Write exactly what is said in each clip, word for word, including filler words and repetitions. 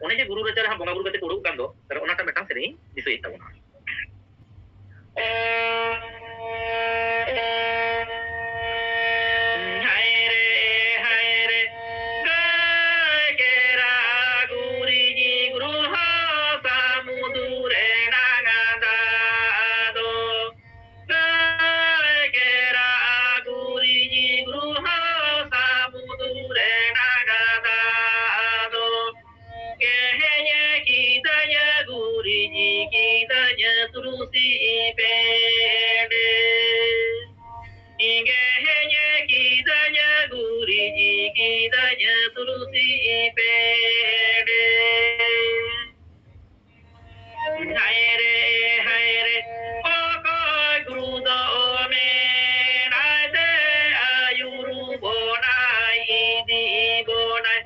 ᱚᱱᱮ ᱡᱮ ᱜᱩᱨᱩ ᱨᱟᱪᱟ ᱨᱮ ᱦᱟᱸᱜ ᱵᱚᱸᱜᱟ ᱵᱩᱨᱩ ᱠᱟᱛᱮ ᱠᱚ ᱩᱰᱩᱠ ᱠᱟᱱ ᱫᱚ, ᱛᱟᱦᱞᱮ ᱚᱱᱟᱴᱟᱜ ᱢᱤᱫᱴᱟᱝ ᱥᱮᱨᱮᱧ ᱤᱧ ᱫᱤᱥᱟᱹᱭᱮᱫ ᱛᱟᱵᱚᱱᱟ᱾ ᱦᱟᱭ ᱨᱮ, ᱦᱟᱭ ᱨᱮ, ᱜᱟᱹᱭ ᱠᱮᱨᱟ ᱜᱩᱨᱤᱡ ᱜᱩᱨᱩ ᱦᱚᱸ ᱥᱟᱹᱢᱩᱫᱩ ᱨᱮᱱᱟᱝ ᱫᱟᱜ ᱫᱚ᱾ ᱜᱟᱹᱭ ᱠᱮᱨᱟ ᱜᱩᱨᱤᱡ ᱜᱩᱨᱩ ᱦᱚᱸ ᱥᱟᱹᱢᱩᱫᱩ ᱨᱮᱱᱟᱝ ᱫᱟᱜ ᱫᱚ᱾ ᱜᱮᱦᱮᱧ ᱠᱤᱫᱟᱹᱧ ᱜᱩᱨᱤᱡ ᱠᱤᱫᱟᱹᱧ ᱛᱩᱞᱥᱤ ᱯᱮᱰᱮ᱾ ᱜᱮᱦᱮᱧ ᱠᱤᱫᱟᱹᱧ ᱜᱩᱨᱤᱡ ᱠᱤᱫᱟᱹᱧ ᱛᱩᱞᱥᱤ ᱯᱮᱰᱮ᱾ ᱦᱟᱭ ᱨᱮ, ᱦᱟᱭ ᱨᱮ, ᱚᱠᱚᱭ ᱜᱩᱨᱩ ᱫᱚ ᱢᱮᱱᱟᱭ ᱛᱮ ᱟᱹᱭᱩᱨ ᱵᱚᱱᱟᱭ, ᱤᱫᱤ ᱵᱚᱱᱟᱭ?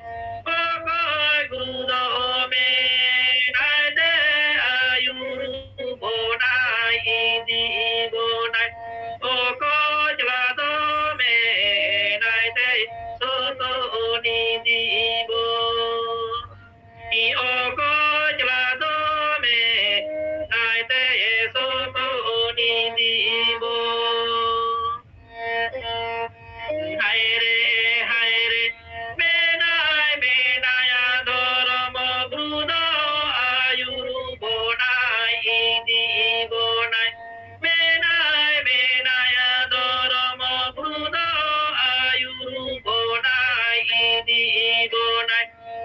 ᱚᱠᱚᱭ ᱜᱩᱨᱩ ᱫᱚ ᱢᱮᱱᱟᱭ ᱛᱮ ᱟᱹᱭᱩᱨ ᱵᱚᱱᱟᱭ, ᱤᱫᱤ ᱵᱚᱱᱟᱭ? ᱚᱠᱚᱭ ᱪᱟᱞᱟᱣ ᱫᱚ ᱢᱮᱱᱟᱭ ᱛᱮ ᱥᱚᱛᱚ ᱱᱤᱫᱤ ᱵᱚᱱ? ᱚᱠᱚᱭ ᱪᱟᱞᱟᱣ ᱫᱚ ᱢᱮᱱᱟᱭ ᱛᱮ ᱥᱚᱛᱚ ᱱᱤᱫᱤ ᱵᱚᱱ? ᱦᱟᱭ ᱨᱮ, ᱦᱟᱭ ᱨᱮ, ᱢᱮᱱᱟᱭ, ᱢᱮᱱᱟᱭᱟ ᱫᱷᱚᱨᱚᱢ ᱜᱩᱨᱩ ᱫᱚ ᱟᱹᱭᱩᱨ ᱵᱚᱱᱟᱭ, ᱤᱫᱤ ᱵᱚᱱᱟᱭ᱾ ᱢᱮᱱᱟᱭ, ᱢᱮᱱᱟᱭᱟ ᱫᱷᱚᱨᱚᱢ ᱜᱩᱨᱩ ᱫᱚ ᱟᱹᱭᱩᱨ ᱵᱚᱱᱟᱭ, ᱤᱫᱤ ᱵᱚᱱᱟᱭ᱾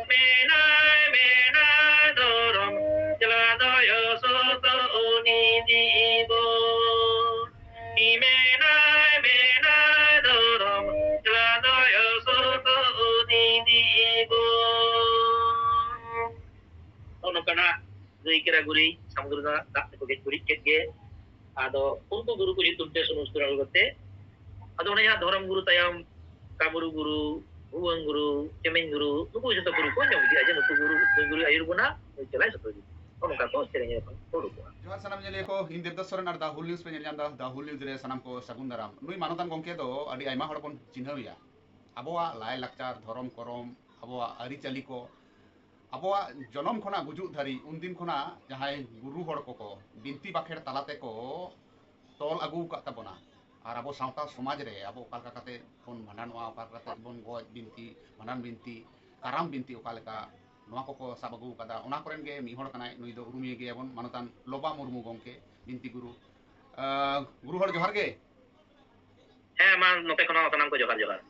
ᱢᱮᱱᱟᱭ, ᱢᱮᱱᱟᱭ ᱫᱷᱚᱨᱚᱢ ᱪᱟᱞᱟᱣ ᱫᱚᱭ ᱥᱚᱛᱚ ᱩᱱᱤ ᱤᱫᱤ ᱵᱚᱱ᱾ ᱢᱮᱱᱟᱭ, ᱢᱮᱱᱟᱭ ᱫᱷᱚᱨᱚᱢ ᱪᱟᱞᱟᱣ ᱫᱚᱭ ᱥᱚᱛᱚ ᱩᱱᱤ ᱤᱫᱤ ᱵᱚᱱ᱾ ᱱᱚᱜᱼᱚ ᱱᱚᱝᱠᱟᱱᱟᱜ ᱜᱟᱹᱭ ᱠᱮᱨᱟ ᱜᱩᱨᱤᱡ ᱥᱟᱹᱢᱩᱫᱽ ᱨᱮᱱᱟᱜ ᱫᱟᱜ ᱛᱮᱠᱚ ᱜᱮᱡ ᱜᱩᱨᱤᱡ ᱠᱮᱫ ᱜᱮ᱾ ᱟᱫᱚ ᱩᱱᱠᱩ ᱜᱩᱨᱩ ᱠᱚ ᱧᱩᱛᱩᱢ ᱛᱮ ᱥᱩᱱᱩᱢ ᱥᱤᱸᱫᱩᱨ ᱟᱬᱜᱚ ᱠᱟᱛᱮ, ᱟᱫᱚ ᱚᱱᱮ ᱡᱟᱦᱟᱸ ᱫᱷᱚᱨᱚᱢ ᱜᱩᱨᱩ ᱛᱟᱭᱚᱢ ᱠᱟᱢᱨᱩ ᱜᱩᱨᱩ, ᱵᱷᱩᱣᱟᱹᱝ ᱜᱩᱨᱩ, ᱪᱮᱢᱮᱧ ᱜᱩᱨᱩ, ᱱᱩᱠᱩ ᱡᱚᱛᱚ ᱜᱩᱨᱩ ᱠᱚ ᱧᱟᱢ ᱤᱫᱤᱜᱼᱟ ᱡᱮ ᱱᱩᱠᱩ ᱜᱩᱨᱩ, ᱱᱩᱭ ᱜᱩᱨᱩᱭ ᱟᱹᱭᱩᱨ ᱵᱚᱱᱟ, ᱱᱩᱭ ᱪᱮᱞᱟᱭ ᱥᱚᱛᱚ ᱤᱫᱤ᱾ ᱱᱚᱜᱼᱚ ᱱᱚᱝᱠᱟ ᱠᱚ ᱥᱮᱨᱮᱧ ᱟᱠᱚ, ᱠᱚ ᱩᱰᱩᱠᱚᱜᱼᱟ᱾ ᱡᱚᱦᱟᱨ ᱥᱟᱱᱟᱢ ᱧᱮᱞᱤᱭᱟᱹ ᱠᱚ, ᱤᱧ ᱫᱮᱵᱫᱟᱥ ᱥᱚᱨᱮᱱ ᱟᱨ The Whole News ᱯᱮ ᱧᱮᱞ ᱧᱟᱢ ᱮᱫᱟ᱾ The Whole News ᱨᱮ ᱥᱟᱱᱟᱢ ᱠᱚ ᱥᱟᱹᱜᱩᱱ ᱫᱟᱨᱟᱢ᱾ ᱱᱩᱭ ᱢᱟᱱᱚᱛᱟᱱ ᱜᱚᱢᱠᱮ ᱫᱚ ᱟᱹᱰᱤ ᱟᱭᱢᱟ ᱦᱚᱲ ᱵᱚᱱ ᱪᱤᱱᱦᱟᱹᱣ ᱮᱭᱟ᱾ ᱟᱵᱚᱣᱟᱜ ᱞᱟᱭ ᱞᱟᱠᱪᱟᱨ, ᱫᱷᱚᱨᱚᱢ ᱠᱚᱨᱚᱢ, ᱟᱵᱚᱣᱟᱜ ᱟᱹᱨᱤᱪᱟᱹᱞᱤ ᱠᱚ ᱟᱵᱚᱣᱟᱜ ᱡᱚᱱᱚᱢ ᱠᱷᱚᱱᱟᱜ ᱜᱩᱡᱩᱜ ᱫᱷᱟᱹᱨᱤᱡ ᱩᱱᱫᱤᱱ ᱠᱷᱚᱱᱟᱜ ᱡᱟᱦᱟᱸᱭ ᱜᱩᱨᱩ ᱦᱚᱲ ᱠᱚᱠᱚ ᱵᱤᱱᱛᱤ ᱵᱟᱠᱷᱮᱲ ᱛᱟᱞᱟ ᱛᱮᱠᱚ ᱛᱚᱞ ᱟᱹᱜᱩ ᱟᱠᱟᱫ ᱛᱟᱵᱚᱱᱟ, ᱟᱨ ᱟᱵᱚ ᱥᱟᱶᱛᱟ ᱥᱚᱢᱟᱡᱽ ᱨᱮ ᱟᱵᱚ ᱚᱠᱟ ᱞᱮᱠᱟ ᱠᱟᱛᱮ ᱵᱚᱱ ᱵᱷᱟᱸᱰᱟᱱᱚᱜᱼᱟ, ᱚᱠᱟ ᱞᱮᱠᱟ ᱠᱟᱛᱮ ᱵᱚᱱ ᱜᱚᱡ ᱵᱤᱱᱛᱤ, ᱵᱷᱟᱸᱰᱟᱱ ᱵᱤᱱᱛᱤ, ᱠᱟᱨᱟᱢ ᱵᱤᱱᱛᱤ ᱚᱠᱟ ᱞᱮᱠᱟ, ᱱᱚᱣᱟ ᱠᱚᱠᱚ ᱥᱟᱵ ᱟᱹᱜᱩ ᱟᱠᱟᱫᱟ᱾ ᱚᱱᱟ ᱠᱚᱨᱮᱱ ᱜᱮ ᱢᱤᱫ ᱦᱚᱲ ᱠᱟᱱᱟᱭ, ᱱᱩᱭ ᱫᱚ ᱩᱨᱩᱢᱮ ᱜᱮᱭᱟᱵᱚᱱ, ᱢᱟᱱᱚᱛᱟᱱ ᱞᱚᱵᱟ ᱢᱩᱨᱢᱩ ᱜᱚᱢᱠᱮ, ᱵᱤᱱᱛᱤ ᱜᱩᱨᱩ᱾ ᱟᱸ, ᱜᱩᱨᱩ ᱦᱚᱲ ᱡᱚᱦᱟᱨ ᱜᱮ᱾ ᱦᱮᱸ, ᱢᱟ ᱱᱚᱛᱮ ᱠᱷᱚᱱ ᱦᱚᱸ ᱥᱟᱱᱟᱢ ᱠᱚ ᱡᱚᱦᱟᱨ, ᱡᱚᱦᱟᱨ᱾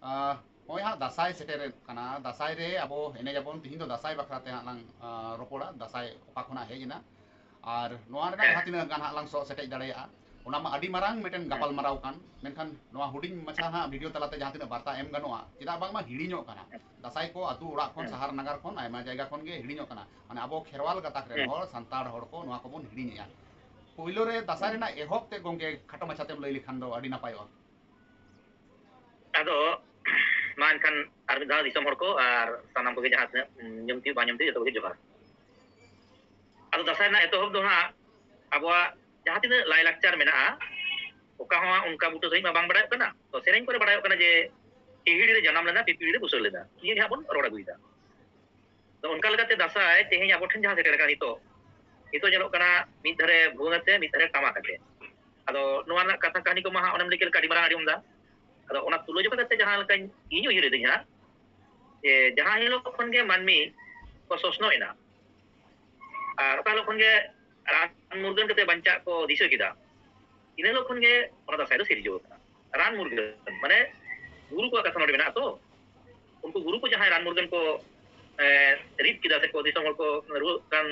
ᱟᱸ, ᱱᱚᱜᱼᱚᱭ ᱦᱟᱸᱜ ᱫᱟᱸᱥᱟᱭ ᱥᱮᱴᱮᱨᱚᱜ ᱠᱟᱱᱟ, ᱫᱟᱸᱥᱟᱭ ᱨᱮ ᱟᱵᱚ ᱮᱱᱮᱡ ᱟᱵᱚᱱ᱾ ᱛᱤᱦᱤᱧ ᱫᱚ ᱫᱟᱸᱥᱟᱭ ᱵᱟᱠᱷᱨᱟ ᱛᱮ ᱦᱟᱸᱜ ᱞᱟᱝ, ᱟᱸ, ᱨᱚᱯᱚᱲᱟ, ᱫᱟᱸᱥᱟᱭ ᱚᱠᱟ ᱠᱷᱚᱱᱟᱜ ᱦᱮᱡ ᱮᱱᱟ, ᱟᱨ ᱱᱚᱣᱟ ᱨᱮᱱᱟᱜ ᱦᱮᱸ᱾ ᱡᱟᱦᱟᱸ ᱛᱤᱱᱟᱹᱜ ᱜᱟᱱ ᱦᱟᱸᱜ ᱞᱟᱝ ᱥᱚᱜ ᱥᱮᱴᱮᱡ ᱫᱟᱲᱮᱭᱟᱜᱼᱟ, ᱚᱱᱟ ᱢᱟ ᱟᱹᱰᱤ ᱢᱟᱨᱟᱝ ᱢᱤᱫᱴᱮᱱ ᱦᱮᱸ᱾ ᱜᱟᱯᱟᱞ ᱢᱟᱨᱟᱣ ᱠᱟᱱ, ᱢᱮᱱᱠᱷᱟᱱ ᱱᱚᱣᱟ ᱦᱩᱰᱤᱧ ᱢᱟᱪᱷᱟ ᱦᱟᱸᱜ ᱵᱷᱤᱰᱤᱭᱳ ᱛᱟᱞᱟᱛᱮ ᱡᱟᱦᱟᱸ ᱛᱤᱱᱟᱹᱜ ᱵᱟᱨᱛᱟ ᱮᱢ ᱜᱟᱱᱚᱜᱼᱟ, ᱪᱮᱫᱟᱜ ᱵᱟᱝᱢᱟ ᱦᱤᱲᱤᱧᱚᱜ ᱠᱟᱱᱟ᱾ ᱦᱮᱸ᱾ ᱫᱟᱸᱥᱟᱭ ᱠᱚ ᱟᱹᱛᱩ ᱚᱲᱟᱜ ᱠᱷᱚᱱ, ᱦᱮᱸ᱾ ᱥᱟᱦᱟᱨ ᱱᱟᱜᱟᱨ ᱠᱷᱚᱱ, ᱟᱭᱢᱟ ᱡᱟᱭᱜᱟ ᱠᱷᱚᱱ ᱜᱮ ᱦᱤᱲᱤᱧᱚᱜ ᱠᱟᱱᱟ, ᱢᱟᱱᱮ ᱟᱵᱚ ᱠᱷᱮᱨᱣᱟᱞ ᱜᱟᱛᱟᱠ ᱨᱮᱱ ᱦᱮᱸ᱾ ᱦᱚᱲ, ᱥᱟᱱᱛᱟᱲ ᱦᱚᱲ ᱠᱚ ᱱᱚᱣᱟ ᱠᱚᱵᱚᱱ ᱦᱤᱲᱤᱧᱮᱜᱼᱟ᱾ ᱯᱳᱭᱞᱳ ᱨᱮ ᱫᱟᱸᱥᱟᱭ ᱦᱮᱸ᱾ ᱨᱮᱱᱟᱜ ᱮᱦᱚᱵ ᱛᱮ ᱜᱚᱝᱠᱮ ᱠᱷᱟᱴᱚ ᱢᱟᱪᱷᱟᱛᱮᱢ ᱞᱟᱹᱭ ᱞᱮᱠᱷᱟᱱ ᱫᱚ ᱟᱹᱰᱤ ᱱᱟᱯᱟᱭᱚᱜᱼᱟ᱾ ᱟᱫᱚ ᱢᱟ ᱮᱱᱠᱷᱟᱱ ᱟᱨ ᱢᱤᱫ ᱫᱷᱟᱣ ᱫᱤᱥᱚᱢ ᱦᱚᱲ ᱠᱚ ᱟᱨ ᱥᱟᱱᱟᱢ ᱠᱚᱜᱮ ᱡᱟᱦᱟᱸ ᱛᱤᱱᱟᱹᱜ, ᱩᱸ, ᱧᱩᱢ ᱛᱤᱭᱳᱜ ᱵᱟᱝ ᱧᱩᱢ ᱛᱤᱭᱳᱜ, ᱡᱚᱛᱚ ᱠᱚᱜᱮ ᱡᱚᱦᱟᱨ᱾ ᱟᱫᱚ ᱫᱟᱸᱥᱟᱭ ᱨᱮᱱᱟᱜ ᱮᱛᱚᱦᱚᱵ ᱫᱚ ᱦᱟᱸᱜ ᱟᱵᱚᱣᱟᱜ ᱡᱟᱦᱟᱸ ᱛᱤᱱᱟᱹᱜ ᱞᱟᱭᱼᱞᱟᱠᱪᱟᱨ ᱢᱮᱱᱟᱜᱼᱟ, ᱚᱠᱟ ᱦᱚᱸ ᱚᱱᱠᱟ ᱵᱩᱴᱟᱹ ᱥᱟᱺᱦᱤᱡ ᱢᱟ ᱵᱟᱝ ᱵᱟᱲᱟᱭᱚᱜ ᱠᱟᱱᱟ᱾ ᱛᱚ, ᱥᱮᱨᱮᱧ ᱠᱚᱨᱮ ᱵᱟᱲᱟᱭᱚᱜ ᱠᱟᱱᱟ ᱡᱮ, "ᱦᱤᱦᱤᱲᱤ ᱨᱮ ᱡᱟᱱᱟᱢ ᱞᱮᱱᱟ, ᱯᱤᱯᱤᱲᱤ ᱨᱮ ᱵᱩᱥᱟᱹᱲ ᱞᱮᱱᱟ", ᱱᱤᱭᱟᱹ ᱜᱮ ᱦᱟᱸᱜ ᱵᱚᱱ ᱨᱚᱲ ᱟᱹᱜᱩᱭᱮᱫᱟ᱾ ᱛᱚ, ᱚᱱᱠᱟ ᱞᱮᱠᱟᱛᱮ ᱫᱟᱸᱥᱟᱭ ᱛᱮᱦᱮᱧ ᱟᱵᱚ ᱴᱷᱮᱱ ᱡᱟᱦᱟᱸ ᱥᱮᱴᱮᱨ ᱟᱠᱟᱱᱟ ᱱᱤᱛᱚᱜ, ᱱᱤᱛᱚᱜ ᱧᱮᱞᱚᱜ ᱠᱟᱱᱟ ᱢᱤᱫ ᱫᱷᱟᱨᱮ ᱵᱷᱩᱣᱟᱹᱝ ᱟᱛᱮ, ᱢᱤᱫ ᱫᱷᱟᱨᱮ ᱴᱟᱢᱟᱠ ᱟᱛᱮ᱾ ᱟᱫᱚ ᱱᱚᱣᱟ ᱨᱮᱱᱟᱜ ᱠᱟᱛᱷᱟ ᱠᱟᱹᱦᱱᱤ ᱠᱚᱢᱟ ᱦᱟᱸᱜ ᱚᱱᱮᱢ ᱞᱟᱹᱭ ᱠᱮᱫ ᱞᱮᱠᱟ ᱟᱹᱰᱤ ᱢᱟᱨᱟᱝ ᱟᱹᱰᱤ ᱟᱢᱫᱟ᱾ ᱟᱫᱚ ᱚᱱᱟ ᱛᱩᱞᱟᱹᱡᱚᱠᱷᱟ ᱠᱟᱛᱮ ᱡᱟᱦᱟᱸ ᱞᱮᱠᱟᱧ, ᱤᱧ ᱩᱭᱦᱟᱹᱨ ᱮᱫᱟᱹᱧ ᱦᱟᱸᱜ, ᱡᱮ ᱡᱟᱦᱟᱸ ᱦᱤᱞᱳᱜ ᱠᱷᱚᱱ ᱜᱮ ᱢᱟᱹᱱᱢᱤ ᱠᱚ ᱥᱚᱥᱱᱚᱜ ᱮᱱᱟ, ᱟᱨ ᱚᱠᱟ ᱦᱤᱞᱳᱜ ᱠᱷᱚᱱ ᱜᱮ ᱨᱟᱱ ᱢᱩᱨᱜᱟᱹᱱ ᱠᱟᱛᱮ ᱵᱟᱧᱪᱟᱜ ᱠᱚ ᱫᱤᱥᱟᱹ ᱠᱮᱫᱟ, ᱤᱱᱟᱹ ᱦᱤᱞᱳᱜ ᱠᱷᱚᱱ ᱜᱮ ᱚᱱᱟ ᱫᱟᱸᱥᱟᱭ ᱫᱚ ᱥᱤᱨᱡᱟᱹᱣ ᱟᱠᱟᱱᱟ᱾ ᱨᱟᱱ ᱢᱩᱨᱜᱟᱹᱱ ᱢᱟᱱᱮ ᱜᱩᱨᱩ ᱠᱚᱣᱟᱜ ᱠᱟᱛᱷᱟ ᱱᱚᱰᱮ ᱢᱮᱱᱟᱜᱼᱟ ᱛᱚ, ᱩᱱᱠᱩ ᱜᱩᱨᱩ ᱠᱚ ᱡᱟᱦᱟᱸᱭ ᱨᱟᱱ ᱢᱩᱨᱜᱟᱹᱱ ᱠᱚ, ᱮ, ᱨᱤᱫ ᱠᱮᱫᱟ ᱥᱮ ᱠᱚ ᱫᱤᱥᱚᱢ ᱦᱚᱲ ᱠᱚ ᱨᱩᱣᱟᱹᱜ ᱠᱟᱱ,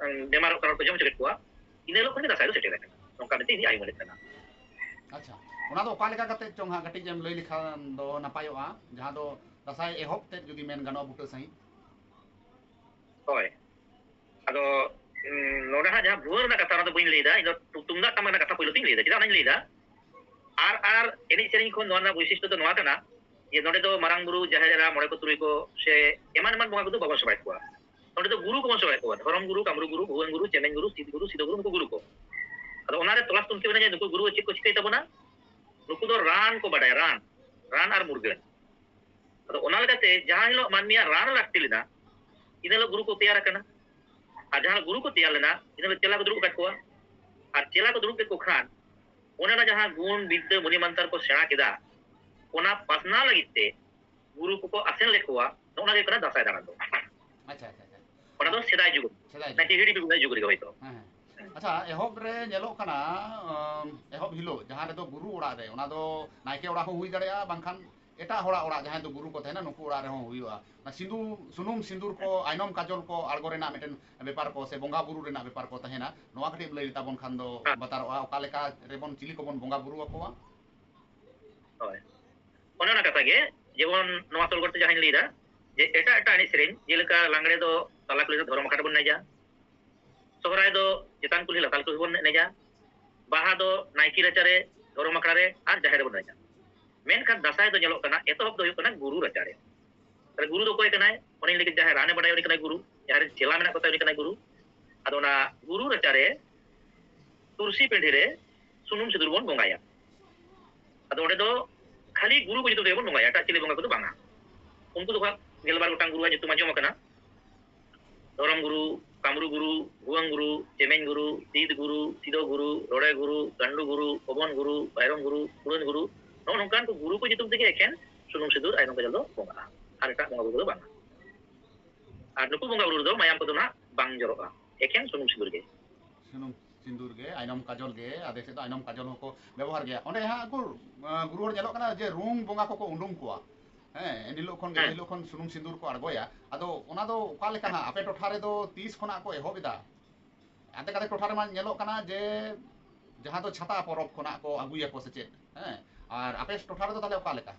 ᱮ, ᱵᱮᱢᱟᱨᱚᱜ ᱠᱟᱱ ᱦᱚᱲ ᱠᱚ ᱡᱚᱢ ᱦᱚᱪᱚ ᱠᱮᱫ ᱠᱚᱣᱟ, ᱤᱱᱟᱹ ᱦᱤᱞᱳᱜ ᱠᱷᱚᱱ ᱜᱮ ᱫᱟᱸᱥᱟᱭ ᱫᱚ ᱥᱮᱴᱮᱨ ᱟᱠᱟᱱᱟ, ᱱᱚᱝᱠᱟ ᱢᱤᱫᱴᱤᱡ ᱤᱧ ᱟᱭ ᱩᱢᱟᱹᱱᱮᱫ ᱠᱟᱱᱟ᱾ ᱟᱪᱪᱷᱟ, ᱚᱱᱟ ᱫᱚ ᱚᱠᱟ ᱞᱮᱠᱟ ᱠᱟᱛᱮ ᱪᱚᱝ ᱦᱟᱸᱜ ᱠᱟᱹᱴᱤᱡ ᱮᱢ ᱞᱟᱹᱭ ᱞᱮᱠᱷᱟᱱ ᱫᱚ ᱱᱟᱯᱟᱭᱚᱜᱼᱟ, ᱡᱟᱦᱟᱸ ᱫᱚ ᱫᱟᱸᱥᱟᱭ ᱮᱦᱚᱵ ᱛᱮᱫ ᱡᱩᱫᱤ ᱢᱮᱱ ᱜᱟᱱᱚᱜᱼᱟ ᱵᱩᱴᱟᱹ ᱥᱟᱺᱦᱤᱡ? ᱦᱳᱭ᱾ ᱟᱫᱚ, ᱩᱸ, ᱱᱚᱰᱮ ᱦᱟᱸᱜ ᱡᱟᱦᱟᱸ ᱵᱷᱩᱣᱟᱹᱝ ᱨᱮᱱᱟᱜ ᱠᱟᱛᱷᱟ, ᱚᱱᱟ ᱫᱚ ᱵᱟᱹᱧ ᱞᱟᱹᱭᱫᱟ, ᱤᱧ ᱫᱚ ᱛᱩ-, ᱛᱩᱢᱫᱟᱜ ᱴᱟᱢᱟᱠ ᱨᱮᱱᱟᱜ ᱠᱟᱛᱷᱟ ᱯᱳᱭᱞᱳ ᱛᱤᱧ ᱞᱟᱹᱭᱫᱟ᱾ ᱪᱮᱫᱟᱜ ᱚᱱᱟᱧ ᱞᱟᱹᱭᱫᱟ? ᱟᱨ, ᱟᱨ ᱮᱱᱮᱡ ᱥᱮᱨᱮᱧ ᱠᱷᱚᱱ ᱱᱚᱣᱟ ᱨᱮᱱᱟᱜ ᱵᱳᱭᱥᱤᱥᱴᱚ ᱫᱚ ᱱᱚᱣᱟ ᱠᱟᱱᱟ ᱡᱮ ᱱᱚᱰᱮ ᱫᱚ ᱢᱟᱨᱟᱝ ᱵᱩᱨᱩ, ᱡᱟᱦᱮᱨ ᱮᱨᱟ, ᱢᱚᱬᱮ ᱠᱚ ᱛᱩᱨᱩᱭ ᱠᱚ ᱥᱮ ᱮᱢᱟᱱ ᱮᱢᱟᱱ ᱵᱚᱸᱜᱟ ᱠᱚᱫᱚ ᱵᱟᱵᱚᱱ ᱥᱮᱵᱟᱭᱮᱫ ᱠᱚᱣᱟ᱾ ᱱᱚᱰᱮ ᱫᱚ ᱜᱩᱨᱩ ᱠᱚᱵᱚᱱ ᱥᱮᱵᱟᱭᱮᱫ ᱠᱚᱣᱟ, ᱫᱷᱚᱨᱚᱢ ᱜᱩᱨᱩ, ᱠᱟᱢᱨᱩ ᱜᱩᱨᱩ, ᱵᱷᱩᱣᱟᱹᱝ ᱜᱩᱨᱩ, ᱪᱮᱢᱮᱧ ᱜᱩᱨᱩ, ᱥᱤᱫ ᱜᱩᱨᱩ, ᱥᱤᱫᱚ ᱜᱩᱨᱩ, ᱱᱩᱠᱩ ᱜᱩᱨᱩ ᱠᱚ᱾ ᱟᱫᱚ ᱚᱱᱟᱨᱮ ᱛᱚᱞᱟᱥ ᱛᱩᱱᱠᱷᱤ ᱢᱮᱱᱟᱜᱼᱟ ᱡᱮ ᱱᱩᱠᱩ ᱜᱩᱨᱩ ᱪᱮᱫ ᱠᱚ ᱪᱤᱠᱟᱹᱭ ᱛᱟᱵᱚᱱᱟ? ᱱᱩᱠᱩ ᱫᱚ ᱨᱟᱱ ᱠᱚ ᱵᱟᱰᱟᱭᱟ, ᱨᱟᱱ, ᱨᱟᱱ ᱟᱨ ᱢᱩᱨᱜᱟᱹᱱ᱾ ᱟᱫᱚ ᱚᱱᱟ ᱞᱮᱠᱟᱛᱮ ᱡᱟᱦᱟᱸ ᱦᱤᱞᱳᱜ ᱢᱟᱹᱱᱢᱤᱭᱟᱜ ᱨᱟᱱ ᱞᱟᱹᱠᱛᱤ ᱞᱮᱱᱟ, ᱤᱱᱟᱹ ᱦᱤᱞᱳᱜ ᱜᱩᱨᱩ ᱠᱚ ᱛᱮᱭᱟᱨ ᱟᱠᱟᱱᱟ᱾ ᱟᱨ ᱡᱟᱦᱟᱸ ᱦᱤᱞᱳᱜ ᱜᱩᱨᱩ ᱠᱚ ᱛᱮᱭᱟᱨ ᱞᱮᱱᱟ, ᱤᱱᱟᱹ ᱦᱤᱞᱳᱜ ᱪᱮᱞᱟ ᱠᱚ ᱫᱩᱲᱩᱵ ᱟᱠᱟᱫ ᱠᱚᱣᱟ᱾ ᱟᱨ ᱪᱮᱞᱟ ᱠᱚ ᱫᱩᱲᱩᱵ ᱠᱮᱫ ᱠᱚ ᱠᱷᱟᱱ, ᱚᱱᱮ ᱚᱱᱟ ᱡᱟᱦᱟᱸ ᱜᱩᱱ ᱵᱤᱫᱽᱫᱟᱹ ᱢᱚᱱᱤ ᱢᱟᱱᱛᱟᱨ ᱠᱚ ᱥᱮᱬᱟ ᱠᱮᱫᱟ, ᱚᱱᱟ ᱯᱟᱥᱱᱟᱣ ᱞᱟᱹᱜᱤᱫ ᱛᱮ ᱜᱩᱨᱩ ᱠᱚᱠᱚ ᱟᱥᱮᱱ ᱞᱮᱫ ᱠᱚᱣᱟ᱾ ᱱᱚᱜᱼᱚ ᱱᱚᱣᱟ ᱜᱮ ᱦᱩᱭᱩᱜ ᱠᱟᱱᱟ ᱫᱟᱸᱥᱟᱭ ᱫᱟᱬᱟᱱ ᱫᱚ᱾ ᱟᱪᱪᱷᱟ, ᱟᱪᱪᱷᱟ, ᱟᱪᱪᱷᱟ᱾ ᱚᱱᱟ ᱫᱚ ᱥᱮᱫᱟᱭ ᱡᱩᱜᱽ, ᱥᱮᱫᱟᱭ ᱡᱩᱜᱽ᱾ ᱱᱟᱭᱠᱮ ᱦᱤᱲᱤ ᱵᱤᱦᱩ ᱡᱩᱜᱽ ᱨᱮᱜᱮ ᱦᱚᱭᱛᱳ᱾ ᱦᱮᱸ, ᱦᱮᱸ᱾ ᱟᱪᱪᱷᱟ, ᱮᱦᱚᱵ ᱨᱮ ᱧᱮᱞᱚᱜ ᱠᱟᱱᱟ, ᱟᱢ, ᱮᱦᱚᱵ ᱦᱤᱞᱳᱜ ᱡᱟᱦᱟᱸ ᱨᱮᱫᱚ ᱜᱩᱨᱩ ᱚᱲᱟᱜ ᱨᱮ, ᱚᱱᱟ ᱫᱚ ᱱᱟᱭᱠᱮ ᱚᱲᱟᱜ ᱦᱚᱸ ᱦᱩᱭ ᱫᱟᱲᱮᱭᱟᱜᱼᱟ, ᱵᱟᱝᱠᱷᱟᱱ ᱮᱴᱟᱜ ᱦᱚᱲᱟᱜ ᱚᱲᱟᱜ, ᱡᱟᱦᱟᱸᱭ ᱫᱚ ᱜᱩᱨᱩ ᱠᱚ ᱛᱟᱦᱮᱱᱟ, ᱱᱩᱠᱩ ᱚᱲᱟᱜ ᱨᱮᱦᱚᱸ ᱦᱩᱭᱩᱜᱼᱟ᱾ ᱚᱱᱟ ᱥᱤᱸᱫᱩ, ᱥᱩᱱᱩᱢ ᱥᱤᱸᱫᱩᱨ ᱠᱚ, ᱟᱭᱱᱚᱢ ᱠᱟᱡᱚᱞ ᱠᱚ ᱟᱬᱜᱚ ᱨᱮᱱᱟᱜ ᱢᱤᱫᱴᱮᱱ ᱵᱮᱯᱟᱨ ᱠᱚ ᱥᱮ ᱵᱚᱸᱜᱟ ᱵᱩᱨᱩ ᱨᱮᱱᱟᱜ ᱵᱮᱯᱟᱨ ᱠᱚ ᱛᱟᱦᱮᱱᱟ, ᱱᱚᱣᱟ ᱠᱟᱹᱴᱤᱡ ᱮᱢ ᱞᱟᱹᱭ ᱛᱟᱵᱚᱱ ᱠᱷᱟᱱ ᱫᱚ ᱦᱮᱸ᱾ ᱵᱟᱛᱟᱨᱚᱜᱼᱟ, ᱚᱠᱟ ᱞᱮᱠᱟ ᱨᱮᱵᱚᱱ, ᱪᱤᱞᱤ ᱠᱚᱵᱚᱱ ᱵᱚᱸᱜᱟ ᱵᱩᱨᱩ ᱟᱠᱚᱣᱟ? ᱦᱳᱭ᱾ ᱚᱱᱮ ᱚᱱᱟ ᱠᱟᱛᱷᱟ ᱜᱮ, ᱡᱮᱢᱚᱱ ᱱᱚᱣᱟ ᱛᱚᱞ ᱠᱚᱨᱛᱮ ᱡᱟᱦᱟᱸᱧ ᱞᱟᱹᱭᱫᱟ, ᱡᱮ ᱮᱴᱟᱜ ᱮᱴᱟᱜ ᱮᱱᱮᱡ ᱥᱮᱨᱮᱧ, ᱡᱮᱞᱮᱠᱟ ᱞᱟᱜᱽᱲᱮ ᱫᱚ ᱛᱟᱞᱟ ᱠᱩᱞᱦᱤ ᱨᱮ ᱫᱷᱚᱨᱚᱢ ᱟᱠᱷᱲᱟ ᱨᱮᱵᱚᱱ ᱮᱱᱮᱡᱟ, ᱥᱚᱦᱨᱟᱭ ᱫᱚ ᱪᱮᱛᱟᱱ ᱠᱩᱞᱦᱤ ᱞᱟᱛᱟᱨ ᱠᱩᱞᱦᱤ ᱵᱚᱱ ᱮᱱᱮᱡᱟ, ᱵᱟᱦᱟ ᱫᱚ ᱱᱟᱭᱠᱮ ᱨᱟᱪᱟᱨᱮ, ᱫᱷᱚᱨᱚᱢ ᱟᱠᱷᱲᱟ ᱨᱮ ᱟᱨ ᱡᱟᱦᱮᱨ ᱨᱮᱵᱚᱱ ᱮᱱᱮᱡᱟ᱾ ᱢᱮᱱᱠᱷᱟᱱ ᱫᱟᱸᱥᱟᱭ ᱫᱚ ᱧᱮᱞᱚᱜ ᱠᱟᱱᱟ, ᱮᱛᱚᱦᱚᱵ ᱫᱚ ᱦᱩᱭᱩᱜ ᱠᱟᱱᱟ ᱜᱩᱨᱩ ᱨᱟᱪᱟᱨᱮ᱾ ᱛᱟᱦᱞᱮ ᱜᱩᱨᱩ ᱫᱚ ᱚᱠᱚᱭ ᱠᱟᱱᱟᱭ? ᱚᱱᱮᱧ ᱞᱟᱹᱭ ᱠᱮᱫ, ᱡᱟᱦᱟᱸᱭ ᱨᱟᱱᱮ ᱵᱟᱲᱟᱭᱟ, ᱩᱱᱤ ᱠᱟᱱᱟᱭ ᱜᱩᱨᱩ᱾ ᱡᱟᱦᱟᱸᱭ ᱨᱮᱱ ᱪᱮᱞᱟ ᱢᱮᱱᱟᱜ ᱠᱚᱛᱟᱭᱟ, ᱩᱱᱤ ᱠᱟᱱᱟᱭ ᱜᱩᱨᱩ᱾ ᱟᱫᱚ ᱚᱱᱟ ᱜᱩᱨᱩ ᱨᱟᱪᱟᱨᱮ ᱛᱩᱞᱥᱤ ᱯᱤᱸᱰᱷᱤ ᱨᱮ ᱥᱩᱱᱩᱢ ᱥᱤᱸᱫᱩᱨ ᱵᱚᱱ ᱵᱚᱸᱜᱟᱭᱟ᱾ ᱟᱫᱚ ᱚᱸᱰᱮ ᱫᱚ ᱠᱷᱟᱹᱞᱤ ᱜᱩᱨᱩ ᱠᱚ ᱧᱩᱛᱩᱢ ᱛᱮᱜᱮ ᱵᱚᱱ ᱵᱚᱸᱜᱟᱭᱟ, ᱮᱴᱟᱜ ᱪᱤᱞᱤ ᱵᱚᱸᱜᱟ ᱠᱚᱫᱚ ᱵᱟᱝᱟ᱾ ᱩᱱᱠᱩ ᱫᱚ ᱦᱟᱸᱜ ᱜᱮᱞᱵᱟᱨ ᱜᱚᱴᱟᱝ ᱜᱩᱨᱩᱣᱟᱜ ᱧᱩᱛᱩᱢ ᱟᱸᱡᱚᱢ ᱟᱠᱟᱱᱟ᱾ ᱫᱷᱚᱨᱚᱢ ᱜᱩᱨᱩ, ᱠᱟᱢᱨᱩ ᱜᱩᱨᱩ, ᱵᱷᱩᱣᱟᱹᱝ ᱜᱩᱨᱩ, ᱪᱮᱢᱮᱧ ᱜᱩᱨᱩ, ᱥᱤᱫ ᱜᱩᱨᱩ, ᱥᱤᱫᱚ ᱜᱩᱨᱩ, ᱨᱚᱲᱮ ᱜᱩᱨᱩ, ᱜᱟᱱᱰᱩ ᱜᱩᱨᱩ, ᱯᱚᱵᱚᱱ ᱜᱩᱨᱩ, ᱵᱷᱟᱭᱨᱚᱱ ᱜᱩᱨᱩ, ᱠᱩᱲᱟᱹᱱ ᱜᱩᱨᱩ, ᱱᱚᱜᱼᱚ ᱱᱚᱝᱠᱟᱱ ᱠᱚ ᱜᱩᱨᱩ ᱠᱚ ᱧᱩᱛᱩᱢ ᱛᱮᱜᱮ ᱮᱠᱷᱮᱱ ᱥᱩᱱᱩᱢ ᱥᱤᱸᱫᱩᱨ ᱟᱭᱱᱚᱢ ᱠᱟᱡᱚᱞ ᱫᱚ ᱵᱚᱸᱜᱟᱜᱼᱟ᱾ ᱟᱨ ᱮᱴᱟᱜ ᱵᱚᱸᱜᱟ ᱵᱩᱨᱩ ᱫᱚ ᱵᱟᱝᱟ᱾ ᱟᱨ ᱱᱩᱠᱩ ᱵᱚᱸᱜᱟ ᱵᱩᱨᱩ ᱨᱮᱫᱚ ᱢᱟᱭᱟᱢ ᱠᱚᱫᱚ ᱱᱟᱜ ᱵᱟᱝ ᱡᱚᱨᱚᱜᱼᱟ, ᱮᱠᱷᱮᱱ ᱥᱩᱱᱩᱢ ᱥᱤᱸᱫᱩᱨ ᱜᱮ᱾ ᱥᱩᱱᱩᱢ ᱥᱤᱸᱫᱩᱨ ᱜᱮ, ᱟᱭᱱᱚᱢ ᱠᱟᱡᱚᱞ ᱜᱮ, ᱟᱫᱷᱮᱠ ᱥᱮᱫ ᱫᱚ ᱟᱭᱱᱚᱢ ᱠᱟᱡᱚᱞ ᱦᱚᱸᱠᱚ ᱵᱮᱵᱚᱦᱟᱨ ᱜᱮᱭᱟ᱾ ᱚᱸᱰᱮ ᱦᱟᱸᱜ ᱠᱚ, ᱟᱸ, ᱜᱩᱨᱩ ᱦᱚᱲ ᱧᱮᱞᱚᱜ ᱠᱟᱱᱟ ᱡᱮ ᱨᱩᱝ ᱵᱚᱸᱜᱟ ᱠᱚᱠᱚ ᱩᱰᱩᱝ ᱠᱚᱣᱟ᱾ ᱦᱮᱸ, ᱮᱱ ᱦᱤᱞᱳᱜ ᱠᱷᱚᱱ ᱜᱮ, ᱦᱮᱸ᱾ ᱮᱱ ᱦᱤᱞᱳᱜ ᱠᱷᱚᱱ ᱥᱩᱱᱩᱢ ᱥᱤᱸᱫᱩᱨ ᱠᱚ ᱟᱬᱜᱚᱭᱟ᱾ ᱟᱫᱚ ᱚᱱᱟ ᱫᱚ ᱚᱠᱟ ᱞᱮᱠᱟ ᱦᱟᱸᱜ ᱟᱯᱮ ᱴᱚᱴᱷᱟ ᱨᱮᱫᱚ ᱛᱤᱥ ᱠᱷᱚᱱᱟᱜ ᱠᱚ ᱮᱦᱚᱵ ᱮᱫᱟ? ᱟᱫᱷᱮᱠ ᱟᱫᱷᱮᱠ ᱴᱚᱴᱷᱟ ᱨᱮᱢᱟ ᱧᱮᱞᱚᱜ ᱠᱟᱱᱟ ᱡᱮ ᱡᱟᱦᱟᱸ ᱫᱚ ᱪᱷᱟᱛᱟ ᱯᱚᱨᱚᱵᱽ ᱠᱷᱚᱱᱟᱜ ᱠᱚ ᱟᱹᱜᱩᱭᱟᱠᱚ ᱥᱮ ᱪᱮᱫ? ᱦᱮᱸ, ᱟᱨ ᱟᱯᱮ ᱴᱚᱴᱷᱟ ᱨᱮᱫᱚ ᱛᱟᱦᱞᱮ ᱚᱠᱟ ᱞᱮᱠᱟ?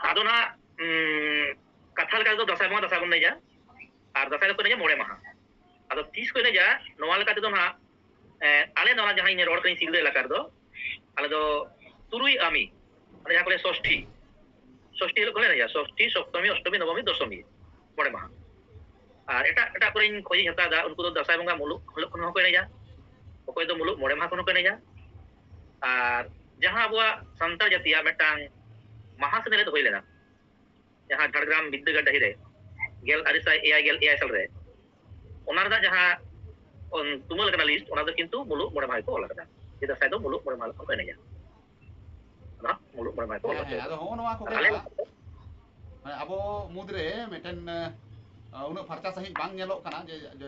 ᱟᱫᱚ ᱱᱟᱜ, ᱩᱸ, ᱠᱟᱛᱷᱟ ᱞᱮᱠᱟ ᱛᱮᱫᱚ ᱫᱟᱸᱥᱟᱭ ᱵᱚᱸᱜᱟ ᱫᱟᱸᱥᱟᱭ ᱵᱚᱱ ᱮᱱᱮᱡᱟ, ᱟᱨ ᱫᱟᱸᱥᱟᱭ ᱫᱚᱠᱚ ᱮᱱᱮᱡᱟ ᱢᱚᱬᱮ ᱢᱟᱦᱟ᱾ ᱟᱫᱚ ᱛᱤᱥ ᱠᱚ ᱮᱱᱮᱡᱟ, ᱱᱚᱣᱟ ᱞᱮᱠᱟ ᱛᱮᱫᱚ ᱱᱟᱜ, ᱮᱸ, ᱟᱞᱮ ᱱᱚᱣᱟ ᱡᱟᱦᱟᱸ ᱤᱧ ᱨᱚᱲ ᱠᱟᱹᱱᱟᱹᱧ ᱥᱤᱞᱫᱟᱹ ᱮᱞᱟᱠᱟ ᱨᱮᱫᱚ, ᱟᱞᱮ ᱫᱚ ᱛᱩᱨᱩᱭ ᱟᱢᱤ, ᱢᱟᱱᱮ ᱡᱟᱦᱟᱸ ᱠᱚ ᱞᱟᱹᱭᱟ ᱥᱚᱥᱴᱷᱤ, ᱥᱚᱥᱴᱷᱤ ᱦᱤᱞᱳᱜ ᱠᱷᱚᱱ ᱞᱮ ᱮᱱᱮᱡᱟ, ᱥᱚᱥᱴᱷᱤ, ᱥᱚᱯᱛᱚᱢᱤ, ᱚᱥᱴᱚᱢᱤ, ᱱᱚᱵᱚᱢᱤ, ᱫᱚᱥᱚᱢᱤ, ᱢᱚᱬᱮ ᱢᱟᱦᱟ᱾ ᱟᱨ ᱮᱴᱟᱜ ᱮᱴᱟᱜ ᱠᱚᱨᱮᱧ ᱠᱷᱚᱡᱤᱧ ᱦᱟᱛᱟᱣ ᱮᱫᱟ, ᱩᱱᱠᱩ ᱫᱚ ᱫᱟᱸᱥᱟᱭ ᱵᱚᱸᱜᱟ ᱢᱩᱞᱩᱜ ᱦᱤᱞᱳᱜ ᱠᱷᱚᱱ ᱦᱚᱸᱠᱚ ᱮᱱᱮᱡᱟ, ᱚᱠᱚᱭ ᱫᱚ ᱢᱩᱞᱩᱜ ᱢᱚᱬᱮ ᱢᱟᱦᱟ ᱠᱷᱚᱱ ᱦᱚᱸᱠᱚ ᱮᱱᱮᱡᱟ᱾ ᱟᱨ ᱡᱟᱦᱟᱸ ᱟᱵᱚᱣᱟᱜ ᱥᱟᱱᱛᱟᱲ ᱡᱟᱹᱛᱤᱭᱟᱜ ᱢᱤᱫᱴᱟᱝ ᱢᱟᱦᱟ ᱥᱮᱱᱮᱞᱮᱫ ᱦᱩᱭ ᱞᱮᱱᱟ, ᱡᱟᱦᱟᱸ ᱡᱷᱟᱲᱜᱨᱟᱢ ᱵᱤᱫᱽᱫᱟᱹᱜᱟᱲ ᱰᱟᱹᱦᱤ ᱨᱮ, ᱜᱮᱞ ᱟᱨᱮ ᱥᱟᱭ ᱮᱭᱟᱭ ᱜᱮᱞ ᱮᱭᱟᱭ ᱥᱟᱞ ᱨᱮ, ᱚᱱᱟ ᱨᱮᱱᱟᱜ ᱡᱟᱦᱟᱸ ᱚᱱ-, ᱛᱩᱢᱟᱹᱞ ᱟᱠᱟᱱᱟ ᱞᱤᱥᱴ, ᱚᱱᱟ ᱫᱚ ᱠᱤᱱᱛᱩ ᱢᱩᱞᱩᱜ ᱢᱚᱬᱮ ᱢᱟᱦᱟ ᱜᱮᱠᱚ ᱚᱞ ᱟᱠᱟᱫᱟ, ᱡᱮ ᱫᱟᱸᱥᱟᱭ ᱫᱚ ᱢᱩᱞᱩᱜ ᱢᱚᱬᱮ ᱢᱟᱦᱟ ᱞᱮᱠᱟ ᱠᱚ ᱮᱱᱮᱡᱟ᱾ ᱚᱱᱟ ᱢᱩᱞᱩᱜ ᱢᱚᱬᱮ ᱢᱟᱦᱟ ᱠᱚ ᱚᱞ ᱦᱮᱸ, ᱦᱚᱪᱚᱭᱮᱫᱟ᱾ ᱦᱮᱸ, ᱟᱫᱚ ᱦᱚᱸᱜᱼᱚ ᱱᱚᱣᱟ ᱠᱚᱜᱮ ᱟᱞᱮ ᱦᱟᱸᱜ, ᱢᱟᱱᱮ ᱟᱵᱚ ᱢᱩᱫᱽᱨᱮ ᱢᱤᱫᱴᱮᱱ, ᱮ, ᱩᱱᱟᱹᱜ ᱯᱷᱟᱨᱪᱟ ᱥᱟᱺᱦᱤᱡ ᱵᱟᱝ ᱧᱮᱞᱚᱜ ᱠᱟᱱᱟ ᱡᱮ, ᱡᱮ,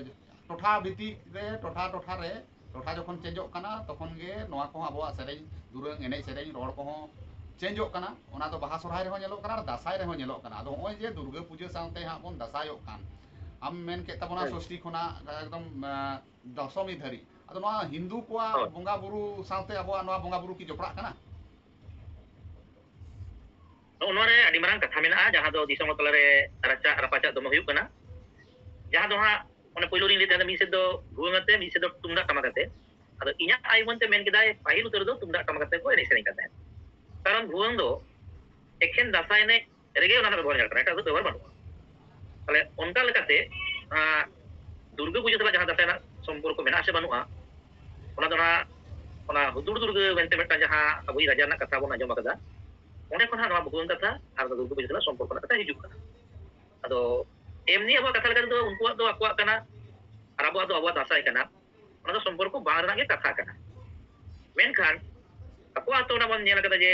ᱴᱚᱴᱷᱟ ᱵᱷᱤᱛᱤᱨ ᱨᱮ, ᱴᱚᱴᱷᱟ, ᱴᱚᱴᱷᱟ ᱨᱮ, ᱴᱚᱴᱷᱟ ᱡᱚᱠᱷᱚᱱ ᱪᱮᱧᱡᱚᱜ ᱠᱟᱱᱟ, ᱛᱚᱠᱷᱚᱱ ᱜᱮ ᱱᱚᱣᱟ ᱠᱚᱦᱚᱸ ᱟᱵᱚᱣᱟᱜ ᱥᱮᱨᱮᱧ ᱫᱩᱨᱟᱹᱝ, ᱮᱱᱮᱡ ᱥᱮᱨᱮᱧ, ᱨᱚᱲ ᱠᱚᱦᱚᱸ ᱪᱮᱧᱡᱚᱜ ᱠᱟᱱᱟ᱾ ᱚᱱᱟ ᱫᱚ ᱵᱟᱦᱟ ᱥᱚᱨᱦᱟᱭ ᱨᱮᱦᱚᱸ ᱧᱮᱞᱚᱜ ᱠᱟᱱᱟ ᱟᱨ ᱫᱟᱸᱥᱟᱭ ᱨᱮᱦᱚᱸ ᱧᱮᱞᱚᱜ ᱠᱟᱱᱟ᱾ ᱟᱫᱚ ᱦᱚᱸᱜᱼᱚᱭ ᱡᱮ ᱫᱩᱨᱜᱟᱹ ᱯᱩᱡᱟᱹ ᱥᱟᱶᱛᱮ ᱦᱟᱸᱜ ᱵᱚᱱ ᱫᱟᱸᱥᱟᱭᱚᱜ ᱠᱟᱱ, ᱟᱢ ᱢᱮᱱ ᱠᱮᱫ ᱛᱟᱵᱚᱱᱟ ᱦᱳᱭ᱾ ᱥᱚᱥᱴᱤ ᱠᱷᱚᱱᱟᱜ ᱮᱠᱫᱚᱢ, ᱮ, ᱫᱚᱥᱚᱢᱤ ᱫᱷᱟᱹᱨᱤᱡ᱾ ᱟᱫᱚ ᱱᱚᱣᱟ ᱦᱤᱱᱫᱩ ᱠᱚᱣᱟᱜ ᱦᱳᱭ᱾ ᱵᱚᱸᱜᱟ ᱵᱩᱨᱩ ᱥᱟᱶᱛᱮ ᱟᱵᱚᱣᱟᱜ ᱱᱚᱣᱟ ᱵᱚᱸᱜᱟ ᱵᱩᱨᱩ ᱠᱤ ᱡᱚᱯᱲᱟᱜ ᱠᱟᱱᱟ? ᱱᱚᱜᱼᱚ ᱱᱚᱣᱟ ᱨᱮ ᱟᱹᱰᱤ ᱢᱟᱨᱟᱝ ᱠᱟᱛᱷᱟ ᱢᱮᱱᱟᱜᱼᱟ, ᱡᱟᱦᱟᱸ ᱫᱚ ᱫᱤᱥᱚᱢ ᱦᱚᱲ ᱛᱟᱞᱟᱨᱮ ᱨᱟᱪᱟᱜ ᱨᱟᱯᱟᱪᱟᱜ ᱫᱚᱢᱮ ᱦᱩᱭᱩᱜ ᱠᱟᱱᱟ᱾ ᱡᱟᱦᱟᱸ ᱫᱚ ᱦᱟᱸᱜ, ᱚᱱᱮ ᱯᱳᱭᱞᱳ ᱨᱤᱧ ᱞᱟᱹᱭ ᱛᱟᱦᱮᱸᱫ, ᱢᱤᱫ ᱥᱮᱫ ᱫᱚ ᱵᱷᱩᱣᱟᱹᱝ ᱟᱛᱮ, ᱢᱤᱫ ᱥᱮᱫ ᱫᱚ ᱛᱩᱢᱫᱟᱜ ᱴᱟᱢᱟᱠ ᱟᱛᱮ᱾ ᱟᱫᱚ ᱤᱧᱟᱹᱜ ᱟᱭ ᱢᱚᱱᱛᱮ ᱢᱮᱱ ᱠᱮᱫᱟᱭ, ᱯᱟᱹᱦᱤᱞ ᱩᱛᱟᱹᱨ ᱫᱚ ᱛᱩᱢᱫᱟᱜ ᱴᱟᱢᱟᱠ ᱟᱛᱮ ᱠᱚ ᱮᱱᱮᱡ ᱥᱮᱨᱮᱧ ᱠᱟᱱ ᱛᱟᱦᱮᱸᱫ, ᱠᱟᱨᱚᱱ ᱵᱷᱩᱣᱟᱹᱝ ᱫᱚ ᱮᱠᱷᱮᱱ ᱫᱟᱸᱥᱟᱭ ᱮᱱᱮᱡ ᱨᱮᱜᱮ ᱚᱱᱟ ᱨᱮᱱᱟᱜ ᱵᱮᱵᱚᱦᱟᱨ ᱧᱮᱞ ᱠᱟᱱᱟ, ᱮᱴᱟᱜ ᱫᱚ ᱵᱮᱵᱚᱦᱟᱨ ᱵᱟᱹᱱᱩᱜᱼᱟ᱾ ᱛᱟᱦᱞᱮ ᱚᱱᱠᱟ ᱞᱮᱠᱟᱛᱮ, ᱟᱸ, ᱫᱩᱨᱜᱟᱹ ᱯᱩᱡᱟᱹ ᱥᱟᱞᱟᱜ ᱡᱟᱦᱟᱸ ᱫᱟᱸᱥᱟᱭ ᱨᱮᱱᱟᱜ ᱥᱚᱢᱯᱚᱨᱠᱚ ᱢᱮᱱᱟᱜᱼᱟ ᱥᱮ ᱵᱟᱹᱱᱩᱜᱼᱟ, ᱚᱱᱟ ᱫᱚ ᱱᱟᱜ, ᱚᱱᱟ ᱦᱩᱫᱩᱲ ᱫᱩᱨᱜᱟᱹ ᱢᱮᱱᱛᱮ ᱢᱤᱫᱴᱟᱝ ᱡᱟᱦᱟᱸ ᱟᱵᱚᱭᱤᱡ ᱨᱟᱡᱟ ᱨᱮᱱᱟᱜ ᱠᱟᱛᱷᱟ ᱵᱚᱱ ᱟᱸᱡᱚᱢ ᱟᱠᱟᱫᱟ, ᱚᱸᱰᱮ ᱠᱷᱚᱱ ᱦᱟᱸᱜ ᱱᱚᱣᱟ ᱵᱷᱩᱣᱟᱹᱝ ᱠᱟᱛᱷᱟ ᱟᱨ ᱫᱩᱨᱜᱟᱹ ᱯᱩᱡᱟᱹ ᱥᱟᱞᱟᱜ ᱥᱚᱢᱯᱚᱨᱠᱚ ᱨᱮᱱᱟᱜ ᱠᱟᱛᱷᱟ ᱦᱤᱡᱩᱜ ᱠᱟᱱᱟ᱾ ᱟᱫᱚ ᱮᱢᱱᱤ ᱟᱵᱚᱣᱟᱜ ᱠᱟᱛᱷᱟ ᱞᱮᱠᱟ ᱛᱮᱫᱚ ᱩᱱᱠᱩᱣᱟᱜ ᱫᱚ ᱟᱠᱚᱣᱟᱜ ᱠᱟᱱᱟ ᱟᱨ ᱟᱵᱚᱣᱟᱜ ᱫᱚ ᱟᱵᱚᱣᱟᱜ ᱫᱟᱸᱥᱟᱭ ᱠᱟᱱᱟ, ᱚᱱᱟ ᱫᱚ ᱥᱚᱢᱯᱚᱨᱠᱚ ᱵᱟᱝ ᱨᱮᱱᱟᱜ ᱜᱮ ᱠᱟᱛᱷᱟ ᱠᱟᱱᱟ᱾ ᱢᱮᱱᱠᱷᱟᱱ ᱟᱠᱚᱣᱟᱜ ᱛᱚ ᱚᱱᱟ ᱵᱚᱱ ᱧᱮᱞ ᱠᱟᱫᱟ ᱡᱮ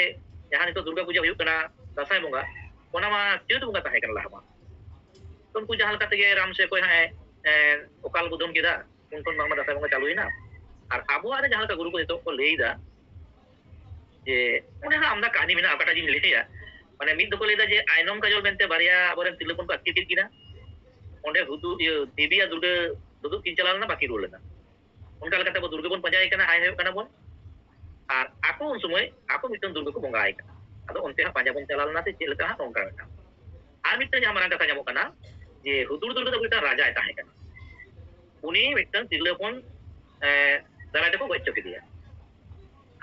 ᱡᱟᱦᱟᱸ ᱱᱤᱛᱚᱜ ᱫᱩᱨᱜᱟ ᱯᱩᱡᱟᱹ ᱦᱩᱭᱩᱜ ᱠᱟᱱᱟ, ᱫᱟᱸᱥᱟᱭ ᱵᱚᱸᱜᱟ, ᱚᱱᱟ ᱢᱟ ᱪᱟᱹᱛ ᱵᱚᱸᱜᱟ ᱛᱟᱦᱮᱸ ᱠᱟᱱᱟ ᱞᱟᱦᱟ ᱢᱟ᱾ ᱛᱚ ᱩᱱᱠᱩ ᱡᱟᱦᱟᱸ ᱞᱮᱠᱟ ᱛᱮᱜᱮ ᱨᱟᱢ ᱥᱮ ᱚᱠᱚᱭ ᱦᱟᱸᱜ ᱮ, ᱮ, ᱚᱠᱟᱞ ᱵᱳᱫᱷᱚᱱ ᱠᱮᱫᱟ, ᱩᱱ ᱠᱷᱚᱱ ᱵᱟᱝᱢᱟ ᱫᱟᱸᱥᱟᱭ ᱵᱚᱸᱜᱟ ᱪᱟᱹᱞᱩᱭᱮᱱᱟ᱾ ᱟᱨ ᱟᱵᱚᱣᱟᱜ ᱨᱮ ᱡᱟᱦᱟᱸ ᱞᱮᱠᱟ ᱜᱩᱨᱩ ᱠᱚ ᱱᱤᱛᱚᱜ ᱠᱚ ᱞᱟᱹᱭ ᱮᱫᱟ, ᱡᱮ ᱚᱸᱰᱮ ᱦᱚᱸ ᱟᱢᱫᱟ ᱠᱟᱹᱦᱱᱤ ᱢᱮᱱᱟᱜᱼᱟ, ᱚᱠᱟᱴᱟᱜ ᱡᱤᱧ ᱞᱟᱹᱭᱟ᱾ ᱢᱟᱱᱮ ᱢᱤᱫ ᱫᱚᱠᱚ ᱞᱟᱹᱭ ᱮᱫᱟ ᱡᱮ ᱟᱭᱱᱚᱢ ᱠᱟᱡᱚᱞ ᱢᱮᱱᱛᱮ ᱵᱟᱨᱭᱟ ᱟᱵᱚᱨᱮᱱ ᱛᱤᱨᱞᱟᱹ ᱦᱚᱯᱚᱱ ᱠᱚ ᱟᱹᱛᱠᱤᱨ ᱠᱮᱫ ᱠᱤᱱᱟ, ᱚᱸᱰᱮ ᱦᱩᱫᱩ, ᱤᱭᱟᱹ, ᱫᱮᱵᱤ ᱟᱨ ᱫᱩᱨᱜᱟᱹ ᱫᱩᱫᱩᱜ ᱠᱤᱱ ᱪᱟᱞᱟᱣ ᱞᱮᱱᱟ, ᱵᱟᱹᱠᱤᱱ ᱨᱩᱣᱟᱹᱲ ᱞᱮᱱᱟ᱾ ᱚᱱᱠᱟ ᱞᱮᱠᱟᱛᱮ ᱟᱵᱚ ᱫᱩᱨᱜᱟᱹ ᱵᱚᱱ ᱯᱟᱸᱡᱟᱭᱮ ᱠᱟᱱᱟ, ᱦᱟᱭ ᱦᱟᱭᱚᱜ ᱠᱟᱱᱟ ᱵᱚᱱ᱾ ᱟᱨ ᱟᱠᱚ ᱩᱱ ᱥᱚᱢᱚᱭ ᱟᱠᱚ ᱢᱤᱫᱴᱟᱝ ᱫᱩᱨᱜᱟᱹ ᱠᱚ ᱵᱚᱸᱜᱟ ᱟᱭ ᱠᱟᱱᱟ᱾ ᱟᱫᱚ ᱚᱱᱛᱮ ᱦᱟᱸᱜ ᱯᱟᱸᱡᱟ ᱵᱚᱱ ᱪᱟᱞᱟᱣ ᱞᱮᱱᱟ ᱥᱮ ᱪᱮᱫ ᱞᱮᱠᱟ ᱦᱟᱸᱜ, ᱱᱚᱝᱠᱟ ᱢᱤᱫᱴᱟᱝ᱾ ᱟᱨ ᱢᱤᱫᱴᱟᱝ ᱡᱟᱦᱟᱸ ᱢᱟᱨᱟᱝ ᱠᱟᱛᱷᱟ ᱧᱟᱢᱚᱜ ᱠᱟᱱᱟ ᱡᱮ ᱦᱩᱫᱩᱲ ᱫᱩᱨᱜᱟᱹ ᱫᱚ ᱢᱤᱫᱴᱟᱝ ᱨᱟᱡᱟᱭ ᱛᱟᱦᱮᱸ ᱠᱟᱱᱟ᱾ ᱩᱱᱤ ᱢᱤᱫᱴᱟᱝ ᱛᱤᱨᱞᱟᱹ ᱦᱚᱯᱚᱱ, ᱮ, ᱫᱟᱨᱟᱭ ᱛᱮᱠᱚ ᱜᱚᱡ ᱦᱚᱪᱚ ᱠᱮᱫᱮᱭᱟ᱾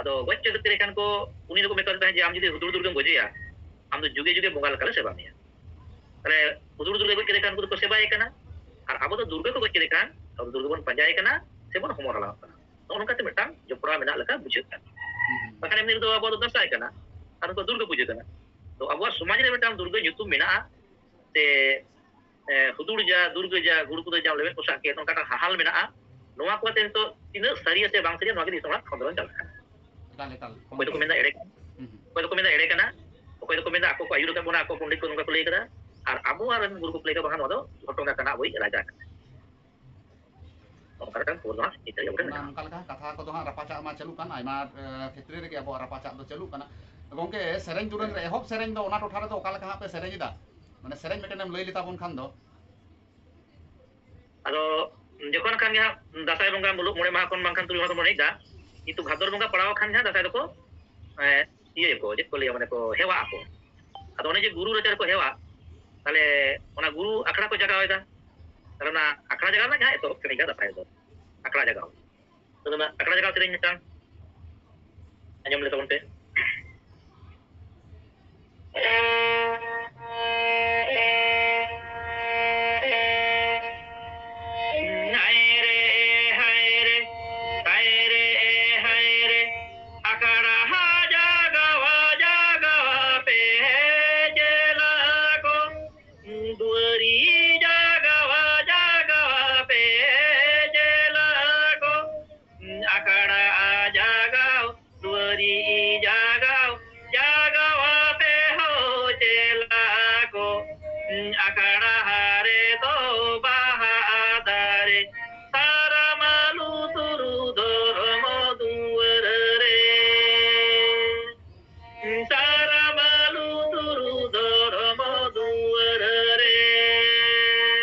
ᱟᱫᱚ ᱜᱚᱡ ᱦᱚᱪᱚ ᱠᱮᱫᱮ ᱠᱷᱟᱱ ᱠᱚ, ᱩᱱᱤ ᱫᱚᱠᱚ ᱢᱮᱛᱟᱫᱮ ᱛᱟᱦᱮᱸᱫ ᱡᱮ, "ᱟᱢ ᱡᱩᱫᱤ ᱦᱩᱫᱩᱲ ᱫᱩᱨᱜᱟᱹᱢ ᱜᱚᱡᱮᱭᱟ, ᱟᱢ ᱫᱚ ᱡᱩᱜᱮ ᱡᱩᱜᱮ ᱵᱚᱸᱜᱟ ᱞᱮᱠᱟᱞᱮ ᱥᱮᱵᱟ ᱢᱮᱭᱟ᱾" ᱛᱟᱦᱞᱮ ᱦᱩᱫᱩᱲ ᱫᱩᱨᱜᱟᱹ ᱜᱚᱡ ᱠᱮᱫᱮ ᱠᱷᱟᱱ ᱩᱱᱠᱩ ᱫᱚᱠᱚ ᱥᱮᱵᱟᱭᱮ ᱠᱟᱱᱟ, ᱟᱨ ᱟᱵᱚ ᱫᱚ ᱫᱩᱨᱜᱟᱹ ᱠᱚ ᱜᱚᱡ ᱠᱮᱫᱮ ᱠᱷᱟᱱ ᱟᱵᱚ ᱫᱚ ᱫᱩᱨᱜᱟᱹ ᱵᱚᱱ ᱯᱟᱸᱡᱟᱭᱮ ᱠᱟᱱᱟ ᱥᱮᱵᱚᱱ ᱦᱚᱢᱚᱨ ᱦᱟᱞᱟᱝ ᱠᱟᱱᱟ᱾ ᱱᱚᱜᱼᱚ ᱱᱚᱝᱠᱟᱛᱮ ᱢᱤᱫᱴᱟᱝ ᱡᱚᱯᱲᱟᱣ ᱢᱮᱱᱟᱜ ᱞᱮᱠᱟ ᱵᱩᱡᱷᱟᱹᱜ ᱠᱟᱱᱟ᱾ ᱦᱩᱸ᱾ ᱵᱟᱠᱷᱟᱱ ᱮᱢᱱᱤ ᱨᱮᱫᱚ ᱟᱵᱚ ᱫᱚ ᱫᱟᱸᱥᱟᱭ ᱠᱟᱱᱟ, ᱟᱨ ᱩᱱᱠᱩ ᱫᱩᱨᱜᱟᱹ ᱯᱩᱡᱟᱹ ᱠᱟᱱᱟ᱾ ᱛᱚ ᱟᱵᱚᱣᱟᱜ ᱥᱚᱢᱟᱡᱽ ᱨᱮ ᱢᱤᱫᱴᱟᱝ ᱫᱩᱨᱜᱟᱹ ᱧᱩᱛᱩᱢ ᱢᱮᱱᱟᱜᱼᱟ, ᱥᱮ ᱦᱩᱫᱩᱲ ᱡᱟ, ᱫᱩᱨᱜᱟᱹ ᱡᱟ, ᱜᱩᱲ ᱠᱚᱫᱚ ᱡᱟᱢ ᱞᱮᱵᱮᱫ ᱯᱚᱥᱟᱜ ᱠᱮᱫ, ᱱᱚᱝᱠᱟᱱᱟᱜ ᱦᱟᱦᱟᱞ ᱢᱮᱱᱟᱜᱼᱟ᱾ ᱱᱚᱣᱟ ᱠᱚ ᱟᱛᱮ ᱱᱤᱛᱚᱜ ᱛᱤᱱᱟᱹᱜ ᱥᱟᱹᱨᱤᱭᱟ ᱥᱮ ᱵᱟᱝ ᱥᱟᱹᱨᱤᱭᱟ, ᱱᱚᱣᱟ ᱜᱮ ᱫᱤᱥᱚᱢ ᱦᱚᱲᱟᱜ ᱠᱷᱚᱸᱫᱽᱨᱚᱸᱫᱽ ᱪᱟᱞᱟᱜ ᱠᱟᱱᱟ᱾ ᱮᱠᱟᱞ, ᱮᱠᱟᱞ᱾ ᱚᱠᱚᱭ ᱫᱚᱠᱚ ᱢᱮᱱᱫᱟ ᱮᱲᱮ ᱠᱟᱱᱟ, ᱦᱩᱸ, ᱦᱩᱸ᱾ ᱚᱠᱚᱭ ᱫᱚᱠᱚ ᱢᱮᱱᱫᱟ ᱮᱲᱮ ᱠᱟᱱᱟ, ᱚᱠᱚᱭ ᱫᱚᱠᱚ ᱢᱮᱱᱫᱟ ᱟᱠᱚ ᱠᱚ ᱟᱹᱭᱩᱨ ᱟᱠᱟᱫ ᱵᱚᱱᱟ, ᱟᱠᱚ ᱯᱚᱱᱰᱤᱛ ᱠᱚ ᱱᱚᱝᱠᱟ ᱠᱚ ᱞᱟᱹᱭ ᱠᱟᱫᱟ, ᱟᱨ ᱟᱵᱚ ᱟᱨ ᱨᱮᱱ ᱜᱩᱨᱩ ᱠᱚ ᱞᱟᱹᱭ ᱠᱟᱫᱟ, ᱵᱟᱝᱟ, ᱱᱚᱣᱟ ᱫᱚ ᱜᱷᱚᱴᱚᱱᱟ ᱠᱟᱱᱟ, ᱟᱵᱚᱭᱤᱡ ᱨᱟᱡᱟ ᱠᱟᱱᱟ᱾ ᱚᱱᱠᱟ ᱢᱤᱫᱴᱟᱝ ᱠᱷᱚᱵᱚᱨ ᱫᱚ ᱦᱟᱸᱜ ᱱᱤᱛᱚᱜ ᱟᱵᱚ ᱴᱷᱮᱱ ᱚᱱᱟ ᱢᱮᱱᱟᱜᱼᱟ᱾ ᱚᱱᱠᱟ ᱞᱮᱠᱟ ᱠᱟᱛᱷᱟ ᱠᱚᱫᱚ ᱦᱟᱸᱜ ᱨᱟᱯᱟᱪᱟᱜ ᱢᱟ ᱪᱟᱹᱞᱩᱜ ᱠᱟᱱ, ᱟᱭᱢᱟ, ᱮ, ᱠᱷᱮᱛᱨᱮ ᱨᱮᱜᱮ ᱟᱵᱚᱣᱟᱜ ᱨᱟᱯᱟᱪᱟᱜ ᱫᱚ ᱪᱟᱹᱞᱩᱜ ᱠᱟᱱᱟ᱾ ᱜᱚᱝᱠᱮ, ᱥᱮᱨᱮᱧ ᱫᱩᱨᱟᱹᱝ ᱨᱮ ᱮᱦᱚᱵ ᱥᱮᱨᱮᱧ ᱫᱚ ᱚᱱᱟ ᱴᱚᱴᱷᱟ ᱨᱮᱫᱚ ᱚᱠᱟ ᱞᱮᱠᱟ ᱦᱟᱸᱜ ᱯᱮ ᱥᱮᱨᱮᱧ ᱮᱫᱟ? ᱢᱟᱱᱮ, ᱥᱮᱨᱮᱧ ᱢᱤᱫᱴᱮᱱ ᱮᱢ ᱞᱟᱹᱭ ᱞᱮ ᱛᱟᱵᱚᱱ ᱠᱷᱟᱱ ᱫᱚ᱾ ᱟᱫᱚ ᱡᱚᱠᱷᱚᱱ ᱠᱷᱟᱱ ᱜᱮ ᱦᱟᱸᱜ ᱫᱟᱸᱥᱟᱭ ᱵᱚᱸᱜᱟ ᱢᱩᱞᱩᱜ ᱢᱚᱬᱮ ᱢᱟᱦᱟ ᱠᱷᱚᱱ ᱵᱟᱝᱠᱷᱟᱱ ᱛᱩᱨᱩᱭ ᱢᱟᱦᱟ ᱠᱚ ᱢᱚᱱᱮᱭᱮᱫᱟ, ᱠᱤᱱᱛᱩ ᱵᱷᱟᱫᱚᱨ ᱵᱚᱸᱜᱟ ᱯᱟᱲᱟᱣ ᱠᱷᱟᱱ ᱜᱮ ᱦᱟᱸᱜ ᱫᱟᱸᱥᱟᱭ ᱫᱚᱠᱚ, ᱮ, ᱤᱭᱟᱹᱭᱟᱠᱚ, ᱪᱮᱫ ᱠᱚ ᱞᱟᱹᱭᱟ, ᱢᱟᱱᱮ ᱠᱚ ᱦᱮᱣᱟᱜ ᱟᱠᱚ᱾ ᱟᱫᱚ ᱚᱱᱮ ᱡᱮ ᱜᱩᱨᱩ ᱨᱟᱪᱟ ᱨᱮᱠᱚ ᱦᱮᱣᱟ, ᱛᱟᱦᱞᱮ ᱚᱱᱟ ᱜᱩᱨᱩ ᱟᱠᱷᱲᱟ ᱠᱚ ᱡᱟᱜᱟᱣ ᱮᱫᱟ᱾ ᱛᱟᱦᱞᱮ ᱚᱱᱟ ᱟᱠᱷᱲᱟ ᱡᱟᱜᱟᱣ ᱨᱮᱱᱟᱜ ᱡᱟᱦᱟᱸ ᱮᱛᱚᱦᱚᱵ ᱥᱮᱨᱮᱧ ᱠᱟᱱᱟ ᱫᱟᱸᱥᱟᱭ ᱫᱚ, ᱟᱠᱷᱲᱟ ᱡᱟᱜᱟᱣ᱾ ᱛᱚᱵᱮ ᱢᱟ ᱟᱠᱷᱲᱟ ᱡᱟᱜᱟᱣ ᱥᱮᱨᱮᱧ ᱢᱤᱫᱴᱟᱝ ᱟᱸᱡᱚᱢ ᱞᱮ ᱛᱟᱵᱚᱱ ᱯᱮ᱾ ᱦᱟᱭ ᱨᱮ, ᱦᱟᱭ ᱨᱮ, ᱦᱟᱭ ᱨᱮ, ᱦᱟᱭ ᱨᱮ, ᱟᱠᱷᱲᱟ ᱡᱟᱜᱟᱣ, ᱡᱟᱜᱟᱣ ᱯᱮ ᱪᱮᱞᱟ ᱠᱚ᱾ ᱫᱩᱣᱟᱹᱨᱤ ᱡᱟᱜᱟᱣ, ᱡᱟᱜᱟᱣ ᱯᱮ ᱪᱮᱞᱟ ᱠᱚ᱾ ᱟᱠᱷᱲᱟ ᱡᱟᱜᱟᱣ, ᱫᱩᱣᱟᱹᱨᱤ ᱡᱟᱜᱟᱣ, ᱡᱟᱜᱟᱣ ᱯᱮ ᱦᱳ ᱪᱮᱞᱟ ᱠᱚ᱾ ᱟᱠᱷᱲᱟ ᱨᱮ ᱫᱚ ᱵᱟᱦᱟ ᱫᱟᱨᱮ, ᱥᱟᱨᱢᱟ ᱞᱩᱛᱩᱨ ᱫᱷᱚᱨᱚᱢ ᱫᱩᱣᱟᱹᱨ ᱨᱮ᱾ ᱥᱟᱨᱢᱟ ᱞᱩᱛᱩᱨ ᱫᱷᱚᱨᱚᱢ ᱫᱩᱣᱟᱹᱨ ᱨᱮ᱾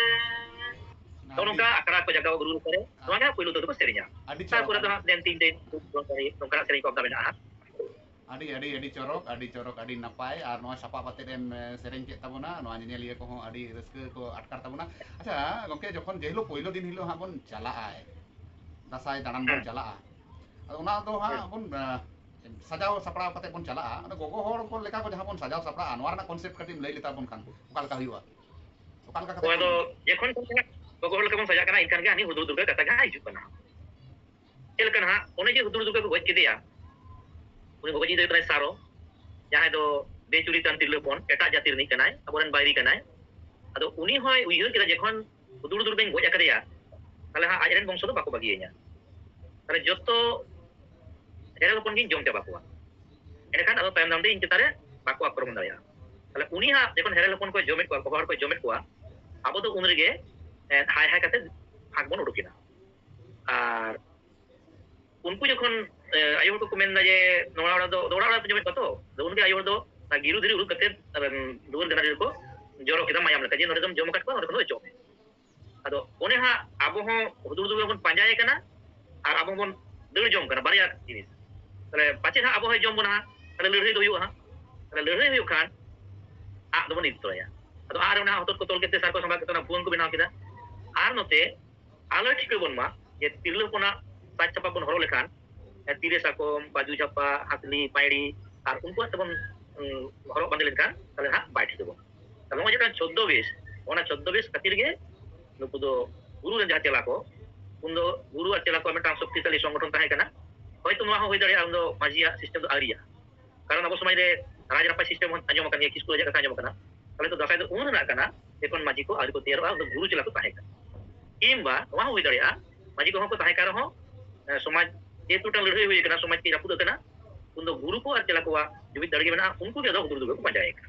ᱱᱚᱜᱼᱚ ᱱᱚᱝᱠᱟ ᱟᱠᱷᱲᱟ ᱠᱚ ᱡᱟᱜᱟᱣ ᱜᱩᱨᱩ ᱨᱩᱯᱟᱹ ᱨᱮ, ᱱᱚᱣᱟ ᱜᱮ ᱦᱟᱸᱜ ᱯᱳᱭᱞᱳ ᱛᱮᱫᱚ ᱠᱚ ᱥᱮᱨᱮᱧᱟ᱾ ᱟᱹᱰᱤ ᱪᱚᱨᱚᱠ, ᱛᱟᱨᱯᱚᱨᱮ ᱫᱚ ᱟᱹᱰᱤ ᱦᱟᱸᱜ ᱫᱮᱱ ᱛᱤᱧ ᱫᱮᱱ, ᱱᱚᱝᱠᱟᱱᱟᱜ ᱥᱮᱨᱮᱧ ᱠᱚ ᱚᱱᱠᱟ ᱢᱮᱱᱟᱜᱼᱟ ᱦᱟᱸᱜ᱾ ᱟᱹᱰᱤ, ᱟᱹᱰᱤ, ᱟᱹᱰᱤ ᱪᱚᱨᱚᱠ, ᱟᱹᱰᱤ ᱪᱚᱨᱚᱠ, ᱟᱹᱰᱤ ᱱᱟᱯᱟᱭ᱾ ᱟᱨ ᱱᱚᱣᱟ ᱥᱟᱯᱟᱵ ᱟᱛᱮᱫ ᱮᱢ, ᱮ, ᱥᱮᱨᱮᱧ ᱠᱮᱫ ᱛᱟᱵᱚᱱᱟ, ᱱᱚᱣᱟ ᱧᱮᱧᱮᱞᱤᱭᱟᱹ ᱠᱚᱦᱚᱸ ᱟᱹᱰᱤ ᱨᱟᱹᱥᱠᱟᱹ ᱠᱚ ᱟᱴᱠᱟᱨ ᱛᱟᱵᱚᱱᱟ᱾ ᱟᱪᱪᱷᱟ ᱜᱚᱢᱠᱮ, ᱡᱚᱠᱷᱚᱱ ᱡᱮ ᱦᱤᱞᱳᱜ ᱯᱳᱭᱞᱳ ᱫᱤᱱ ᱦᱤᱞᱳᱜ ᱦᱟᱸᱜ ᱵᱚᱱ ᱪᱟᱞᱟᱜᱼᱟ, ᱫᱟᱸᱥᱟᱭ ᱫᱟᱬᱟᱱ ᱵᱚᱱ ᱦᱮᱸ᱾ ᱪᱟᱞᱟᱜᱼᱟ, ᱟᱫᱚ ᱚᱱᱟ ᱫᱚ ᱦᱟᱸᱜ ᱦᱮᱸ᱾ ᱵᱚᱱ, ᱮ, ᱥᱟᱡᱟᱣ ᱥᱟᱯᱲᱟᱣ ᱠᱟᱛᱮᱫ ᱵᱚᱱ ᱪᱟᱞᱟᱜᱼᱟ᱾ ᱟᱫᱚ ᱜᱚᱜᱚ ᱦᱚᱲ ᱠᱚ ᱞᱮᱠᱟ ᱠᱚ ᱡᱟᱦᱟᱸ ᱵᱚᱱ ᱥᱟᱡᱟᱣ ᱥᱟᱯᱲᱟᱜᱼᱟ, ᱱᱚᱣᱟ ᱨᱮᱱᱟᱜ concept ᱠᱟᱹᱴᱤᱡ ᱮᱢ ᱞᱟᱹᱭ ᱞᱮᱛᱟ ᱵᱚᱱ ᱠᱷᱟᱱ ᱚᱠᱟ ᱞᱮᱠᱟ ᱦᱩᱭᱩᱜᱼᱟ? ᱚᱠᱟ ᱞᱮᱠᱟ ᱠᱟᱛᱮ ᱦᱳᱭ, ᱟᱫᱚ ᱵᱚᱱ ᱡᱚᱠᱷᱚᱱ ᱠᱷᱚᱱ ᱜᱮ ᱦᱟᱸᱜ ᱜᱚᱜᱚ ᱦᱚᱲ ᱞᱮᱠᱟ ᱵᱚᱱ ᱥᱟᱡᱟᱜ ᱠᱟᱱᱟ, ᱮᱱᱠᱷᱟᱱ ᱜᱮ ᱦᱟᱹᱱᱤ ᱦᱩᱫᱩᱲ ᱫᱩᱨᱜᱟᱹ ᱠᱟᱛᱷᱟ ᱜᱮ ᱦᱟᱸᱜ ᱦᱤᱡᱩᱜ ᱠᱟᱱᱟ᱾ ᱪᱮᱫ ᱞᱮᱠᱟ ᱱᱟᱦᱟᱜ, ᱚᱱᱮ ᱡᱮ ᱦᱩᱫᱩᱲ ᱫᱩᱨᱜᱟᱹ ᱠᱚ ᱜᱚᱡ ᱠᱮᱫᱮᱭᱟ, ᱩᱱᱤ ᱜᱚᱜᱚ ᱡᱤᱣᱤ ᱫᱚ ᱦᱩᱭᱩᱜ ᱠᱟᱱᱟᱭ ᱥᱟᱨᱚ, ᱡᱟᱦᱟᱸᱭ ᱫᱚ ᱵᱮᱪᱩᱨᱤᱛᱟᱱ ᱛᱤᱨᱞᱟᱹ ᱦᱚᱯᱚᱱ, ᱮᱴᱟᱜ ᱡᱟᱹᱛᱤ ᱨᱤᱱᱤᱡ ᱠᱟᱱᱟᱭ, ᱟᱵᱚᱨᱮᱱ ᱵᱟᱹᱭᱨᱤ ᱠᱟᱱᱟᱭ᱾ ᱟᱫᱚ ᱩᱱᱤ ᱦᱚᱸᱭ ᱩᱭᱦᱟᱹᱨ ᱠᱮᱫᱟ, ᱡᱚᱠᱷᱚᱱ ᱦᱩᱫᱩᱲ ᱦᱩᱫᱩᱲ ᱵᱟᱹᱧ ᱜᱚᱡ ᱟᱠᱟᱫᱮᱭᱟ, ᱛᱟᱦᱞᱮ ᱦᱟᱸᱜ ᱟᱡᱨᱮᱱ ᱵᱚᱝᱥᱚ ᱫᱚ ᱵᱟᱠᱚ ᱵᱟᱹᱜᱤᱭᱟᱹᱧᱟ, ᱛᱟᱦᱞᱮ ᱡᱚᱛᱚ ᱦᱮᱨᱮᱞ ᱦᱚᱯᱚᱱ ᱜᱤᱧ ᱡᱚᱢ ᱪᱟᱵᱟ ᱠᱚᱣᱟ, ᱮᱸᱰᱮᱠᱷᱟᱱ ᱟᱫᱚ ᱛᱟᱭᱚᱢ ᱫᱟᱨᱟᱢ ᱛᱮ ᱤᱧ ᱪᱮᱛᱟᱱ ᱨᱮ ᱵᱟᱠᱚ ᱟᱠᱨᱚᱢᱚᱱ ᱫᱟᱲᱮᱭᱟᱜᱼᱟ᱾ ᱛᱟᱦᱞᱮ ᱩᱱᱤ ᱦᱟᱸᱜ ᱡᱚᱠᱷᱚᱱ ᱦᱮᱨᱮᱞ ᱦᱚᱯᱚᱱ ᱠᱚᱭ ᱡᱚᱢᱮᱫ ᱠᱚᱣᱟ, ᱵᱟᱵᱟ ᱦᱚᱲ ᱠᱚᱭ ᱡᱚᱢᱮᱫ ᱠᱚᱣᱟ, ᱟᱵᱚ ᱫᱚ ᱩᱱ ᱨᱮᱜᱮ, ᱮᱸ, ᱦᱟᱭ ᱦᱟᱭ ᱠᱟᱛᱮ ᱯᱷᱟᱸᱠ ᱵᱚᱱ ᱩᱰᱩᱠ ᱮᱱᱟ᱾ ᱟᱨ ᱩᱱᱠᱩ ᱡᱚᱠᱷᱚᱱ, ᱮᱸ, ᱟᱭᱳ ᱦᱚᱲ ᱠᱚᱠᱚ ᱢᱮᱱ ᱮᱫᱟ ᱡᱮ, "ᱱᱚᱣᱟ ᱚᱲᱟᱜ ᱫᱚ, ᱚᱲᱟᱜ ᱚᱲᱟᱜ ᱯᱮ ᱡᱚᱢᱮᱫ ᱠᱚᱣᱟ ᱛᱚ?" ᱟᱫᱚ ᱩᱱᱜᱮ ᱟᱭᱳ ᱦᱚᱲ ᱫᱚ ᱚᱱᱟ ᱜᱤᱨᱩ ᱫᱷᱤᱨᱤ ᱩᱰᱩᱠ ᱠᱟᱛᱮ, ᱟᱨ, ᱫᱩᱣᱟᱹᱨ ᱜᱟᱱᱟᱰᱤ ᱨᱮᱠᱚ ᱡᱚᱨᱚ ᱠᱮᱫᱟ ᱢᱟᱭᱟᱢ ᱞᱮᱠᱟ, ᱡᱮ, "ᱱᱚᱰᱮ ᱫᱚᱢ ᱡᱚᱢ ᱟᱠᱟᱫ ᱠᱚᱣᱟ, ᱱᱚᱰᱮ ᱠᱷᱚᱱ ᱫᱚ ᱚᱪᱚᱜ ᱢᱮ᱾" ᱟᱫᱚ ᱚᱱᱮ ᱦᱟᱸᱜ ᱟᱵᱚ ᱦᱚᱸ ᱦᱩᱫᱩᱲ ᱫᱩᱲᱩᱵ ᱵᱚᱱ ᱯᱟᱸᱡᱟᱭᱮ ᱠᱟᱱᱟ ᱟᱨ ᱟᱵᱚ ᱵᱚᱱ ᱫᱟᱹᱲ ᱡᱚᱝ ᱠᱟᱱᱟ, ᱵᱟᱨᱭᱟ ᱡᱤᱱᱤᱥ᱾ ᱛᱟᱦᱞᱮ ᱯᱟᱪᱮᱫ ᱦᱟᱸᱜ ᱟᱵᱚ ᱦᱚᱸᱭ ᱡᱚᱢ ᱵᱚᱱᱟ ᱦᱟᱸᱜ, ᱛᱟᱦᱞᱮ ᱞᱟᱹᱲᱦᱟᱹᱭ ᱫᱚ ᱦᱩᱭᱩᱜᱼᱟ ᱦᱟᱸᱜ᱾ ᱛᱟᱦᱞᱮ ᱞᱟᱹᱲᱦᱟᱹᱭ ᱦᱩᱭᱩᱜ ᱠᱷᱟᱱ ᱟᱜ ᱫᱚᱵᱚᱱ ᱤᱫᱤ ᱛᱚᱨᱟᱭᱟ᱾ ᱟᱫᱚ ᱟᱜ ᱨᱮ ᱚᱱᱟ ᱦᱚᱛᱚᱫ ᱠᱚ ᱛᱚᱞ ᱠᱮᱫ ᱛᱮ ᱥᱟᱨ ᱠᱚ ᱥᱟᱢᱵᱟᱣ ᱠᱮᱫ ᱛᱮ ᱚᱱᱟ ᱵᱷᱩᱣᱟᱹᱝ ᱠᱚ ᱵᱮᱱᱟᱣ ᱠᱮᱫᱟ᱾ ᱟᱨ ᱱᱚᱛᱮ ᱟᱞᱚ ᱴᱷᱤᱠᱟᱹ ᱵᱚᱱ ᱢᱟ ᱡᱮ ᱛᱤᱨᱞᱟᱹ ᱦᱚᱯᱚᱱᱟᱜ ᱥᱟᱡᱽ ᱥᱟᱯᱟᱵ ᱵᱚᱱ ᱦᱚᱨᱚᱜ ᱞᱮᱠᱷᱟᱱ, ᱮ, ᱛᱤᱨᱮ ᱥᱟᱠᱚᱢ, ᱵᱟᱡᱩ ᱡᱷᱟᱯᱟ, ᱦᱟᱛᱞᱤ, ᱯᱟᱭᱲᱤ ᱟᱨ ᱩᱱᱠᱩᱣᱟᱜ ᱛᱮᱵᱚᱱ, ᱩᱸ, ᱦᱚᱨᱚᱜ ᱵᱟᱸᱫᱮ ᱞᱮᱱᱠᱷᱟᱱ ᱛᱟᱦᱞᱮ ᱦᱟᱸᱜ ᱵᱟᱭ ᱴᱷᱤᱠᱟᱹ ᱵᱚᱱᱟ᱾ ᱛᱟᱦᱞᱮ ᱱᱚᱜᱼᱚᱭ ᱡᱮᱴᱟ ᱪᱳᱫᱽᱫᱳ ᱵᱮᱥ, ᱚᱱᱟ ᱪᱳᱫᱽᱫᱳ ᱵᱮᱥ ᱠᱷᱟᱹᱛᱤᱨ ᱜᱮ ᱱᱩᱠᱩ ᱫᱚ ᱜᱩᱨᱩ ᱨᱮᱱ ᱡᱟᱦᱟᱸ ᱪᱮᱞᱟ ᱠᱚ, ᱩᱱᱫᱚ ᱜᱩᱨᱩ ᱟᱨ ᱪᱮᱞᱟ ᱠᱚᱣᱟᱜ ᱢᱤᱫᱴᱟᱝ ᱥᱚᱠᱛᱤᱥᱟᱞᱤ ᱥᱚᱝᱜᱚᱴᱷᱚᱱ ᱛᱟᱦᱮᱸ ᱠᱟᱱᱟ᱾ ᱦᱚᱭᱛᱳ ᱱᱚᱣᱟ ᱦᱚᱸ ᱦᱩᱭ ᱫᱟᱲᱮᱭᱟᱜᱼᱟ, ᱩᱱᱫᱚ ᱢᱟᱹᱡᱷᱤᱭᱟᱜ ᱥᱤᱥᱴᱮᱢ ᱫᱚ ᱟᱹᱣᱨᱤᱭᱟᱜᱼᱟ᱾ ᱠᱟᱨᱚᱱ ᱟᱵᱚ ᱥᱚᱢᱟᱡᱽ ᱨᱮ ᱨᱟᱡᱽ ᱨᱟᱯᱟᱡᱽ ᱥᱤᱥᱴᱮᱢ ᱦᱚᱸ ᱟᱸᱡᱚᱢ ᱟᱠᱟᱱ ᱜᱮᱭᱟ, ᱠᱤᱥᱠᱩ ᱨᱟᱡᱟᱜ ᱠᱟᱛᱷᱟ ᱟᱸᱡᱚᱢ ᱟᱠᱟᱱᱟ᱾ ᱛᱟᱦᱞᱮ ᱛᱚ ᱫᱟᱸᱥᱟᱭ ᱫᱚ ᱩᱱ ᱨᱮᱱᱟᱜ ᱠᱟᱱᱟ ᱡᱚᱠᱷᱚᱱ ᱢᱟᱹᱡᱷᱤ ᱠᱚ ᱟᱹᱣᱨᱤ ᱠᱚ ᱛᱮᱭᱟᱨᱚᱜᱼᱟ, ᱩᱱᱫᱚ ᱜᱩᱨᱩ ᱪᱮᱞᱟ ᱠᱚ ᱛᱟᱦᱮᱸ ᱠᱟᱱᱟ᱾ ᱠᱤᱝᱵᱟ ᱱᱚᱣᱟ ᱦᱚᱸ ᱦᱩᱭ ᱫᱟᱲᱮᱭᱟᱜᱼᱟ, ᱢᱟᱹᱡᱷᱤ ᱠᱚᱦᱚᱸ ᱠᱚ ᱛᱟᱦᱮᱸ ᱠᱟᱱ ᱨᱮᱦᱚᱸ, ᱮ, ᱥᱚᱢᱟᱡᱽ ᱡᱮᱦᱮᱛᱩ ᱢᱤᱫᱴᱟᱝ ᱞᱟᱹᱲᱦᱟᱹᱭ ᱦᱩᱭ ᱟᱠᱟᱱᱟ, ᱥᱚᱢᱟᱡᱽ ᱠᱤ ᱨᱟᱹᱯᱩᱫ ᱟᱠᱟᱱᱟ, ᱩᱱᱫᱚ ᱜᱩᱨᱩ ᱠᱚ ᱟᱨ ᱪᱮᱞᱟ ᱠᱚᱣᱟᱜ ᱡᱩᱢᱤᱫ ᱫᱟᱲᱮ ᱜᱮ ᱢᱮᱱᱟᱜᱼᱟ, ᱩᱱᱠᱩ ᱜᱮ ᱟᱫᱚ ᱦᱩᱫᱩᱲ ᱫᱩᱨᱜᱟᱹ ᱠᱚ ᱯᱟᱸᱡᱟᱭᱮ ᱠᱟᱱᱟ᱾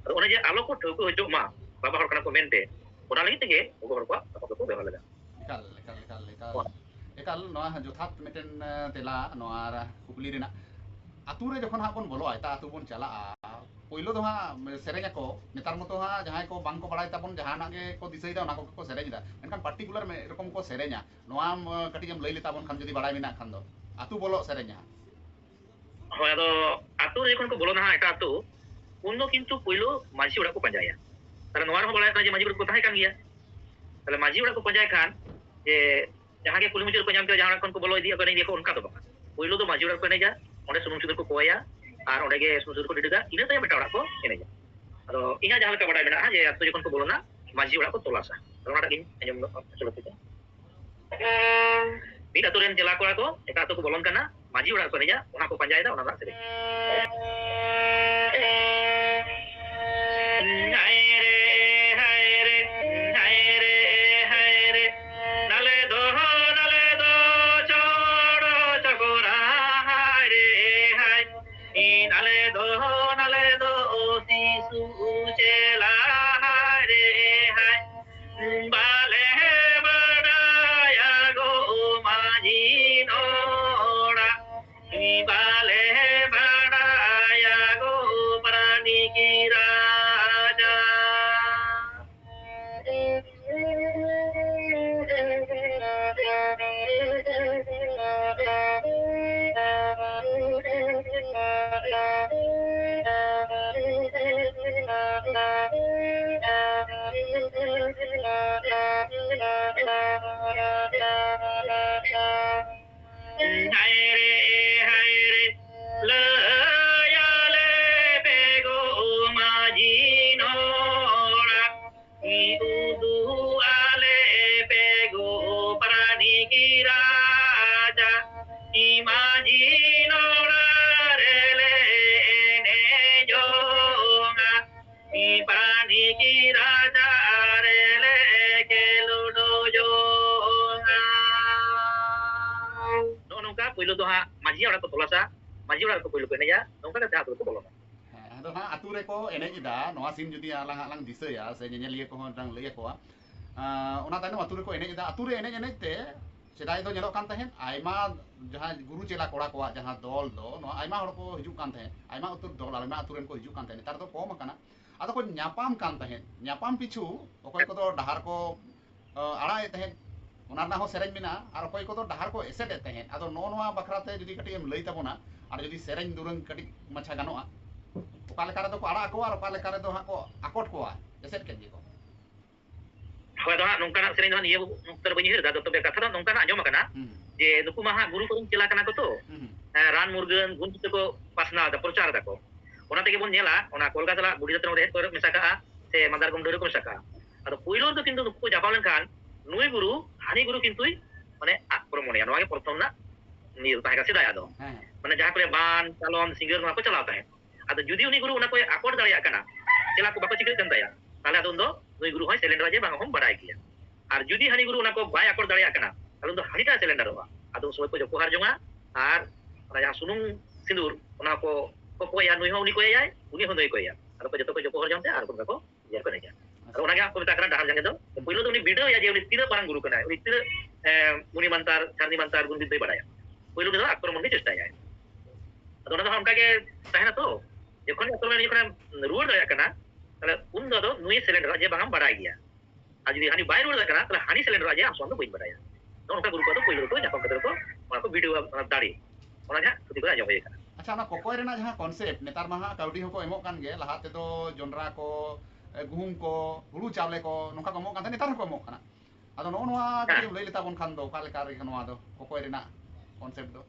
ᱟᱫᱚ ᱚᱱᱮ ᱡᱮ ᱟᱞᱚ ᱠᱚ ᱴᱷᱟᱹᱣᱠᱟᱹ ᱦᱚᱪᱚᱜ ᱢᱟ ᱵᱟᱵᱟ ᱦᱚᱲ ᱠᱟᱱᱟ ᱠᱚ ᱢᱮᱱᱛᱮ, ᱚᱱᱟ ᱞᱟᱹᱜᱤᱫ ᱛᱮᱜᱮ ᱜᱚᱜᱚ ᱦᱚᱲ ᱠᱚᱣᱟᱜ ᱥᱟᱯᱟᱵ ᱫᱚᱠᱚ ᱵᱮᱣᱦᱟᱨ ᱞᱮᱫᱟ᱾ ᱮᱠᱟᱞ, ᱮᱠᱟᱞ, ᱮᱠᱟᱞ, ᱮᱠᱟᱞ᱾ ᱦᱳᱭ᱾ ᱮᱠᱟᱞ, ᱱᱚᱣᱟ ᱡᱚᱛᱷᱟᱛ ᱢᱤᱫᱴᱮᱱ, ᱮ, ᱛᱮᱞᱟ ᱱᱚᱣᱟ ᱠᱩᱠᱞᱤ ᱨᱮᱱᱟᱜ᱾ ᱟᱛᱳ ᱨᱮ ᱡᱚᱠᱷᱚᱱ ᱦᱟᱸᱜ ᱵᱚᱱ ᱵᱚᱞᱚᱜᱼᱟ, ᱮᱴᱟᱜ ᱟᱛᱳ ᱵᱚᱱ ᱪᱟᱞᱟᱜᱼᱟ, ᱯᱳᱭᱞᱳ ᱫᱚ ᱦᱟᱸᱜ ᱥᱮᱨᱮᱧ ᱟᱠᱚ᱾ ᱱᱮᱛᱟᱨ ᱢᱚᱛᱚ ᱦᱟᱸᱜ ᱡᱟᱦᱟᱸᱭ ᱠᱚ ᱵᱟᱝ ᱠᱚ ᱵᱟᱲᱟᱭ ᱛᱟᱵᱚᱱ, ᱡᱟᱦᱟᱱᱟᱜ ᱜᱮ ᱠᱚ ᱫᱤᱥᱟᱹᱭᱮᱫᱟ, ᱚᱱᱟ ᱠᱚᱜᱮ ᱠᱚ ᱥᱮᱨᱮᱧ ᱮᱫᱟ᱾ ᱢᱮᱱᱠᱷᱟᱱ particular ᱢᱤᱫ ᱨᱚᱠᱚᱢ ᱠᱚ ᱥᱮᱨᱮᱧᱟ, ᱱᱚᱣᱟ, ᱮ, ᱠᱟᱹᱴᱤᱡ ᱮᱢ ᱞᱟᱹᱭ ᱞᱮᱛᱟ ᱵᱚᱱ ᱠᱷᱟᱱ, ᱡᱩᱫᱤ ᱵᱟᱲᱟᱭ ᱢᱮᱱᱟᱜ ᱠᱷᱟᱱ ᱫᱚ, ᱟᱛᱳ ᱵᱚᱞᱚᱜ ᱥᱮᱨᱮᱧ ᱡᱟᱦᱟᱸ᱾ ᱦᱳᱭ, ᱟᱫᱚ ᱟᱛᱳ ᱨᱮ ᱡᱚᱠᱷᱚᱱ ᱠᱚ ᱵᱚᱞᱚᱱᱟ ᱦᱟᱸᱜ ᱮᱴᱟᱜ ᱟᱛᱳ, ᱩᱱ ᱫᱚ ᱠᱤᱱᱛᱩ ᱯᱳᱭᱞᱳ ᱢᱟᱹᱡᱷᱤ ᱚᱲᱟᱜ ᱠᱚ ᱯᱟᱸᱡᱟᱭᱟ᱾ ᱛᱟᱦᱞᱮ ᱱᱚᱣᱟ ᱨᱮᱦᱚᱸ ᱵᱟᱲᱟᱭ ᱠᱟᱱᱟ ᱡᱮ ᱢᱟᱹᱡᱷᱤ ᱚᱲᱟᱜ ᱠᱚ ᱛᱟᱦᱮᱸ ᱠᱟᱱ ᱜᱮᱭᱟ᱾ ᱛᱟᱦᱞᱮ ᱢᱟᱹᱡᱷᱤ ᱚᱲᱟᱜ ᱠᱚ ᱯᱟᱸᱡᱟᱭ ᱠᱷᱟᱱ ᱡᱮ ᱡᱟᱦᱟᱸ ᱜᱮ ᱠᱩᱞᱦᱤ ᱢᱩᱪᱟᱹᱫ ᱨᱮᱠᱚ ᱧᱟᱢ ᱠᱮᱫᱟ, ᱡᱟᱦᱟᱸ ᱚᱲᱟᱜ ᱠᱷᱚᱱ ᱠᱚ ᱵᱚᱞᱚ ᱤᱫᱤᱜᱼᱟ, ᱠᱚ ᱮᱱᱮᱡ ᱜᱮᱭᱟ ᱠᱚ, ᱚᱱᱠᱟ ᱫᱚ ᱵᱟᱝ᱾ ᱯᱳᱭᱞᱳ ᱫᱚ ᱢᱟᱹᱡᱷᱤ ᱚᱲᱟᱜ ᱠᱚ ᱮᱱᱮᱡᱟ, ᱚᱸᱰᱮ ᱥᱩᱱᱩᱢ ᱥᱤᱸᱫᱩᱨ ᱠᱚ ᱠᱚᱭᱟ, ᱟᱨ ᱚᱸᱰᱮ ᱜᱮ ᱥᱩᱱᱩᱢ ᱥᱤᱸᱫᱩᱨ ᱠᱚ ᱴᱤᱰᱟᱹᱜᱟ, ᱤᱱᱟᱹ ᱛᱟᱭᱚᱢ ᱮᱴᱟᱜ ᱚᱲᱟᱜ ᱠᱚ ᱮᱱᱮᱡᱟ᱾ ᱟᱫᱚ ᱤᱧᱟᱜ ᱡᱟᱦᱟᱸ ᱞᱮᱠᱟ ᱵᱟᱰᱟᱭ ᱢᱮᱱᱟᱜᱼᱟ ᱡᱮ ᱟᱛᱳ ᱡᱚᱠᱷᱚᱱ ᱠᱚ ᱵᱚᱞᱚᱱᱟ, ᱢᱟᱹᱡᱷᱤ ᱚᱲᱟᱜ ᱠᱚ ᱛᱚᱞᱟᱥᱟ᱾ ᱟᱫᱚ ᱚᱱᱟᱴᱟᱜ ᱜᱤᱧ ᱟᱸᱡᱚᱢ ᱧᱚᱜ ᱦᱚᱪᱚ ᱞᱮᱯᱮ ᱜᱮ᱾ ᱢᱤᱫ ᱟᱛᱳ ᱨᱮᱱ ᱪᱮᱞᱟ ᱠᱚᱲᱟ ᱠᱚ ᱮᱴᱟᱜ ᱟᱛᱳ ᱠᱚ ᱵᱚᱞᱚᱱ ᱠᱟᱱᱟ, ᱢᱟᱹᱡᱷᱤ ᱚᱲᱟᱜ ᱠᱚ ᱮᱱᱮᱡᱟ, ᱚᱱᱟ ᱠᱚ ᱯᱟᱸᱡᱟᱭᱮᱫᱟ, ᱚᱱᱟ ᱨᱮᱱᱟᱜ ᱥᱮᱨᱮᱧ᱾ ᱦᱟᱭᱨᱮ, ᱦᱟᱭᱨᱮ, ᱞᱟᱹᱭᱟᱞᱮ ᱯᱮ ᱜᱚ ᱢᱟᱹᱡᱷᱤ ᱱᱚᱲᱟ᱾ ᱩᱫᱩᱜ ᱟᱞᱮ ᱯᱮ ᱜᱚ ᱯᱟᱨᱟᱱᱤᱠ ᱨᱟᱡᱟ᱾ ᱢᱟᱹᱡᱷᱤ ᱱᱚᱲᱟ ᱨᱮᱞᱮ ᱮᱱᱮᱡᱚᱜᱼᱟ᱾ ᱯᱟᱨᱟᱱᱤᱠ ᱨᱟᱡᱟ ᱨᱮᱞᱮ ᱠᱷᱮᱞᱳᱰ ᱡᱚᱝᱟ᱾ ᱱᱚᱜᱼᱚ ᱱᱚᱝᱠᱟ ᱯᱳᱭᱞᱳ ᱫᱚ ᱦᱟᱸᱜ ᱢᱟᱹᱡᱷᱤ ᱚᱲᱟᱜ ᱠᱚ ᱛᱚᱞᱟᱥᱟ, ᱢᱟᱹᱡᱷᱤ ᱚᱲᱟᱜ ᱨᱮᱠᱚ ᱯᱳᱭᱞᱳ ᱠᱚ ᱮᱱᱮᱡᱟ, ᱱᱚᱝᱠᱟ ᱠᱟᱛᱮ ᱟᱹᱛᱩ ᱨᱮᱠᱚ ᱵᱚᱞᱚᱱᱟ᱾ ᱦᱮᱸ, ᱟᱫᱚ ᱦᱟᱸᱜ ᱟᱹᱛᱩ ᱨᱮᱠᱚ ᱮᱱᱮᱡ ᱮᱫᱟ, ᱱᱚᱣᱟ ᱥᱤᱱ ᱡᱩᱫᱤ ᱟᱞᱟᱝ ᱦᱟᱸᱜ ᱞᱟᱝ ᱫᱤᱥᱟᱹᱭᱟ ᱥᱮ ᱧᱮᱧᱮᱞᱤᱭᱟᱹ ᱠᱚᱦᱚᱸ ᱞᱟᱝ ᱞᱟᱹᱭ ᱟᱠᱚᱣᱟ, ᱟᱸ, ᱚᱱᱟ ᱛᱟᱭᱱᱚᱢ ᱟᱹᱛᱩ ᱨᱮᱠᱚ ᱮᱱᱮᱡ ᱮᱫᱟ᱾ ᱟᱹᱛᱩ ᱨᱮ ᱮᱱᱮᱡ ᱮᱱᱮᱡ ᱛᱮ ᱥᱮᱫᱟᱭ ᱫᱚ ᱧᱮᱞᱚᱜ ᱠᱟᱱ ᱛᱟᱦᱮᱸᱫ, ᱟᱭᱢᱟ ᱡᱟᱦᱟᱸ ᱜᱩᱨᱩ ᱪᱮᱞᱟ ᱠᱚᱲᱟ ᱠᱚᱣᱟᱜ ᱡᱟᱦᱟᱸ ᱫᱚᱞ ᱫᱚ, ᱱᱚᱣᱟ ᱟᱭᱢᱟ ᱦᱚᱲ ᱠᱚ ᱦᱤᱡᱩᱜ ᱠᱟᱱ ᱛᱟᱦᱮᱸᱫ, ᱟᱭᱢᱟ ᱩᱛᱟᱹᱨ ᱫᱚᱞ, ᱟᱭᱢᱟ ᱟᱹᱛᱩ ᱨᱮᱱ ᱠᱚ ᱦᱤᱡᱩᱜ ᱠᱟᱱ ᱛᱟᱦᱮᱸᱫ᱾ ᱱᱮᱛᱟᱨ ᱫᱚ ᱠᱚᱢ ᱟᱠᱟᱱᱟ᱾ ᱟᱫᱚ ᱠᱚ ᱧᱟᱯᱟᱢ ᱠᱟᱱ ᱛᱟᱦᱮᱸᱫ᱾ ᱧᱟᱯᱟᱢ ᱯᱤᱪᱷᱩ ᱚᱠᱚᱭ ᱠᱚᱫᱚ ᱰᱟᱦᱟᱨ ᱠᱚ, ᱚ, ᱟᱲᱟᱜ ᱮᱫ ᱛᱟᱦᱮᱸᱫ, ᱚᱱᱟ ᱨᱮᱱᱟᱜ ᱦᱚᱸ ᱥᱮᱨᱮᱧ ᱢᱮᱱᱟᱜᱼᱟ, ᱟᱨ ᱚᱠᱚᱭ ᱠᱚᱫᱚ ᱰᱟᱦᱟᱨ ᱠᱚ ᱮᱥᱮᱫ ᱮᱫ ᱛᱟᱦᱮᱸᱫ᱾ ᱟᱫᱚ ᱱᱚᱜᱼᱚ ᱱᱚᱣᱟ ᱵᱟᱠᱷᱨᱟ ᱛᱮ ᱡᱩᱫᱤ ᱠᱟᱹᱴᱤᱡ ᱮᱢ ᱞᱟᱹᱭ ᱛᱟᱵᱚᱱᱟ, ᱟᱨ ᱡᱩᱫᱤ ᱥᱮᱨᱮᱧ ᱫᱩᱨᱟᱹᱝ ᱠᱟᱹᱴᱤᱡ ᱢᱟᱪᱷᱟ ᱜᱟᱱᱚᱜᱼᱟ, ᱚᱠᱟ ᱞᱮᱠᱟ ᱨᱮᱫᱚ ᱠᱚ ᱟᱲᱟᱜ ᱟᱠᱚᱣᱟ ᱟᱨ ᱚᱠᱟ ᱞᱮᱠᱟ ᱨᱮᱫᱚ ᱦᱟᱸᱜ ᱠᱚ ᱟᱠᱚᱴ ᱠᱚᱣᱟ, ᱮᱥᱮᱫ ᱠᱮᱫ ᱜᱮᱠᱚ᱾ ᱦᱳᱭ, ᱟᱫᱚ ᱦᱟᱸᱜ ᱱᱚᱝᱠᱟᱱᱟᱜ ᱥᱮᱨᱮᱧ ᱫᱚ ᱦᱟᱸᱜ ᱱᱤᱭᱟᱹ ᱚᱠᱛᱚ ᱨᱮ ᱵᱟᱹᱧ ᱩᱭᱦᱟᱹᱨ ᱮᱫᱟ, ᱟᱫᱚ ᱛᱚᱵᱮ ᱠᱟᱛᱷᱟ ᱫᱚ ᱱᱚᱝᱠᱟᱱᱟᱜ ᱟᱸᱡᱚᱢ ᱟᱠᱟᱱᱟ ᱦᱩᱸ᱾ ᱡᱮ ᱱᱩᱠᱩ ᱢᱟ ᱦᱟᱸᱜ ᱜᱩᱨᱩ ᱠᱚᱨᱮᱱ ᱪᱮᱞᱟ ᱠᱟᱱᱟ ᱠᱚ ᱛᱚ, ᱦᱩᱸ ᱦᱩᱸ᱾ ᱦᱮᱸ, ᱨᱟᱱ ᱢᱩᱨᱜᱟᱹᱱ ᱜᱩᱱ ᱛᱮᱠᱚ ᱯᱟᱥᱱᱟᱣ ᱮᱫᱟ, ᱯᱨᱚᱪᱟᱨ ᱮᱫᱟ ᱠᱚ᱾ ᱚᱱᱟ ᱛᱮᱜᱮ ᱵᱚᱱ ᱧᱮᱞᱟ, ᱚᱱᱟ ᱠᱚᱞᱜᱟ ᱥᱟᱞᱟᱜ ᱵᱩᱰᱷᱤ ᱫᱟᱸᱛᱨᱚᱢ ᱨᱮᱦᱮᱫ ᱠᱚ ᱢᱮᱥᱟ ᱠᱟᱜᱼᱟ, ᱥᱮ ᱢᱟᱫᱟᱨ ᱜᱚᱢ ᱰᱟᱹᱣᱨᱟᱹ ᱠᱚ ᱢᱮᱥᱟ ᱠᱟᱜᱼᱟ᱾ ᱟᱫᱚ ᱯᱳᱭᱞᱳ ᱨᱮᱫᱚ ᱠᱤᱱᱛᱩ ᱱᱩᱠᱩ ᱠᱚ ᱧᱟᱯᱟᱢ ᱞᱮᱱᱠᱷᱟᱱ ᱱᱩᱭ ᱜᱩᱨᱩ ᱦᱟᱹᱱᱤ ᱜᱩᱨᱩ ᱠᱤᱱᱛᱩᱭ ᱢᱟᱱᱮ ᱟᱠᱨᱚᱢᱚᱱᱮᱭᱟ, ᱱᱚᱣᱟ ᱜᱮ ᱯᱨᱚᱛᱷᱚᱢ ᱨᱮᱱᱟᱜ ᱱᱤᱭᱟᱹ ᱛᱟᱦᱮᱸ ᱠᱟᱱᱟ ᱥᱮᱫᱟᱭᱟᱜ ᱫᱚ᱾ ᱦᱮᱸ᱾ ᱢᱟᱱᱮ ᱡᱟᱦᱟᱸ ᱠᱚᱨᱮ ᱵᱟᱱ, ᱪᱟᱞᱚᱱ, ᱥᱤᱸᱜᱟᱹᱨ ᱱᱚᱣᱟ ᱠᱚ ᱪᱟᱞᱟᱣ ᱛᱟᱦᱮᱸᱫ᱾ ᱟᱫᱚ ᱡᱩᱫᱤ ᱩᱱᱤ ᱜᱩᱨᱩ ᱚᱱᱟ ᱠᱚᱭ ᱟᱠᱚᱴ ᱫᱟᱲᱮᱭᱟᱜ ᱠᱟᱱᱟ, ᱪᱮᱞᱟ ᱠᱚ ᱵᱟᱠᱚ ᱪᱤᱠᱟᱹᱜ ᱠᱟᱱ ᱛᱟᱭᱟ, ᱛᱟᱦᱞᱮ ᱟᱫᱚ ᱩᱱᱫᱚ ᱱᱩᱭ ᱜᱩᱨᱩ ᱦᱚᱸᱭ surrender ᱚᱜᱼᱟ ᱡᱮ ᱵᱟᱝ ᱦᱚᱸᱢ ᱵᱟᱲᱟᱭ ᱜᱮᱭᱟ᱾ ᱟᱨ ᱡᱩᱫᱤ ᱦᱟᱹᱱᱤ ᱜᱩᱨᱩ ᱚᱱᱟ ᱠᱚ ᱵᱟᱭ ᱟᱠᱚᱴ ᱫᱟᱲᱮᱭᱟᱜ ᱠᱟᱱᱟ, ᱛᱟᱦᱞᱮ ᱩᱱᱫᱚ ᱦᱟᱹᱱᱤᱴᱟᱜ ᱮ surrender ᱚᱜᱼᱟ᱾ ᱟᱫᱚ ᱩᱱ ᱥᱚᱢᱚᱭ ᱠᱚ ᱡᱚᱯᱚᱦᱟᱨ ᱡᱚᱝᱟ, ᱟᱨ ᱚᱱᱟ ᱡᱟᱦᱟᱸ ᱥᱩᱱᱩᱢ ᱥᱤᱸᱫᱩᱨ, ᱚᱱᱟ ᱠᱚ, ᱠᱚ ᱠᱚᱭᱟ, ᱱᱩᱭ ᱦᱚᱸ ᱩᱱᱤ ᱠᱚᱭᱟᱭᱟᱭ, ᱩᱱᱤ ᱦᱚᱸ ᱱᱩᱭ ᱠᱚᱭᱟ᱾ ᱟᱫᱚ ᱠᱚ ᱡᱚᱛᱚ ᱠᱚ ᱡᱚᱯᱚᱦᱟᱨ ᱡᱚᱝ ᱛᱮ ᱟᱨ ᱠᱚ ᱚᱱᱠᱟ ᱠᱚ ᱡᱚᱦᱟᱨ ᱠᱚ ᱮᱱᱮᱡᱟ᱾ ᱟᱫᱚ ᱚᱱᱟ ᱜᱮ ᱦᱟᱸᱜ ᱠᱚ ᱢᱮᱛᱟᱜ ᱠᱟᱱᱟ ᱰᱟᱦᱟᱨ ᱡᱟᱸᱜᱮ ᱫᱚ᱾ ᱯᱳᱭᱞᱳ ᱫᱚ ᱩᱱᱤ ᱵᱤᱰᱟᱹᱣ ᱮᱭᱟ ᱡᱮ ᱩᱱᱤ ᱛᱤᱱᱟᱹᱜ ᱢᱟᱨᱟᱝ ᱜᱩᱨᱩ ᱠᱟᱱᱟᱭ, ᱩᱱᱤ ᱛᱤᱱᱟᱹᱜ, ᱮ, ᱢᱩᱱᱤ ᱢᱟᱱᱛᱟᱨ, ᱪᱷᱟᱨᱱᱤ ᱢᱟᱱᱛᱟᱨ ᱜᱩᱱ ᱵᱤᱫᱽᱫᱟᱹᱭ ᱵᱟᱲᱟᱭᱟ᱾ ᱯᱳᱭᱞᱳ ᱩᱱᱤ ᱫᱚ ᱟᱠᱨᱚᱢᱚᱱ ᱜᱮ ᱪᱮᱥᱴᱟᱭᱟᱭ᱾ ᱟᱫᱚ ᱚᱱᱟ ᱫᱚ ᱦᱟᱸᱜ ᱚᱱᱠᱟ ᱜᱮ ᱛᱟᱦᱮᱱᱟ ᱛᱚ, ᱡᱚᱠᱷᱚᱱ ᱜᱮ ᱟᱠᱨᱚᱢᱚᱱ ᱡᱚᱠᱷᱚᱱᱮ ᱨᱩᱣᱟᱹᱲ ᱫᱟᱲᱮᱭᱟᱜ ᱠᱟᱱᱟ, ᱛᱟᱦᱞᱮ ᱩᱱ ᱫᱚ ᱟᱫᱚ ᱱᱩᱭᱮ surrender ᱚᱜᱼᱟ ᱡᱮ ᱵᱟᱝ ᱟᱢ ᱵᱟᱲᱟᱭ ᱜᱮᱭᱟ᱾ ᱟᱨ ᱡᱩᱫᱤ ᱦᱟᱹᱱᱤ ᱵᱟᱭ ᱨᱩᱣᱟᱹᱲ ᱫᱟᱲᱮᱭᱟᱜ ᱠᱟᱱᱟ, ᱛᱟᱦᱞᱮ ᱦᱟᱹᱱᱤ surrender ᱚᱜᱼᱟ ᱡᱮ ᱟᱢ ᱥᱚᱢᱟᱱ ᱫᱚ ᱵᱟᱹᱧ ᱵᱟᱲᱟᱭᱟ᱾ ᱱᱚᱜᱼᱚ ᱱᱚᱝᱠᱟ ᱜᱩᱨᱩ ᱠᱚ ᱟᱫᱚ ᱯᱳᱭᱞᱳ ᱨᱮᱠᱚ ᱧᱟᱯᱟᱢ ᱠᱟᱛᱮ ᱠᱚ ᱚᱱᱟ ᱠᱚ ᱵᱤᱰᱟᱹᱣᱟ, ᱚᱱᱟ ᱫᱟᱲᱮ᱾ ᱚᱱᱟ ᱜᱮ ᱦᱟᱸᱜ ᱛᱷᱩᱛᱤ ᱠᱚᱨᱮ ᱟᱸᱡᱚᱢ ᱦᱩᱭ ᱟᱠᱟᱱᱟ᱾ ᱟᱪᱪᱷᱟ, ᱚᱱᱟ ᱠᱚᱠᱚᱭ ᱨᱮᱱᱟᱜ ᱡᱟᱦᱟᱸ concept, ᱱᱮᱛᱟᱨ ᱢᱟ ᱦᱟᱸᱜ ᱠᱟᱹᱣᱰᱤ ᱦᱚᱸᱠᱚ ᱮᱢᱚᱜ ᱠᱟᱱ ᱜᱮ, ᱞᱟᱦᱟ ᱛᱮᱫᱚ ᱡᱚᱱᱰᱨᱟ ᱠᱚ, ᱮ, ᱜᱩᱦᱩᱢ ᱠᱚ, ᱦᱩᱲᱩ ᱪᱟᱣᱞᱮ ᱠᱚ, ᱱᱚᱝᱠᱟ ᱠᱚ ᱮᱢᱚᱜ ᱠᱟᱱ ᱛᱟᱦᱮᱸᱫ, ᱱᱮᱛᱟᱨ ᱦᱚᱸᱠᱚ ᱮᱢᱚᱜ ᱠᱟᱱᱟ᱾ ᱟᱫᱚ ᱱᱚᱜᱼᱚ ᱱᱚᱣᱟ ᱠᱟᱹᱴᱤᱡ ᱦᱮᱸ᱾ ᱮᱢ ᱞᱟᱹᱭ ᱞᱮᱛᱟ ᱵᱚᱱ ᱠᱷᱟᱱ ᱫᱚ, ᱚᱠᱟ ᱞᱮᱠᱟ ᱨᱮ ᱱᱚᱣᱟ ᱫᱚ ᱠᱚᱠᱚᱭ ᱨᱮᱱᱟᱜ? ᱠᱚᱱᱥᱮᱯᱴ ᱫᱚ?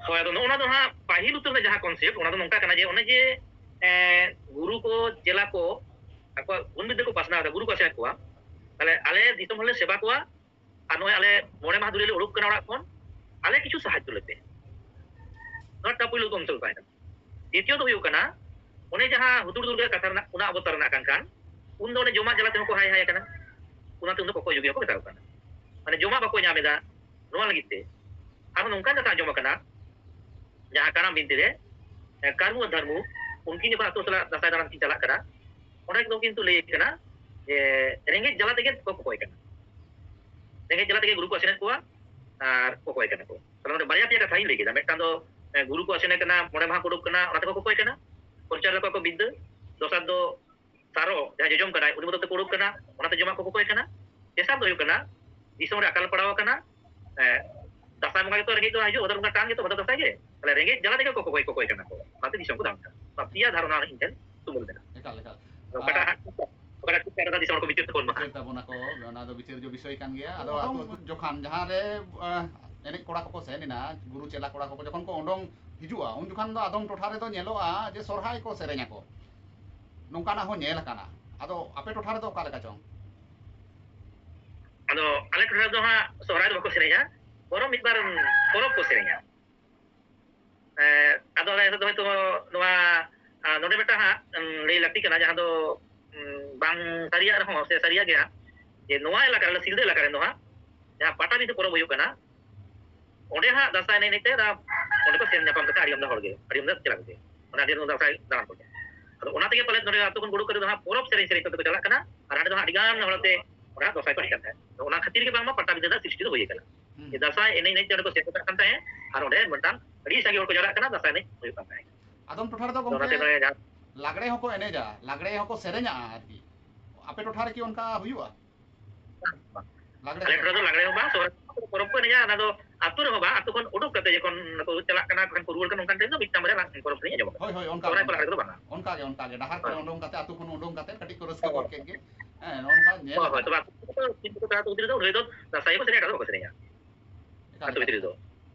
ᱦᱳᱭ, ᱟᱫᱚ ᱱᱚᱜᱼᱚ ᱱᱚᱣᱟ ᱫᱚ ᱦᱟᱸᱜ ᱯᱟᱹᱦᱤᱞ ᱩᱛᱟᱹᱨ ᱨᱮ ᱡᱟᱦᱟᱸ ᱠᱚᱱᱥᱮᱯᱴ, ᱚᱱᱟ ᱫᱚ ᱱᱚᱝᱠᱟ ᱠᱟᱱᱟ ᱡᱮ ᱚᱱᱮ ᱡᱮ ᱮᱸ, ᱜᱩᱨᱩ ᱠᱚ ᱪᱮᱞᱟ ᱠᱚ ᱟᱠᱚᱣᱟᱜ ᱜᱩᱱ ᱵᱤᱫᱽᱫᱟᱹ ᱠᱚ ᱯᱟᱥᱱᱟᱣ ᱮᱫᱟ, ᱜᱩᱨᱩ ᱠᱚ ᱟᱥᱮᱱᱮᱫ ᱠᱚᱣᱟ, ᱛᱟᱦᱞᱮ ᱟᱞᱮ ᱫᱤᱥᱚᱢ ᱦᱚᱲᱞᱮ ᱥᱮᱵᱟ ᱠᱚᱣᱟ, ᱟᱨ ᱱᱚᱜᱼᱚᱭ ᱟᱞᱮ ᱢᱚᱬᱮ ᱢᱟᱦᱟ ᱫᱷᱩᱨᱤ ᱞᱮ ᱩᱰᱩᱠ ᱠᱟᱱᱟ ᱚᱲᱟᱜ ᱠᱷᱚᱱ, ᱟᱞᱮ ᱠᱤᱪᱷᱩ ᱥᱟᱦᱟᱡᱽᱡᱚ ᱞᱮᱯᱮ᱾ ᱱᱚᱣᱟ ᱴᱟᱜ ᱯᱩᱭᱞᱩ ᱠᱚᱱᱥᱮᱯᱴ ᱛᱟᱦᱮᱸ ᱠᱟᱱᱟ᱾ ᱫᱤᱛᱤᱭᱚ ᱫᱚ ᱦᱩᱭᱩᱜ ᱠᱟᱱᱟ, ᱚᱱᱮ ᱡᱟᱦᱟᱸ ᱦᱩᱫᱩᱲ ᱫᱩᱨᱜᱟᱹ ᱠᱟᱛᱷᱟ ᱨᱮᱱᱟᱜ ᱚᱱᱟ ᱚᱵᱚᱛᱟᱨ ᱨᱮᱱᱟᱜ ᱠᱟᱱ ᱠᱷᱟᱱ, ᱩᱱᱫᱚ ᱚᱱᱮ ᱡᱚᱢᱟᱜ ᱡᱟᱞᱟ ᱛᱮᱦᱚᱸ ᱠᱚ ᱦᱟᱭ ᱦᱟᱭ ᱟᱠᱟᱱᱟ, ᱚᱱᱟᱛᱮ ᱩᱱᱫᱚ ᱠᱚᱠᱚᱭ ᱡᱩᱜᱤ ᱦᱚᱸᱠᱚ ᱢᱮᱛᱟ ᱠᱚ ᱠᱟᱱᱟ᱾ ᱢᱟᱱᱮ ᱡᱚᱢᱟᱜ ᱵᱟᱠᱚ ᱧᱟᱢ ᱮᱫᱟ, ᱱᱚᱣᱟ ᱞᱟᱹᱜᱤᱫ ᱛᱮ᱾ ᱟᱨᱦᱚᱸ ᱱᱚᱝᱠᱟᱱ ᱠᱟᱛᱷᱟ ᱟᱸᱡᱚᱢ ᱟᱠᱟᱱᱟ, ᱡᱟᱦᱟᱸ ᱠᱟᱨᱟᱢ ᱵᱤᱱᱛᱤ ᱨᱮ, ᱮ, ᱠᱟᱹᱨᱢᱩ ᱟᱨ ᱫᱷᱟᱹᱨᱢᱩ ᱩᱱᱠᱤᱱ ᱡᱚᱠᱷᱚᱱ ᱟᱹᱛᱩ ᱥᱟᱞᱟᱜ ᱫᱟᱸᱥᱟᱭ ᱫᱟᱬᱟᱱ ᱠᱤᱱ ᱪᱟᱞᱟᱜ ᱠᱟᱱᱟ, ᱚᱸᱰᱮ ᱫᱚ ᱠᱤᱱᱛᱩ ᱞᱟᱹᱭ ᱠᱟᱱᱟ ᱡᱮ ᱨᱮᱸᱜᱮᱡ ᱡᱟᱞᱟ ᱛᱮᱜᱮ ᱠᱚ ᱠᱚᱠᱚᱭ ᱠᱟᱱᱟ, ᱨᱮᱸᱜᱮᱡ ᱡᱟᱞᱟ ᱛᱮᱜᱮ ᱜᱩᱨᱩ ᱠᱚ ᱟᱥᱮᱱᱮᱫ ᱠᱚᱣᱟ ᱟᱨ ᱠᱚᱠᱚᱭ ᱠᱟᱱᱟ ᱠᱚ᱾ ᱛᱟᱦᱞᱮ ᱱᱚᱰᱮ ᱵᱟᱨᱭᱟ ᱯᱮᱭᱟ ᱠᱟᱛᱷᱟᱧ ᱞᱟᱹᱭ ᱠᱮᱫᱟ, ᱢᱤᱫᱴᱟᱝ ᱫᱚ ᱮ, ᱜᱩᱨᱩ ᱠᱚ ᱟᱥᱮᱱᱮ ᱠᱟᱱᱟ, ᱢᱚᱬᱮ ᱢᱟᱦᱟ ᱠᱚ ᱩᱰᱩᱠ ᱠᱟᱱᱟ, ᱚᱱᱟ ᱛᱮᱠᱚ ᱠᱚᱠᱚᱭ ᱠᱟᱱᱟ, ᱯᱨᱚᱪᱟᱨ ᱫᱟᱠᱚ ᱟᱠᱚ ᱵᱤᱫᱽᱫᱟᱹ᱾ ᱫᱚᱥᱟᱨ ᱫᱚ ᱥᱟᱨᱚ, ᱡᱟᱦᱟᱸᱭ ᱡᱚᱡᱚᱢ ᱠᱟᱱᱟᱭ, ᱩᱱᱤ ᱢᱚᱛᱚ ᱛᱮᱠᱚ ᱩᱰᱩᱠ ᱠᱟᱱᱟ, ᱚᱱᱟᱛᱮ ᱡᱚᱢᱟᱜ ᱠᱚ ᱠᱚᱠᱚᱭ ᱠᱟᱱᱟ᱾ ᱛᱮᱥᱟᱨ ᱫᱚ ᱦᱩᱭᱩᱜ ᱠᱟᱱᱟ, ᱫᱤᱥᱚᱢ ᱨᱮ ᱟᱠᱟᱞ ᱯᱟᱲᱟᱣ ᱟᱠᱟᱱᱟ, ᱮ, ᱫᱟᱸᱥᱟᱭ ᱵᱚᱸᱜᱟ ᱜᱮᱛᱚ ᱨᱮᱸᱜᱮᱡ ᱫᱚ ᱦᱤᱡᱩᱜ, ᱵᱷᱟᱫᱚᱨ ᱵᱚᱸᱜᱟ ᱴᱟᱱ ᱜᱮᱛᱚ, ᱵᱷᱟᱫᱚᱨ ᱫᱟᱸᱥᱟᱭ ᱜᱮ᱾ ᱛᱟᱦᱞᱮ ᱨᱮᱸᱜᱮᱡ ᱡᱟᱞᱟ ᱛᱮᱜᱮ ᱠᱚ ᱠᱚᱠᱚᱭ, ᱠᱚᱠᱚᱭ ᱠᱟᱱᱟ ᱠᱚ, ᱚᱱᱟᱛᱮ ᱫᱤᱥᱚᱢ ᱠᱚ ᱫᱟᱬᱟᱱ ᱠᱟᱱᱟ᱾ ᱱᱚᱣᱟ ᱯᱮᱭᱟ ᱫᱷᱟᱨᱚᱱᱟ ᱤᱧ ᱴᱷᱮᱱ ᱛᱩᱢᱟᱹᱞ ᱢᱮᱱᱟᱜᱼᱟ᱾ ᱮᱠᱟᱞ, ᱮᱠᱟᱞ᱾ ᱚᱠᱟᱴᱟᱜ ᱦᱟᱸᱜ, ᱚᱠᱟᱴᱟᱜ ᱴᱷᱤᱠ ᱠᱟᱱᱟ, ᱫᱤᱥᱚᱢ ᱦᱚᱲ ᱠᱚ ᱵᱤᱪᱟᱹᱨ ᱛᱟᱵᱚᱱ ᱢᱟ᱾ ᱵᱤᱪᱟᱹᱨ ᱛᱟᱵᱚᱱᱟ ᱠᱚ, ᱚᱱᱟ ᱫᱚ ᱵᱤᱪᱟᱹᱨ ᱡᱚ ᱵᱤᱥᱚᱭ ᱠᱟᱱ ᱜᱮᱭᱟ᱾ ᱟᱫᱚ ᱟᱫᱚ ᱟᱹᱛᱩ ᱟᱹᱛᱩ ᱡᱚᱠᱷᱚᱱ ᱡᱟᱦᱟᱸ ᱨᱮ, ᱮ, ᱮᱱᱮᱡ ᱠᱚᱲᱟ ᱠᱚᱠᱚ ᱥᱮᱱ ᱮᱱᱟ, ᱜᱩᱨᱩ ᱪᱮᱞᱟ ᱠᱚᱲᱟ ᱠᱚᱠᱚ ᱡᱚᱠᱷᱚᱱ ᱠᱚ ᱚᱰᱚᱝ ᱦᱤᱡᱩᱜᱼᱟ, ᱩᱱ ᱡᱚᱠᱷᱚᱱ ᱫᱚ ᱟᱫᱚᱢ ᱴᱚᱴᱷᱟ ᱨᱮᱫᱚ ᱧᱮᱞᱚᱜᱼᱟ ᱡᱮ ᱥᱚᱨᱦᱟᱭ ᱠᱚ ᱥᱮᱨᱮᱧ ᱟᱠᱚ, ᱱᱚᱝᱠᱟᱱᱟᱜ ᱦᱚᱸ ᱧᱮᱞ ᱟᱠᱟᱱᱟ᱾ ᱟᱫᱚ ᱟᱯᱮ ᱴᱚᱴᱷᱟ ᱨᱮᱫᱚ ᱚᱠᱟ ᱞᱮᱠᱟ ᱪᱚᱝ? ᱟᱫᱚ ᱟᱞᱮ ᱴᱚᱴᱷᱟ ᱨᱮᱫᱚ ᱦᱟᱸᱜ ᱥᱚᱦᱨᱟᱭ ᱫᱚ ᱵᱟᱠᱚ ᱥᱮᱨᱮᱧᱟ, ᱵᱚᱨᱚᱝ ᱢᱤᱫ ᱵᱟᱨ ᱯᱚᱨᱚᱵᱽ ᱠᱚ ᱥᱮᱨᱮᱧᱟ᱾ ᱮᱸ, ᱟᱫᱚ ᱟᱞᱮ ᱥᱮᱫ ᱫᱚ ᱦᱚᱭᱛᱳ ᱱᱚᱣᱟ, ᱟᱸ, ᱱᱚᱰᱮ ᱢᱤᱫᱴᱟᱝ ᱦᱟᱸᱜ, ᱩᱸ, ᱞᱟᱹᱭ ᱞᱟᱹᱠᱛᱤ ᱠᱟᱱᱟ, ᱡᱟᱦᱟᱸ ᱫᱚ, ᱩᱸ, ᱵᱟᱝ ᱥᱟᱹᱨᱤᱭᱟᱜ ᱨᱮᱦᱚᱸ ᱥᱮ ᱥᱟᱹᱨᱤᱭᱟᱜ ᱜᱮ ᱦᱟᱸᱜ, ᱡᱮ ᱱᱚᱣᱟ ᱮᱞᱟᱠᱟ ᱨᱮ, ᱥᱤᱞᱫᱟᱹ ᱮᱞᱟᱠᱟ ᱨᱮ ᱱᱚᱣᱟ ᱡᱟᱦᱟᱸ ᱯᱟᱴᱟᱵᱤᱸᱫᱷᱟᱹ ᱯᱚᱨᱚᱵᱽ ᱦᱩᱭᱩᱜ ᱠᱟᱱᱟ, ᱚᱸᱰᱮ ᱦᱟᱸᱜ ᱫᱟᱸᱥᱟᱭ ᱮᱱᱮᱡ ᱮᱱᱮᱡ ᱛᱮ ᱚᱱᱟ, ᱚᱸᱰᱮ ᱠᱚ ᱥᱮᱱ ᱧᱟᱯᱟᱢ ᱠᱟᱛᱮ ᱟᱹᱰᱤ ᱟᱢᱫᱟ ᱦᱚᱲ ᱜᱮ, ᱟᱹᱰᱤ ᱟᱢᱫᱟ ᱪᱮᱞᱟ ᱠᱚᱜᱮ, ᱢᱟᱱᱮ ᱟᱹᱰᱤ ᱟᱢᱫᱟ ᱫᱟᱸᱥᱟᱭ ᱫᱟᱬᱟᱱ ᱠᱚᱜᱮ᱾ ᱟᱫᱚ ᱚᱱᱟ ᱛᱮᱜᱮ ᱯᱟᱞᱮᱫ ᱱᱚᱰᱮ ᱟᱹᱛᱩ ᱠᱷᱚᱱ ᱠᱚ ᱩᱰᱩᱠ ᱠᱟᱛᱮ ᱫᱚ ᱦᱟᱸᱜ ᱯᱚᱨᱚᱵᱽ ᱥᱮᱨᱮᱧ ᱥᱮᱨᱮᱧ ᱠᱟᱛᱮ ᱠᱚ ᱪᱟᱞᱟᱜ ᱠᱟᱱᱟ, ᱟᱨ ᱦᱟᱸᱰᱮ ᱫᱚ ᱦᱟᱸᱜ ᱟᱹᱰᱤ ᱜᱟᱱ ᱦᱚᱲ ᱟᱛᱮ ᱚᱸᱰᱮ ᱦᱟᱸᱜ ᱫᱟᱸᱥᱟᱭ ᱠᱚ ᱮᱱᱮᱡ ᱠᱟᱱ ᱛᱟᱦᱮᱸᱫ᱾ ᱟᱫᱚ ᱚᱱᱟ ᱠᱷᱟᱹᱛᱤᱨ ᱜᱮ ᱵᱟᱝᱢᱟ ᱯᱟᱴᱟᱵᱤᱸᱫᱷᱟᱹ ᱨᱮᱱᱟᱜ ᱥᱨᱤᱥᱴᱤ ᱫᱚ ᱦᱩᱭ ᱟᱠᱟᱱᱟ᱾ ᱦᱩᱸ᱾ ᱫᱟᱸᱥᱟᱭ ᱮᱱᱮᱡ ᱮᱱᱮᱡ ᱛᱮ ᱚᱸᱰᱮ ᱠᱚ ᱥᱮᱱᱚᱜ ᱠᱟᱱ ᱛᱟᱦᱮᱸᱫ, ᱟᱨ ᱚᱸᱰᱮ ᱢᱤᱫᱴᱟᱝ ᱟᱹᱰᱤ ᱥᱟᱸᱜᱮ ᱦᱚᱲ ᱠᱚ ᱡᱟᱣᱨᱟᱜ ᱠᱟᱱᱟ, ᱫᱟᱸᱥᱟᱭ ᱮᱱᱮᱡ ᱦᱩᱭᱩᱜ ᱠᱟᱱ ᱛᱟᱦᱮᱸᱫ᱾ ᱟᱫᱚᱢ ᱴᱚᱴᱷᱟ ᱨᱮᱫᱚ ᱟᱫᱚ ᱚᱱᱟᱛᱮ ᱜᱚᱢᱠᱮ ᱱᱚᱰᱮ ᱡᱟᱦᱟᱸ ᱞᱟᱜᱽᱲᱮ ᱦᱚᱸᱠᱚ ᱮᱱᱮᱡᱟ, ᱞᱟᱜᱽᱲᱮ ᱦᱚᱸᱠᱚ ᱥᱮᱨᱮᱧᱟ ᱟᱨᱠᱤ᱾ ᱟᱯᱮ ᱴᱚᱴᱷᱟ ᱨᱮᱠᱤ ᱚᱱᱠᱟ ᱦᱩᱭᱩᱜᱼᱟ? ᱞᱟᱜᱽᱲᱮ ᱟᱞᱮ ᱴᱚᱴᱷᱟ ᱫᱚ ᱞᱟᱜᱽᱲᱮ ᱦᱚᱸ ᱵᱟᱝ, ᱥᱚᱦᱨᱟᱭ ᱯᱚᱨᱚᱵᱽ ᱠᱚ ᱮᱱᱮᱡᱟ, ᱚᱱᱟ ᱫᱚ ᱟᱹᱛᱩ ᱨᱮᱦᱚᱸ ᱵᱟᱝ, ᱟᱹᱛᱩ ᱠᱷᱚᱱ ᱩᱰᱩᱠ ᱠᱟᱛᱮ ᱡᱚᱠᱷᱚᱱ ᱠᱚ ᱪᱟᱞᱟᱜ ᱠᱟᱱᱟ, ᱠᱚ ᱨᱩᱣᱟᱹᱲ ᱠᱟᱱᱟ, ᱚᱱᱠᱟᱱ ᱴᱟᱭᱤᱢ ᱫᱚ ᱢᱤᱫᱴᱟᱝ ᱵᱟᱨᱭᱟ ᱵᱟᱝ ᱯᱚᱨᱚᱵᱽ ᱥᱮᱨᱮᱧ ᱟᱸᱡᱚᱢᱚᱜ ᱠᱟᱱᱟ᱾ ᱦᱳᱭ, ᱦᱳᱭ, ᱚᱱᱠᱟ ᱥᱚᱦᱨᱟᱭ ᱜᱮ, ᱯᱚᱨᱚᱵᱽ ᱚᱱᱠᱟ ᱨᱮᱫᱚ ᱜᱮ᱾ ᱵᱟᱝᱟ᱾ ᱚᱱᱠᱟ ᱜᱮ, ᱚᱱᱠᱟ ᱜᱮ᱾ ᱰᱟᱦᱟᱨ ᱠᱚᱨᱮ ᱦᱳᱭ᱾ ᱩᱰᱩᱝ ᱠᱟᱛᱮ, ᱟᱹᱛᱩ ᱠᱷᱚᱱ ᱩᱰᱩᱝ ᱠᱟᱛᱮ ᱠᱟᱹᱴᱤᱡ ᱠᱚ ᱨᱟᱹᱥᱠᱟᱹ ᱦᱳᱭ᱾ ᱜᱚᱫ ᱠᱮᱫ ᱜᱮ᱾ ᱦᱮᱸ, ᱱᱚᱜᱼᱚ ᱱᱚᱝᱠᱟ ᱧᱮᱞ ᱦᱳᱭ, ᱦᱳᱭ, ᱟᱠᱟᱱᱟ᱾ ᱛᱚᱵᱮ ᱟᱹᱛᱩ ᱠᱚᱫᱚ ᱥᱤᱧ ᱠᱚ ᱛᱟᱦᱮᱸ ᱟᱹᱛᱩ ᱜᱤᱫᱽᱨᱟᱹ ᱫᱚ ᱩᱱ ᱦᱤᱞᱳᱜ ᱫᱚ ᱫᱟᱸᱥᱟᱭ ᱠᱚ ᱥᱮᱨᱮᱧᱟ, ᱟᱹᱛᱩ ᱠᱚ ᱥᱮᱨᱮᱧᱟ᱾ ᱮᱠᱟᱞ, ᱟᱹᱛᱩ ᱮᱠᱟᱞ, ᱵᱷᱤᱛᱨᱤ ᱫᱚ᱾ ᱮᱠᱟᱞ᱾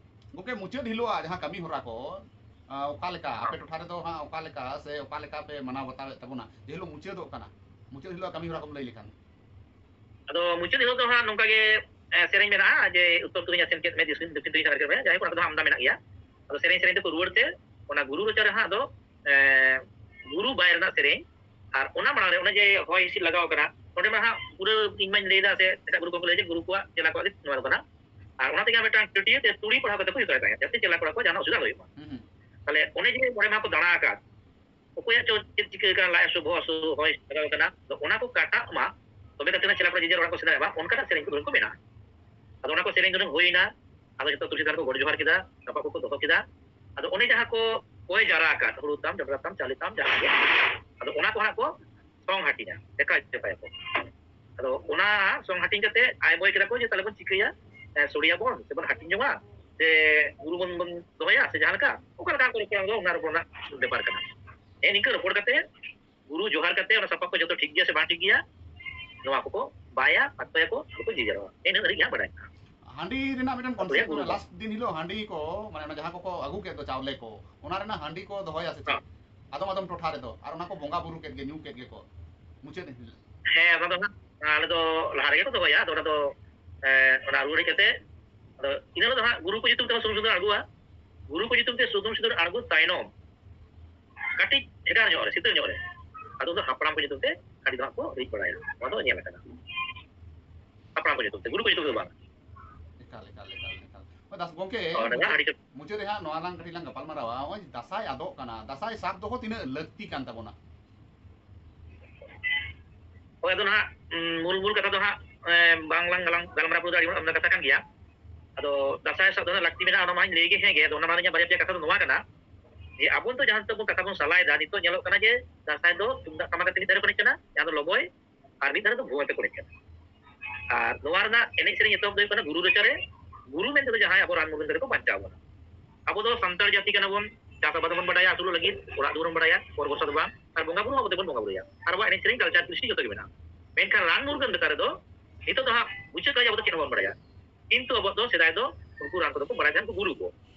ᱜᱚᱢᱠᱮ, ᱢᱩᱪᱟᱹᱫ ᱦᱤᱞᱳᱜ ᱡᱟᱦᱟᱸ ᱠᱟᱹᱢᱤ ᱦᱚᱨᱟ ᱠᱚ, ᱟ, ᱚᱠᱟ ᱞᱮᱠᱟ ᱟᱯᱮ ᱴᱚᱴᱷᱟ ᱨᱮᱫᱚ ᱦᱟᱸᱜ, ᱚᱠᱟ ᱞᱮᱠᱟ ᱥᱮ ᱚᱠᱟ ᱞᱮᱠᱟ ᱯᱮ ᱢᱟᱱᱟᱣ ᱵᱟᱛᱟᱣᱮᱫ ᱛᱟᱵᱚᱱᱟ? ᱡᱮ ᱦᱤᱞᱳᱜ ᱢᱩᱪᱟᱹᱫᱚᱜ ᱠᱟᱱᱟ, ᱢᱩᱪᱟᱹᱫ ᱦᱤᱞᱳᱜ ᱠᱟᱹᱢᱤ ᱦᱚᱨᱟ ᱠᱚᱢ ᱞᱟᱹᱭ ᱞᱮᱠᱷᱟᱱ? ᱟᱫᱚ ᱢᱩᱪᱟᱹᱫ ᱦᱤᱞᱳᱜ ᱫᱚ ᱦᱟᱸᱜ ᱱᱚᱝᱠᱟ ᱜᱮ, ᱮ, ᱥᱮᱨᱮᱧ ᱢᱮᱱᱟᱜᱼᱟ ᱡᱮ ᱩᱛᱛᱚᱨ ᱛᱩᱨᱤᱧ ᱟᱥᱮᱱ ᱠᱮᱫ ᱢᱮ, ᱫᱤᱥᱚᱢ ᱫᱚᱠᱠᱷᱤᱱ ᱛᱩᱨᱤᱧ ᱥᱟᱸᱜᱷᱟᱨ ᱠᱮᱫ ᱢᱮ, ᱡᱟᱦᱟᱸᱭ ᱠᱚ ᱚᱱᱟ ᱠᱚᱫᱚ ᱦᱟᱸᱜ ᱟᱢᱫᱟ ᱢᱮᱱᱟᱜ ᱜᱮᱭᱟ᱾ ᱟᱫᱚ ᱥᱮᱨᱮᱧ ᱥᱮᱨᱮᱧ ᱛᱮᱠᱚ ᱨᱩᱣᱟᱹᱲ ᱛᱮ ᱚᱱᱟ ᱜᱩᱨᱩ ᱨᱚᱪᱟ ᱨᱮ ᱦᱟᱸᱜ ᱟᱫᱚ, ᱮ, ᱜᱩᱨᱩ ᱵᱟᱭ ᱨᱮᱱᱟᱜ ᱥᱮᱨᱮᱧ, ᱟᱨ ᱚᱱᱟ ᱢᱟᱲᱟᱝ ᱨᱮ ᱚᱱᱮ ᱡᱮ ᱦᱚᱭ ᱦᱤᱸᱥᱤᱫ ᱞᱟᱜᱟᱣ ᱠᱟᱱᱟ, ᱱᱚᱸᱰᱮ ᱢᱟ ᱦᱟᱸᱜ ᱯᱩᱨᱟᱹ ᱤᱧ ᱢᱟᱧ ᱞᱟᱹᱭᱫᱟ ᱥᱮ ᱮᱴᱟᱜ ᱜᱩᱨᱩ ᱠᱚᱦᱚᱸ ᱠᱚ ᱞᱟᱹᱭᱟ ᱡᱮ ᱜᱩᱨᱩ ᱠᱚᱣᱟᱜ ᱪᱮᱞᱟ ᱠᱚᱣᱟᱜ ᱜᱮ ᱱᱚᱣᱟ ᱫᱚ ᱠᱟᱱᱟ᱾ ᱟᱨ ᱚᱱᱟ ᱛᱮᱜᱮ ᱢᱤᱫᱴᱟᱝ ᱪᱟᱹᱴᱤᱭᱟᱹ ᱛᱮ ᱛᱩᱲᱤ ᱯᱟᱲᱦᱟᱣ ᱠᱟᱛᱮ ᱠᱚ ᱦᱤᱡᱩᱜ ᱛᱟᱦᱮᱸᱫ, ᱡᱟᱛᱮ ᱪᱮᱞᱟ ᱠᱚᱲᱟ ᱠᱚ ᱡᱟᱦᱟᱱᱟᱜ ᱚᱥᱩᱵᱤᱫᱷᱟ ᱟᱞᱚ ᱦᱩᱭᱩᱜ ᱢᱟ᱾ ᱦᱩᱸ, ᱦᱩᱸ᱾ ᱛᱟᱦᱞᱮ ᱚᱱᱮ ᱡᱮ ᱢᱚᱬᱮ ᱢᱟᱦᱟ ᱠᱚ ᱫᱟᱬᱟ ᱟᱠᱟᱫ, ᱚᱠᱚᱭᱟᱜ ᱪᱚ ᱪᱮᱫ ᱪᱤᱠᱟᱹ ᱟᱠᱟᱱ, ᱞᱟᱡ ᱦᱟᱹᱥᱩ, ᱵᱚᱦᱚᱜ ᱦᱟᱹᱥᱩ, ᱦᱚᱭ ᱞᱟᱜᱟᱣ ᱟᱠᱟᱱᱟ, ᱟᱫᱚ ᱚᱱᱟ ᱠᱚ ᱠᱟᱴᱟᱜ ᱢᱟ, ᱛᱚᱵᱮ ᱠᱟᱛᱮ ᱚᱱᱟ ᱪᱮᱞᱟ ᱠᱚᱲᱟ ᱡᱮ ᱡᱟᱨ ᱚᱲᱟᱜ ᱠᱚ ᱥᱮᱱ ᱫᱟᱲᱮᱭᱟᱜ ᱢᱟ, ᱚᱱᱠᱟᱱᱟᱜ ᱥᱮᱨᱮᱧ ᱠᱚ ᱫᱚ ᱠᱚ ᱢᱮᱱᱟᱜᱼᱟ᱾ ᱟᱫᱚ ᱚᱱᱟ ᱠᱚ ᱥᱮᱨᱮᱧ ᱫᱚ ᱦᱩᱭᱱᱟ, ᱟᱫᱚ ᱡᱚᱛᱚ ᱛᱩᱞᱥᱤ ᱛᱷᱟᱱ ᱠᱚ ᱜᱚᱰ ᱡᱚᱦᱟᱨ ᱠᱮᱫᱟ, ᱥᱟᱯᱟᱵ ᱠᱚᱠᱚ ᱫᱚᱦᱚ ᱠᱮᱫᱟ᱾ ᱟᱫᱚ ᱚᱱᱮ ᱡᱟᱦᱟᱸ ᱠᱚ ᱠᱚᱭ ᱡᱟᱣᱨᱟ ᱟᱠᱟᱫ, ᱦᱩᱲᱩ ᱛᱟᱢ, ᱡᱚᱱᱰᱨᱟ ᱛᱟᱢ, ᱪᱟᱣᱞᱮ ᱛᱟᱢ, ᱡᱟᱦᱟᱸ ᱜᱮ, ᱟᱫᱚ ᱚᱱᱟ ᱠᱚ ᱦᱟᱸᱜ ᱠᱚ ᱥᱚᱝ ᱦᱟᱹᱴᱤᱧᱟ, ᱫᱮᱠᱷᱟ ᱡᱚᱠᱷᱟᱭᱟᱠᱚ᱾ ᱟᱫᱚ ᱚᱱᱟ ᱥᱚᱝ ᱦᱟᱹᱴᱤᱧ ᱠᱟᱛᱮ ᱟᱭ ᱵᱚᱭ ᱠᱮᱫᱟ ᱠᱚ ᱡᱮ ᱛᱟᱦᱞᱮ ᱵᱚᱱ ᱪᱤᱠᱟᱹᱭᱟ, ᱮ, ᱥᱚᱲᱮᱭᱟᱵᱚᱱ ᱥᱮ ᱵᱚᱱ ᱦᱟᱹᱴᱤᱧ ᱡᱚᱝᱟ, ᱥᱮ ᱜᱩᱨᱩ ᱵᱚᱱ, ᱵᱚᱱ ᱫᱚᱦᱚᱭᱟ, ᱥᱮ ᱡᱟᱦᱟᱸ ᱞᱮᱠᱟ, ᱚᱠᱟ ᱞᱮᱠᱟ ᱠᱚ ᱨᱚᱯᱚᱲᱟ, ᱚᱱᱟ ᱨᱚᱯᱚᱲ ᱨᱮᱱᱟᱜ ᱵᱮᱯᱟᱨ ᱠᱟᱱᱟ᱾ ᱦᱮᱸ, ᱱᱤᱝᱠᱟᱹ ᱨᱚᱯᱚᱲ ᱠᱟᱛᱮ ᱜᱩᱨᱩ ᱡᱚᱦᱟᱨ ᱠᱟᱛᱮ ᱚᱱᱟ ᱥᱟᱯᱟᱵ ᱠᱚ ᱡᱚᱛᱚ ᱴᱷᱤᱠ ᱜᱮᱭᱟ ᱥᱮ ᱵᱟᱝ ᱴᱷᱤᱠ ᱜᱮᱭᱟ, ᱱᱚᱣᱟ ᱠᱚᱠᱚ ᱵᱟᱭᱟ, ᱟᱛᱚᱭᱟᱠᱚ, ᱟᱨ ᱠᱚ ᱡᱤᱡᱟᱨᱚᱜᱼᱟ᱾ ᱤᱱᱟᱹ ᱫᱷᱟᱹᱨᱤᱡ ᱜᱮ ᱦᱟᱸᱜ ᱵᱟᱰᱟᱭ ᱢᱮᱱᱟᱜᱼᱟ᱾ ᱦᱟᱺᱰᱤ ᱨᱮᱱᱟᱜ ᱢᱤᱫᱴᱮᱱ ᱟᱛᱚᱭᱟ concept ᱜᱩᱨᱩ ᱢᱮᱱᱟᱜᱼᱟ, ᱫᱚ᱾ Last ᱫᱤᱱ ᱦᱤᱞᱳᱜ ᱦᱟᱺᱰᱤ ᱠᱚ, ᱢᱟᱱᱮ ᱚᱱᱟ ᱡᱟᱦᱟᱸ ᱠᱚᱠᱚ ᱟᱹᱜᱩ ᱠᱮᱫ ᱫᱚ ᱪᱟᱣᱞᱮ ᱠᱚ, ᱚᱱᱟ ᱨᱮᱱᱟᱜ ᱦᱟᱺᱰᱤ ᱠᱚ ᱫᱚᱦᱚᱭᱟ ᱥᱮ ᱪᱮᱫ? ᱦᱮᱸ᱾ ᱟᱫᱚᱢ ᱟᱫᱚᱢ ᱴᱚᱴᱷᱟ ᱨᱮᱫᱚ, ᱟᱨ ᱚᱱᱟ ᱠᱚ ᱵᱚᱸᱜᱟ ᱵᱩᱨᱩ ᱠᱮᱫ ᱜᱮ, ᱧᱩ ᱠᱮᱫ ᱜᱮᱠᱚ ᱢᱩᱪᱟᱹᱫ ᱦᱤᱞᱳᱜ᱾ ᱦᱮᱸ, ᱚᱱᱟ ᱫᱚ ᱦᱟᱸᱜ ᱟᱞᱮ ᱫᱚ ᱞᱟᱦᱟ ᱨᱮᱜᱮ ᱠᱚ ᱫᱚᱦᱚᱭᱟ᱾ ᱟᱫᱚ ᱚᱱᱟ ᱫᱚ, ᱮ, ᱚᱱᱟ ᱨᱩᱣᱟᱹᱲ ᱦᱮᱡ ᱠᱟᱛᱮ, ᱟᱫᱚ ᱤᱱᱟᱹ ᱦᱤᱞᱳᱜ ᱫᱚ ᱦᱟᱸᱜ ᱜᱩᱨᱩ ᱠᱚ ᱧᱩᱛᱩᱢ ᱛᱮᱦᱚᱸ ᱥᱩᱱᱩᱢ ᱥᱤᱸᱫᱩᱨ ᱟᱬᱜᱚᱣᱟ᱾ ᱜᱩᱨᱩ ᱠᱚ ᱧᱩᱛᱩᱢ ᱛᱮ ᱥᱩᱱᱩᱢ ᱥᱤᱸᱫᱩᱨ ᱟᱬᱜᱚ ᱛᱟᱭᱱᱚᱢ ᱠᱟᱹᱴᱤᱡ ᱵᱷᱮᱜᱟᱨ ᱧᱚᱜ ᱨᱮ, ᱥᱤᱛᱟᱹᱨ ᱧᱚᱜ ᱨᱮ, ᱟᱫᱚ ᱩᱱ ᱫᱚ ᱦᱟᱯᱲᱟᱢ ᱠᱚ ᱧᱩᱛᱩᱢ ᱛᱮ ᱦᱟᱺᱰᱤ ᱫᱚ ᱦᱟᱸᱜ ᱠᱚ ᱨᱤᱫ ᱵᱟᱲᱟᱭᱟ᱾ ᱱᱚᱣᱟ ᱫᱚ ᱧᱮᱞ ᱟᱠᱟᱱᱟ᱾ ᱦᱟᱯᱲᱟᱢ ᱠᱚ ᱧᱩᱛᱩᱢ ᱛᱮ, ᱜᱩᱨᱩ ᱠᱚ ᱧᱩᱛᱩᱢ ᱛᱮ ᱫᱚ ᱵᱟᱝ᱾ ᱮᱠᱟᱞ, ᱮᱠᱟᱞ, ᱮᱠᱟᱞ, ᱮᱠᱟᱞ᱾ ᱦᱳᱭ, ᱫᱟᱥ ᱜᱚᱢᱠᱮ, ᱦᱳᱭ, ᱚᱸᱰᱮ ᱫᱚ ᱢᱩᱪᱟᱹᱫ, ᱦᱟᱺᱰᱤ ᱠᱚ ᱢᱩᱪᱟᱹᱫ ᱨᱮ ᱦᱟᱸᱜ ᱱᱚᱣᱟ ᱞᱟᱝ ᱠᱟᱹᱴᱤᱡ ᱞᱟᱝ ᱜᱟᱯᱟᱞ ᱢᱟᱨᱟᱣᱟ᱾ ᱱᱚᱜᱼᱚᱭ ᱫᱟᱸᱥᱟᱭ ᱟᱫᱚᱜ ᱠᱟᱱᱟ, ᱫᱟᱸᱥᱟᱭ ᱥᱟᱵ ᱫᱚᱦᱚ ᱛᱤᱱᱟᱹᱜ ᱞᱟᱹᱠᱛᱤ ᱠᱟᱱ ᱛᱟᱵᱚᱱᱟ? ᱦᱳᱭ, ᱟᱫᱚ ᱱᱟᱦᱟᱜ, ᱩᱸ, ᱢᱩᱞ, ᱢᱩᱞ ᱠᱟᱛᱷᱟ ᱫᱚ ᱦᱟᱸᱜ, ᱮ, ᱵᱟᱝ ᱞᱟᱝ ᱜᱟᱞᱟᱝ-, ᱜᱟᱞᱢᱟᱨᱟᱣ ᱯᱩᱨᱟᱹᱣ ᱫᱟᱲᱮᱭᱟᱜᱼᱟ, ᱟᱢᱫᱟ ᱠᱟᱛᱷᱟ ᱠᱟᱱ ᱜᱮᱭᱟ᱾ ᱟᱫᱚ ᱫᱟᱸᱥᱟᱭ ᱥᱟᱵ ᱫᱚ ᱦᱟᱸᱜ ᱞᱟᱹᱠᱛᱤ ᱢᱮᱱᱟᱜᱼᱟ, ᱚᱱᱟ ᱢᱟᱧ ᱞᱟᱹᱭ ᱜᱮ, ᱦᱮᱸ ᱜᱮ᱾ ᱟᱫᱚ ᱚᱱᱟ ᱢᱟ ᱤᱧᱟᱹᱜ ᱵᱟᱨᱭᱟ ᱯᱮᱭᱟ ᱠᱟᱛᱷᱟ ᱫᱚ ᱱᱚᱣᱟ ᱠᱟᱱᱟ ᱡᱮ ᱟᱵᱚ ᱱᱤᱛᱚᱜ ᱡᱟᱦᱟᱸ ᱱᱤᱛᱚᱜ ᱵᱚᱱ ᱠᱟᱛᱷᱟ ᱵᱚᱱ ᱥᱟᱞᱟᱭᱮᱫᱟ, ᱱᱤᱛᱚᱜ ᱧᱮᱞᱚᱜ ᱠᱟᱱᱟ ᱡᱮ ᱫᱟᱸᱥᱟᱭ ᱫᱚ ᱛᱩᱢᱫᱟᱜ ᱴᱟᱢᱟᱠ ᱟᱛᱮ ᱢᱤᱫ ᱫᱷᱟᱨᱮ ᱠᱚ ᱮᱱᱮᱡ ᱠᱟᱱᱟ, ᱡᱟᱦᱟᱸ ᱫᱚ ᱞᱚᱵᱚᱭ, ᱟᱨ ᱢᱤᱫ ᱫᱷᱟᱨᱮ ᱫᱚ ᱵᱷᱩᱣᱟᱹᱝ ᱟᱛᱮ ᱠᱚ ᱮᱱᱮᱡ ᱠᱟᱱᱟ᱾ ᱟᱨ ᱱᱚᱣᱟ ᱨᱮᱱᱟᱜ ᱮᱱᱮᱡ ᱥᱮᱨᱮᱧ ᱮᱛᱚᱦᱚᱵ ᱫᱚ ᱦᱩᱭᱩᱜ ᱠᱟᱱᱟ ᱜᱩᱨᱩ ᱨᱚᱪᱟ ᱨᱮ, ᱜᱩᱨᱩ ᱢᱮᱱᱛᱮ ᱫᱚ ᱡᱟᱦᱟᱸᱭ ᱟᱵᱚ ᱨᱟᱱ ᱢᱩᱨᱜᱟᱹᱱ ᱠᱟᱛᱮ ᱠᱚ ᱵᱟᱧᱪᱟᱣ ᱵᱚᱱᱟ᱾ ᱟᱵᱚ ᱫᱚ ᱥᱟᱱᱛᱟᱲ ᱡᱟᱹᱛᱤ ᱠᱟᱱᱟ ᱵᱚᱱ, ᱪᱟᱥ ᱟᱵᱟᱫ ᱵᱚᱱ ᱵᱟᱰᱟᱭᱟ, ᱟᱹᱥᱩᱞᱚᱜ ᱞᱟᱹᱜᱤᱫ ᱚᱲᱟᱜ ᱫᱩᱣᱟᱹᱨ ᱵᱚᱱ ᱵᱟᱰᱟᱭᱟ, ᱯᱚᱨ ᱵᱷᱚᱨᱥᱟ ᱫᱚ ᱵᱟᱝ, ᱟᱨ ᱵᱚᱸᱜᱟ ᱵᱩᱨᱩ ᱦᱚᱸ ᱟᱵᱚ ᱛᱮᱵᱚᱱ ᱵᱚᱸᱜᱟ ᱵᱩᱨᱩᱭᱟ, ᱟᱨ ᱟᱵᱚᱣᱟᱜ ᱮᱱᱮᱡ ᱥᱮᱨᱮᱧ, ᱠᱟᱞᱪᱟᱨ, ᱠᱨᱤᱥᱴᱤ ᱡᱚᱛᱚ ᱜᱮ ᱢᱮᱱᱟᱜᱼᱟ᱾ ᱢᱮᱱᱠᱷᱟᱱ ᱨᱟᱱ ᱢᱩᱨᱜᱟᱹᱱ ᱞᱮᱠᱟ ᱨᱮᱫᱚ ᱱᱤᱛᱚᱜ ᱫᱚ ᱦᱟᱸᱜ ᱵᱩᱡᱷᱟᱹᱜ ᱠᱟᱱᱟ ᱡᱮ ᱟᱵᱚ ᱫᱚ ᱪᱮᱫ ᱦᱚᱸ ᱵᱟᱵᱚᱱ ᱵᱟᱰᱟᱭᱟ, ᱠᱤᱱᱛᱩ ᱟᱵᱚᱣᱟᱜ ᱫᱚ ᱥᱮᱫᱟᱭ ᱫᱚ ᱩᱱᱠᱩ ᱨᱟᱱ ᱠᱚᱫᱚ ᱠᱚ ᱵᱟᱲᱟᱭ ᱛᱟᱦᱮᱸᱫ, ᱩᱱᱠᱩ ᱜᱩᱨᱩ ᱠᱚ᱾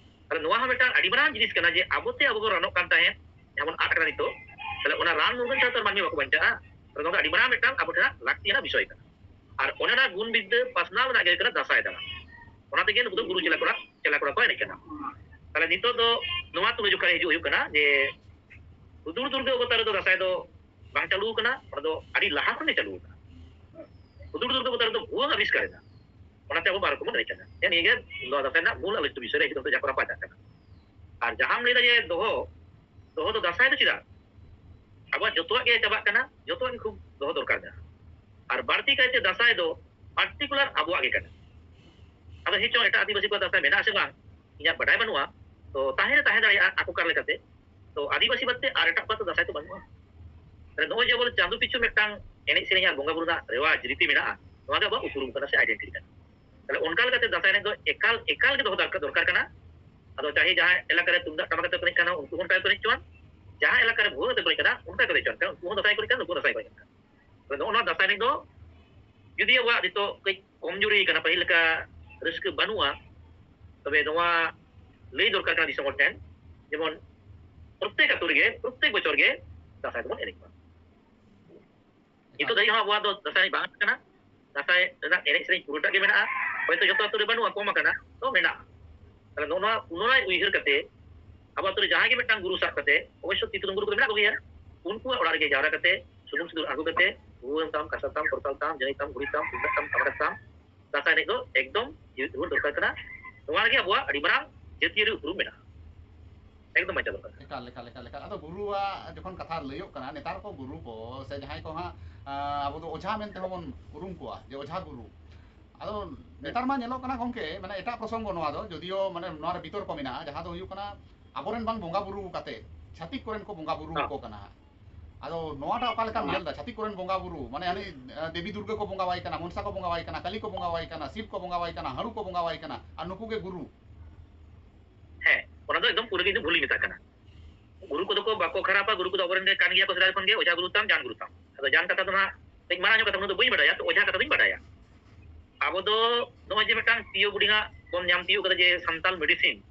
ᱛᱟᱦᱞᱮ ᱱᱚᱣᱟ ᱦᱚᱸ ᱢᱤᱫᱴᱟᱝ ᱟᱹᱰᱤ ᱢᱟᱨᱟᱝ ᱡᱤᱱᱤᱥ ᱠᱟᱱᱟ ᱡᱮ ᱟᱵᱚᱛᱮ ᱟᱵᱚ ᱵᱚᱱ ᱨᱟᱱᱚᱜ ᱠᱟᱱ ᱛᱟᱦᱮᱸᱫ, ᱡᱟᱦᱟᱸ ᱵᱚᱱ ᱟᱫ ᱠᱟᱱᱟ ᱱᱤᱛᱚᱜ᱾ ᱛᱟᱦᱞᱮ ᱚᱱᱟ ᱨᱟᱱ ᱢᱩᱨᱜᱟᱹᱱ ᱪᱷᱟᱲᱟ ᱛᱚ ᱟᱨ ᱢᱟᱹᱱᱢᱤ ᱵᱟᱠᱚ ᱵᱟᱧᱪᱟᱜᱼᱟ᱾ ᱛᱟᱦᱞᱮ ᱱᱚᱣᱟ ᱫᱚ ᱟᱹᱰᱤ ᱢᱟᱨᱟᱝ ᱢᱤᱫᱴᱟᱝ ᱟᱵᱚ ᱴᱷᱮᱱ ᱞᱟᱹᱠᱛᱤᱭᱟᱱᱟᱜ ᱵᱤᱥᱚᱭ ᱠᱟᱱᱟ᱾ ᱟᱨ ᱚᱱᱟ ᱨᱮᱱᱟᱜ ᱜᱩᱱ ᱵᱤᱫᱽᱫᱟᱹ ᱯᱟᱥᱱᱟᱣ ᱨᱮᱱᱟᱜ ᱜᱮ ᱦᱩᱭᱩᱜ ᱠᱟᱱᱟ ᱫᱟᱸᱥᱟᱭ ᱫᱟᱬᱟᱱ᱾ ᱚᱱᱟ ᱛᱮᱜᱮ ᱱᱩᱠᱩ ᱫᱚ ᱜᱩᱨᱩ ᱪᱮᱞᱟ ᱠᱚᱲᱟ, ᱪᱮᱞᱟ ᱠᱚᱲᱟ ᱠᱚ ᱮᱱᱮᱡ ᱠᱟᱱᱟ᱾ ᱛᱟᱦᱞᱮ ᱱᱤᱛᱚᱜ ᱫᱚ ᱱᱚᱣᱟ ᱛᱩᱞᱟᱹᱡᱚᱠᱷᱟ ᱨᱮ ᱦᱤᱡᱩᱜ ᱦᱩᱭᱩᱜ ᱠᱟᱱᱟ ᱡᱮ ᱦᱩᱫᱩᱲ ᱫᱩᱨᱜᱟᱹ ᱚᱵᱚᱛᱟᱨ ᱨᱮᱫᱚ ᱫᱟᱸᱥᱟᱭ ᱫᱚ ᱵᱟᱝ ᱪᱟᱹᱞᱩ ᱟᱠᱟᱱᱟ, ᱚᱱᱟ ᱫᱚ ᱟᱹᱰᱤ ᱞᱟᱦᱟ ᱠᱷᱚᱱ ᱜᱮ ᱪᱟᱹᱞᱩ ᱟᱠᱟᱱᱟ᱾ ᱦᱩᱫᱩᱲ ᱫᱩᱨᱜᱟᱹ ᱚᱵᱚᱛᱟᱨ ᱨᱮᱫᱚ ᱵᱷᱩᱣᱟᱹᱝ ᱟᱵᱤᱥᱠᱟᱨ ᱮᱱᱟ, ᱚᱱᱟᱛᱮ ᱟᱵᱚ ᱵᱟᱨ ᱨᱚᱠᱚᱢ ᱵᱚᱱ ᱮᱱᱮᱡ ᱠᱟᱱᱟ᱾ ᱦᱮᱸ, ᱱᱤᱭᱟᱹ ᱜᱮ ᱱᱚᱣᱟ ᱫᱟᱸᱥᱟᱭ ᱨᱮᱱᱟᱜ ᱢᱩᱞ ᱟᱞᱳᱪᱚ ᱵᱤᱥᱚᱭ ᱨᱮ ᱦᱤᱡᱩᱜ ᱠᱟᱱᱟ, ᱡᱟᱦᱟᱸ ᱠᱚ ᱨᱟᱯᱟᱪᱟᱜ ᱠᱟᱱᱟ᱾ ᱟᱨ ᱡᱟᱦᱟᱸᱢ ᱞᱟᱹᱭᱫᱟ ᱡᱮ ᱫᱚᱦᱚ, ᱫᱚᱦᱚ ᱫᱚ ᱫᱟᱸᱥᱟᱭ ᱫᱚ ᱪᱮᱫᱟᱜ? ᱟᱵᱚᱣᱟᱜ ᱡᱚᱛᱚᱣᱟᱜ ᱜᱮ ᱪᱟᱵᱟᱜ ᱠᱟᱱᱟ, ᱡᱚᱛᱚᱣᱟᱜ ᱜᱮ ᱠᱷᱩᱵ ᱫᱚᱦᱚ ᱫᱚᱨᱠᱟᱨ ᱢᱮᱱᱟᱜᱼᱟ᱾ ᱟᱨ ᱵᱟᱹᱲᱛᱤ ᱠᱟᱭᱛᱮ ᱫᱟᱸᱥᱟᱭ ᱫᱚ ᱯᱟᱨᱴᱤᱠᱩᱞᱟᱨ ᱟᱵᱚᱣᱟᱜ ᱜᱮ ᱠᱟᱱᱟ᱾ ᱟᱫᱚ ᱦᱮᱸ ᱪᱚᱝ ᱮᱴᱟᱜ ᱟᱹᱫᱤᱵᱟᱹᱥᱤ ᱠᱚᱣᱟᱜ ᱫᱟᱸᱥᱟᱭ ᱢᱮᱱᱟᱜᱼᱟ ᱥᱮ ᱵᱟᱝ, ᱤᱧᱟᱹᱜ ᱵᱟᱰᱟᱭ ᱵᱟᱹᱱᱩᱜᱼᱟ᱾ ᱛᱚ ᱛᱟᱦᱮᱸ ᱨᱮ ᱛᱟᱦᱮᱸ ᱫᱟᱲᱮᱭᱟᱜᱼᱟ ᱟᱠᱚ ᱠᱟᱨ ᱞᱮᱠᱟᱛᱮ᱾ ᱛᱚ ᱟᱹᱫᱤᱵᱟᱹᱥᱤ ᱵᱟᱫ ᱛᱮ ᱟᱨ ᱮᱴᱟᱜ ᱠᱚᱣᱟᱜ ᱫᱚ ᱫᱟᱸᱥᱟᱭ ᱫᱚ ᱵᱟᱹᱱᱩᱜᱼᱟ᱾ ᱛᱟᱦᱞᱮ ᱱᱚᱜᱼᱚᱭ ᱡᱮ ᱟᱵᱚ ᱪᱟᱸᱫᱳ ᱯᱤᱪᱷᱩ ᱢᱤᱫᱴᱟᱝ ᱮᱱᱮᱡ ᱥᱮᱨᱮᱧ ᱟᱨ ᱵᱚᱸᱜᱟ ᱵᱩᱨᱩ ᱨᱮᱱᱟᱜ ᱨᱮᱣᱟᱡᱽ ᱨᱤᱛᱤ ᱢᱮᱱᱟᱜᱼᱟ, ᱱᱚᱣᱟ ᱜᱮ ᱟᱵᱚᱣᱟᱜ ᱩᱯᱨᱩᱢ ᱠᱟᱱᱟ ᱥᱮ ᱟᱭᱰᱮᱱᱴᱤᱴᱤ ᱠᱟᱱᱟ᱾ ᱛᱟᱦᱞᱮ ᱚᱱᱠᱟ ᱞᱮᱠᱟᱛᱮ ᱫᱟᱸᱥᱟᱭ ᱮᱱᱮᱡ ᱫᱚ ᱮᱠᱟᱞ, ᱮᱠᱟᱞ ᱜᱮ ᱫᱚᱦᱚ ᱫᱚᱨᱠᱟᱨ, ᱫᱚᱨᱠᱟᱨ ᱠᱟᱱᱟ᱾ ᱟᱫᱚ ᱪᱟᱦᱮ ᱡᱟᱦᱟᱸ ᱮᱞᱟᱠᱟ ᱨᱮ ᱛᱩᱢᱫᱟᱜ ᱴᱟᱢᱟᱠ ᱟᱛᱮ ᱠᱚ ᱮᱱᱮᱡ ᱠᱟᱱᱟ, ᱩᱱᱠᱩ ᱦᱚᱸ ᱚᱱᱠᱟ ᱜᱮᱠᱚ ᱮᱱᱮᱡ ᱦᱚᱪᱚᱣᱟᱱ, ᱡᱟᱦᱟᱸ ᱮᱞᱟᱠᱟ ᱨᱮ ᱵᱷᱩᱣᱟᱹᱝ ᱟᱛᱮ ᱠᱚ ᱮᱱᱮᱡ ᱠᱟᱱᱟ, ᱚᱱᱠᱟ ᱜᱮᱠᱚ ᱮᱱᱮᱡ ᱦᱚᱪᱚᱣᱟᱱ, ᱩᱱᱠᱩ ᱦᱚᱸ ᱫᱟᱸᱥᱟᱭ ᱠᱚ ᱮᱱᱮᱡ ᱠᱟᱱᱟ, ᱱᱩᱠᱩ ᱦᱚᱸ ᱫᱟᱸᱥᱟᱭ ᱠᱚ ᱮᱱᱮᱡ ᱠᱟᱱᱟ᱾ ᱟᱫᱚ ᱱᱚᱜᱼᱚ ᱱᱚᱣᱟ ᱫᱟᱸᱥᱟᱭ ᱮᱱᱮᱡ ᱫᱚ ᱡᱩᱫᱤ ᱟᱵᱚᱣᱟᱜ ᱱᱤᱛᱚᱜ ᱠᱟᱹᱡ ᱠᱚᱢᱡᱩᱨᱤ ᱠᱟᱱᱟ, ᱯᱟᱹᱦᱤᱞ ᱞᱮᱠᱟ ᱨᱟᱹᱥᱠᱟᱹ ᱵᱟᱹᱱᱩᱜᱼᱟ, ᱛᱚᱵᱮ ᱱᱚᱣᱟ ᱞᱟᱹᱭ ᱫᱚᱨᱠᱟᱨ ᱠᱟᱱᱟ ᱫᱤᱥᱚᱢ ᱦᱚᱲ ᱴᱷᱮᱱ, ᱡᱮᱢᱚᱱ ᱯᱨᱚᱛᱛᱮᱠ ᱟᱹᱛᱩ ᱨᱮᱜᱮ ᱯᱨᱚᱛᱛᱮᱠ ᱵᱚᱪᱷᱚᱨ ᱜᱮ ᱫᱟᱸᱥᱟᱭ ᱫᱚᱵᱚᱱ ᱮᱱᱮᱡ ᱢᱟ᱾ ᱱᱤᱛᱚᱜ ᱫᱷᱟᱹᱵᱤᱡ ᱦᱚᱸ ᱟᱵᱚᱣᱟᱜ ᱫᱚ ᱫᱟᱸᱥᱟᱭ ᱮᱱᱮᱡ ᱵᱟᱝ ᱟᱫ ᱟᱠᱟᱱᱟ᱾ ᱫᱟᱸᱥᱟᱭ ᱨᱮᱱᱟᱜ ᱮᱱᱮᱡ ᱥᱮᱨᱮᱧ ᱯᱩᱨᱟᱹᱴᱟᱜ ᱜᱮ ᱢᱮᱱᱟᱜᱼᱟ᱾ ᱦᱚᱭᱛᱳ ᱡᱚᱛᱚ ᱟᱹᱛᱩ ᱨᱮ ᱵᱟᱹᱱᱩᱜᱼᱟ, ᱠᱚᱢ ᱟᱠᱟᱱᱟ, ᱛᱚ ᱢᱮᱱᱟᱜᱼᱟ᱾ ᱛᱟᱦᱞᱮ ᱱᱚᱜᱼᱚ ᱱᱚᱣᱟ ᱯᱩᱱᱚᱨᱟᱭ ᱩᱭᱦᱟᱹᱨ ᱠᱟᱛᱮ ᱟᱵᱚ ᱟᱹᱛᱩ ᱨᱮ ᱡᱟᱦᱟᱸᱭ ᱜᱮ ᱢᱤᱫᱴᱟᱝ ᱜᱩᱨᱩ ᱥᱟᱵ ᱠᱟᱛᱮ, ᱚᱵᱚᱥᱥᱚ ᱛᱤ ᱛᱩᱫᱩᱢ ᱜᱩᱨᱩ ᱠᱚᱫᱚ ᱢᱮᱱᱟᱜ ᱠᱚᱜᱮᱭᱟ, ᱩᱱᱠᱩᱣᱟᱜ ᱚᱲᱟᱜ ᱨᱮᱜᱮ ᱡᱟᱣᱨᱟ ᱠᱟᱛᱮ ᱥᱩᱱᱩᱢ ᱥᱤᱸᱫᱩᱨ ᱟᱬᱜᱚ ᱠᱟᱛᱮ ᱵᱷᱩᱣᱟᱹᱝ ᱛᱟᱢ, ᱠᱟᱸᱥᱟ ᱛᱟᱢ, ᱠᱚᱨᱛᱟᱞ ᱛᱟᱢ, ᱡᱟᱹᱱᱤ ᱛᱟᱢ, ᱜᱷᱩᱲᱤ ᱛᱟᱢ, ᱛᱩᱢᱫᱟᱜ ᱛᱟᱢ, ᱴᱟᱢᱟᱠ ᱛᱟᱢ, ᱫᱟᱸᱥᱟᱭ ᱮᱱᱮᱡ ᱫᱚ ᱮᱠᱫᱚᱢ ᱡᱤᱣᱤᱫ ᱨᱩᱣᱟᱹᱲ ᱫᱚᱨᱠᱟᱨ ᱠᱟᱱᱟ᱾ ᱱᱚᱣᱟ ᱨᱮᱜᱮ ᱟᱵᱚᱣᱟᱜ ᱟᱹᱰᱤ ᱢᱟᱨᱟᱝ ᱡᱟᱹᱛᱤᱭᱟᱹᱨᱤ ᱩᱯᱨᱩᱢ ᱢᱮᱱᱟᱜᱼᱟ᱾ ᱮᱠᱫᱚᱢ ᱵᱟᱧᱪᱟᱣ ᱫᱚᱨᱠᱟᱨ ᱠᱟᱱᱟ᱾ ᱮᱠᱟᱞ, ᱮᱠᱟᱞ, ᱮᱠᱟᱞ, ᱮᱠᱟᱞ᱾ ᱟᱫᱚ ᱜᱩᱨᱩᱣᱟᱜ ᱡᱚᱠᱷᱚᱱ ᱠᱟᱛᱷᱟ ᱞᱟᱹᱭᱚᱜ ᱠᱟᱱᱟ, ᱱᱮᱛᱟᱨ ᱠᱚ ᱜᱩᱨᱩ ᱠᱚ ᱥᱮ ᱡᱟᱦᱟᱸᱭ ᱠᱚ ᱦᱟᱸᱜ, ᱟᱸ, ᱟᱵᱚ ᱫᱚ ᱚᱡᱷᱟ ᱢᱮᱱᱛᱮ ᱦᱚᱸᱵᱚᱱ ᱩᱨᱩᱢ ᱠᱚᱣᱟ, ᱡᱮ ᱚᱡᱷᱟ ᱜᱩᱨᱩ᱾ ᱟᱫᱚ ᱱᱮᱛᱟᱨ ᱢᱟ ᱧᱮᱞᱚᱜ ᱠᱟᱱᱟ ᱜᱚᱢᱠᱮ, ᱢᱟᱱᱮ ᱮᱴᱟᱜ ᱯᱨᱚᱥᱚᱝᱜᱚ ᱱᱚᱣᱟ ᱫᱚ, ᱡᱚᱫᱤᱭᱳ ᱢᱟᱱᱮ ᱱᱚᱣᱟ ᱨᱮ ᱵᱤᱛᱚᱨᱠᱚ ᱢᱮᱱᱟᱜᱼᱟ, ᱡᱟᱦᱟᱸ ᱫᱚ ᱦᱩᱭᱩᱜ ᱠᱟᱱᱟ ᱟᱵᱚᱨᱮᱱ ᱵᱟᱝ ᱵᱚᱸᱜᱟ ᱵᱩᱨᱩ ᱠᱟᱛᱮ ᱪᱷᱟᱹᱛᱤᱠ ᱠᱚᱨᱮᱱ ᱠᱚ ᱵᱚᱸᱜᱟ ᱵᱩᱨᱩ ᱦᱮᱸ᱾ ᱟᱠᱚ ᱠᱟᱱᱟ ᱦᱟᱸᱜ᱾ ᱟᱫᱚ ᱱᱚᱣᱟᱴᱟᱜ ᱚᱠᱟ ᱞᱮᱠᱟᱢ ᱦᱮᱸ᱾ ᱧᱮᱞ ᱮᱫᱟ? ᱪᱷᱟᱹᱛᱤᱠ ᱠᱚᱨᱮᱱ ᱵᱚᱸᱜᱟ ᱵᱩᱨᱩ, ᱢᱟᱱᱮ ᱦᱟᱱᱮ, ᱟᱸ, ᱫᱮᱵᱤ ᱫᱩᱨᱜᱟᱹ ᱠᱚ ᱵᱚᱸᱜᱟ ᱣᱟᱭ ᱠᱟᱱᱟ, ᱢᱚᱱᱥᱟ ᱠᱚ ᱵᱚᱸᱜᱟ ᱣᱟᱭ ᱠᱟᱱᱟ, ᱠᱟᱞᱤ ᱠᱚ ᱵᱚᱸᱜᱟ ᱣᱟᱭ ᱠᱟᱱᱟ, ᱥᱤᱵ ᱠᱚ ᱵᱚᱸᱜᱟ ᱣᱟᱭ ᱠᱟᱱᱟ, ᱦᱟᱹᱲᱩ ᱠᱚ ᱵᱚᱸᱜᱟ ᱣᱟᱭ ᱠᱟᱱᱟ, ᱟᱨ ᱱᱩᱠᱩ ᱜᱮ ᱜᱩᱨᱩ᱾ ᱦᱮᱸ, ᱚᱱᱟ ᱫᱚ ᱮᱠᱫᱚᱢ ᱯᱩᱨᱟᱹ ᱜᱮ ᱤᱧ ᱫᱚ ᱵᱷᱩᱞᱤᱧ ᱢᱮᱛᱟᱜ ᱠᱟᱱᱟ᱾ ᱜᱩᱨᱩ ᱠᱚᱫᱚ ᱠᱚ ᱵᱟᱠᱚ ᱠᱷᱟᱨᱟᱯᱟ, ᱜᱩᱨᱩ ᱠᱚᱫᱚ ᱟᱵᱚᱨᱮᱱ ᱜᱮ ᱠᱟᱱ ᱜᱮᱭᱟ ᱠᱚ ᱥᱮᱫᱟᱭ ᱠᱷᱚᱱ ᱜᱮ, ᱚᱡᱷᱟ ᱜᱩᱨᱩ ᱛᱟᱢ, ᱡᱟᱱ ᱜᱩᱨᱩ ᱛᱟᱢ᱾ ᱟᱫᱚ ᱡᱟᱱ ᱠᱟᱛᱷᱟ ᱫᱚ ᱱᱟᱦᱟᱜ ᱠᱟᱹᱡ ᱢᱟᱨᱟᱝ ᱧᱚᱜ ᱠᱟᱛᱷᱟ, ᱩᱱᱟᱹᱜ ᱫᱚ ᱵᱟᱹᱧ ᱵᱟᱰᱟᱭᱟ, ᱛᱚ ᱚᱡᱷᱟ ᱠᱟᱛᱷᱟ ᱫᱚᱧ ᱵᱟᱰᱟᱭᱟ᱾ ᱟᱵᱚ ᱫᱚ ᱱᱚᱜᱼᱚᱭ ᱡᱮ ᱢᱤᱫᱴᱟᱝ ᱯᱤᱭᱳ ᱵᱳᱨᱰᱤᱝ ᱟᱜ ᱵᱚᱱ ᱧᱟᱢ ᱛᱤᱭᱳᱜ ᱠᱟᱫᱟ ᱡᱮ ᱥᱟᱱᱛᱟᱞ ᱢᱮᱰᱤᱥᱤᱱ,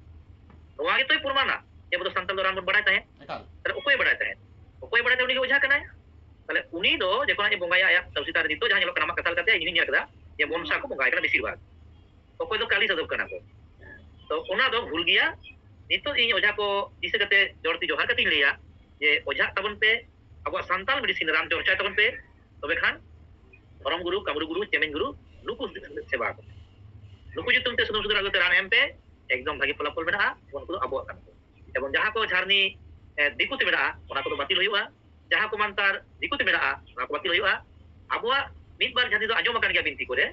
ᱱᱚᱣᱟ ᱜᱮᱛᱚᱭ ᱯᱨᱚᱢᱟᱱᱟ ᱡᱮ ᱟᱵᱚ ᱫᱚ ᱥᱟᱱᱛᱟᱞ ᱫᱚ ᱨᱟᱱ ᱵᱚᱱ ᱵᱟᱲᱟᱭ ᱛᱟᱦᱮᱸᱫ᱾ ᱮᱠᱟᱞ᱾ ᱛᱟᱦᱞᱮ ᱚᱠᱚᱭ ᱵᱟᱲᱟᱭ ᱛᱟᱦᱮᱸᱫ? ᱚᱠᱚᱭ ᱵᱟᱲᱟᱭ ᱛᱟᱦᱮᱸᱫ? ᱩᱱᱤ ᱜᱮ ᱚᱡᱷᱟ ᱠᱟᱱᱟᱭ᱾ ᱛᱟᱦᱞᱮ ᱩᱱᱤ ᱫᱚ ᱡᱚᱠᱷᱚᱱ ᱟᱡ ᱮ ᱵᱚᱸᱜᱟᱭᱟ ᱟᱭᱟᱜ ᱛᱟᱹᱨᱥᱤ ᱛᱷᱟᱱ ᱨᱮ, ᱱᱤᱛᱚᱜ ᱡᱟᱦᱟᱸ ᱧᱮᱞᱚᱜ ᱠᱟᱱᱟ ᱟᱢᱟᱜ ᱠᱟᱛᱷᱟ ᱞᱮᱠᱟᱛᱮ ᱤᱧ ᱦᱚᱸᱧ ᱧᱮᱞ ᱠᱟᱫᱟ ᱡᱮ ᱢᱚᱱᱥᱟ ᱠᱚ ᱵᱚᱸᱜᱟᱭ ᱠᱟᱱᱟ ᱵᱮᱥᱤᱨ ᱵᱷᱟᱜᱽ, ᱚᱠᱚᱭ ᱫᱚ ᱠᱟᱞᱤ ᱥᱟᱫᱷᱚᱠ ᱠᱟᱱᱟ ᱠᱚ᱾ ᱛᱚ ᱚᱱᱟ ᱫᱚ ᱵᱷᱩᱞ ᱜᱮᱭᱟ᱾ ᱱᱤᱛᱚᱜ ᱤᱧ ᱚᱡᱷᱟ ᱠᱚ ᱫᱤᱥᱟᱹ ᱠᱟᱛᱮ ᱡᱚᱦᱟᱨ ᱠᱟᱛᱮᱧ ᱞᱟᱹᱭᱟ ᱡᱮ ᱚᱡᱷᱟᱜ ᱛᱟᱵᱚᱱ ᱯᱮ, ᱟᱵᱚᱣᱟᱜ ᱥᱟᱱᱛᱟᱞ ᱢᱮᱰᱤᱥᱤᱱ ᱨᱟᱱ ᱪᱚᱨᱪᱟᱭ ᱛᱟᱵᱚᱱ ᱯᱮ, ᱛᱚᱵᱮ ᱠᱷᱟᱱ ᱫᱷᱚᱨᱚᱢ ᱜᱩᱨᱩ, ᱠᱟᱢᱨᱩ ᱜᱩᱨᱩ, ᱪᱮᱢᱮᱧ ᱜᱩᱨᱩ, ᱱᱩᱠᱩ ᱥᱮᱵᱟ ᱠᱚ᱾ ᱱᱩᱠᱩ ᱧᱩᱛᱩᱢ ᱛᱮ ᱥᱩᱱᱩᱢ ᱥᱩᱫᱷᱩ ᱨᱟᱱ ᱮᱢ ᱯᱮ, ᱮᱠᱫᱚᱢ ᱵᱷᱟᱜᱤ ᱯᱷᱚᱞᱟᱯᱷᱚᱞ ᱢᱮᱱᱟᱜᱼᱟ᱾ ᱩᱱᱠᱩ ᱫᱚ ᱟᱵᱚᱣᱟᱜ ᱠᱟᱱᱟ ᱠᱚ᱾ ᱮᱵᱚᱝ ᱡᱟᱦᱟᱸ ᱠᱚ ᱡᱷᱟᱨᱱᱤ ᱮ, ᱫᱤᱠᱩ ᱛᱮ ᱢᱮᱱᱟᱜᱼᱟ, ᱚᱱᱟ ᱠᱚᱫᱚ ᱵᱟᱹᱛᱤᱞ ᱦᱩᱭᱩᱜᱼᱟ᱾ ᱡᱟᱦᱟᱸ ᱠᱚ ᱢᱟᱱᱛᱟᱨ ᱫᱤᱠᱩ ᱛᱮ ᱢᱮᱱᱟᱜᱼᱟ, ᱚᱱᱟ ᱠᱚ ᱵᱟᱹᱛᱤᱞ ᱦᱩᱭᱩᱜᱼᱟ᱾ ᱟᱵᱚᱣᱟᱜ ᱢᱤᱫ ᱵᱟᱨ ᱡᱷᱟᱨᱱᱤ ᱫᱚ ᱟᱸᱡᱚᱢ ᱟᱠᱟᱱ ᱜᱮᱭᱟ ᱵᱤᱱᱛᱤ ᱠᱚᱨᱮ,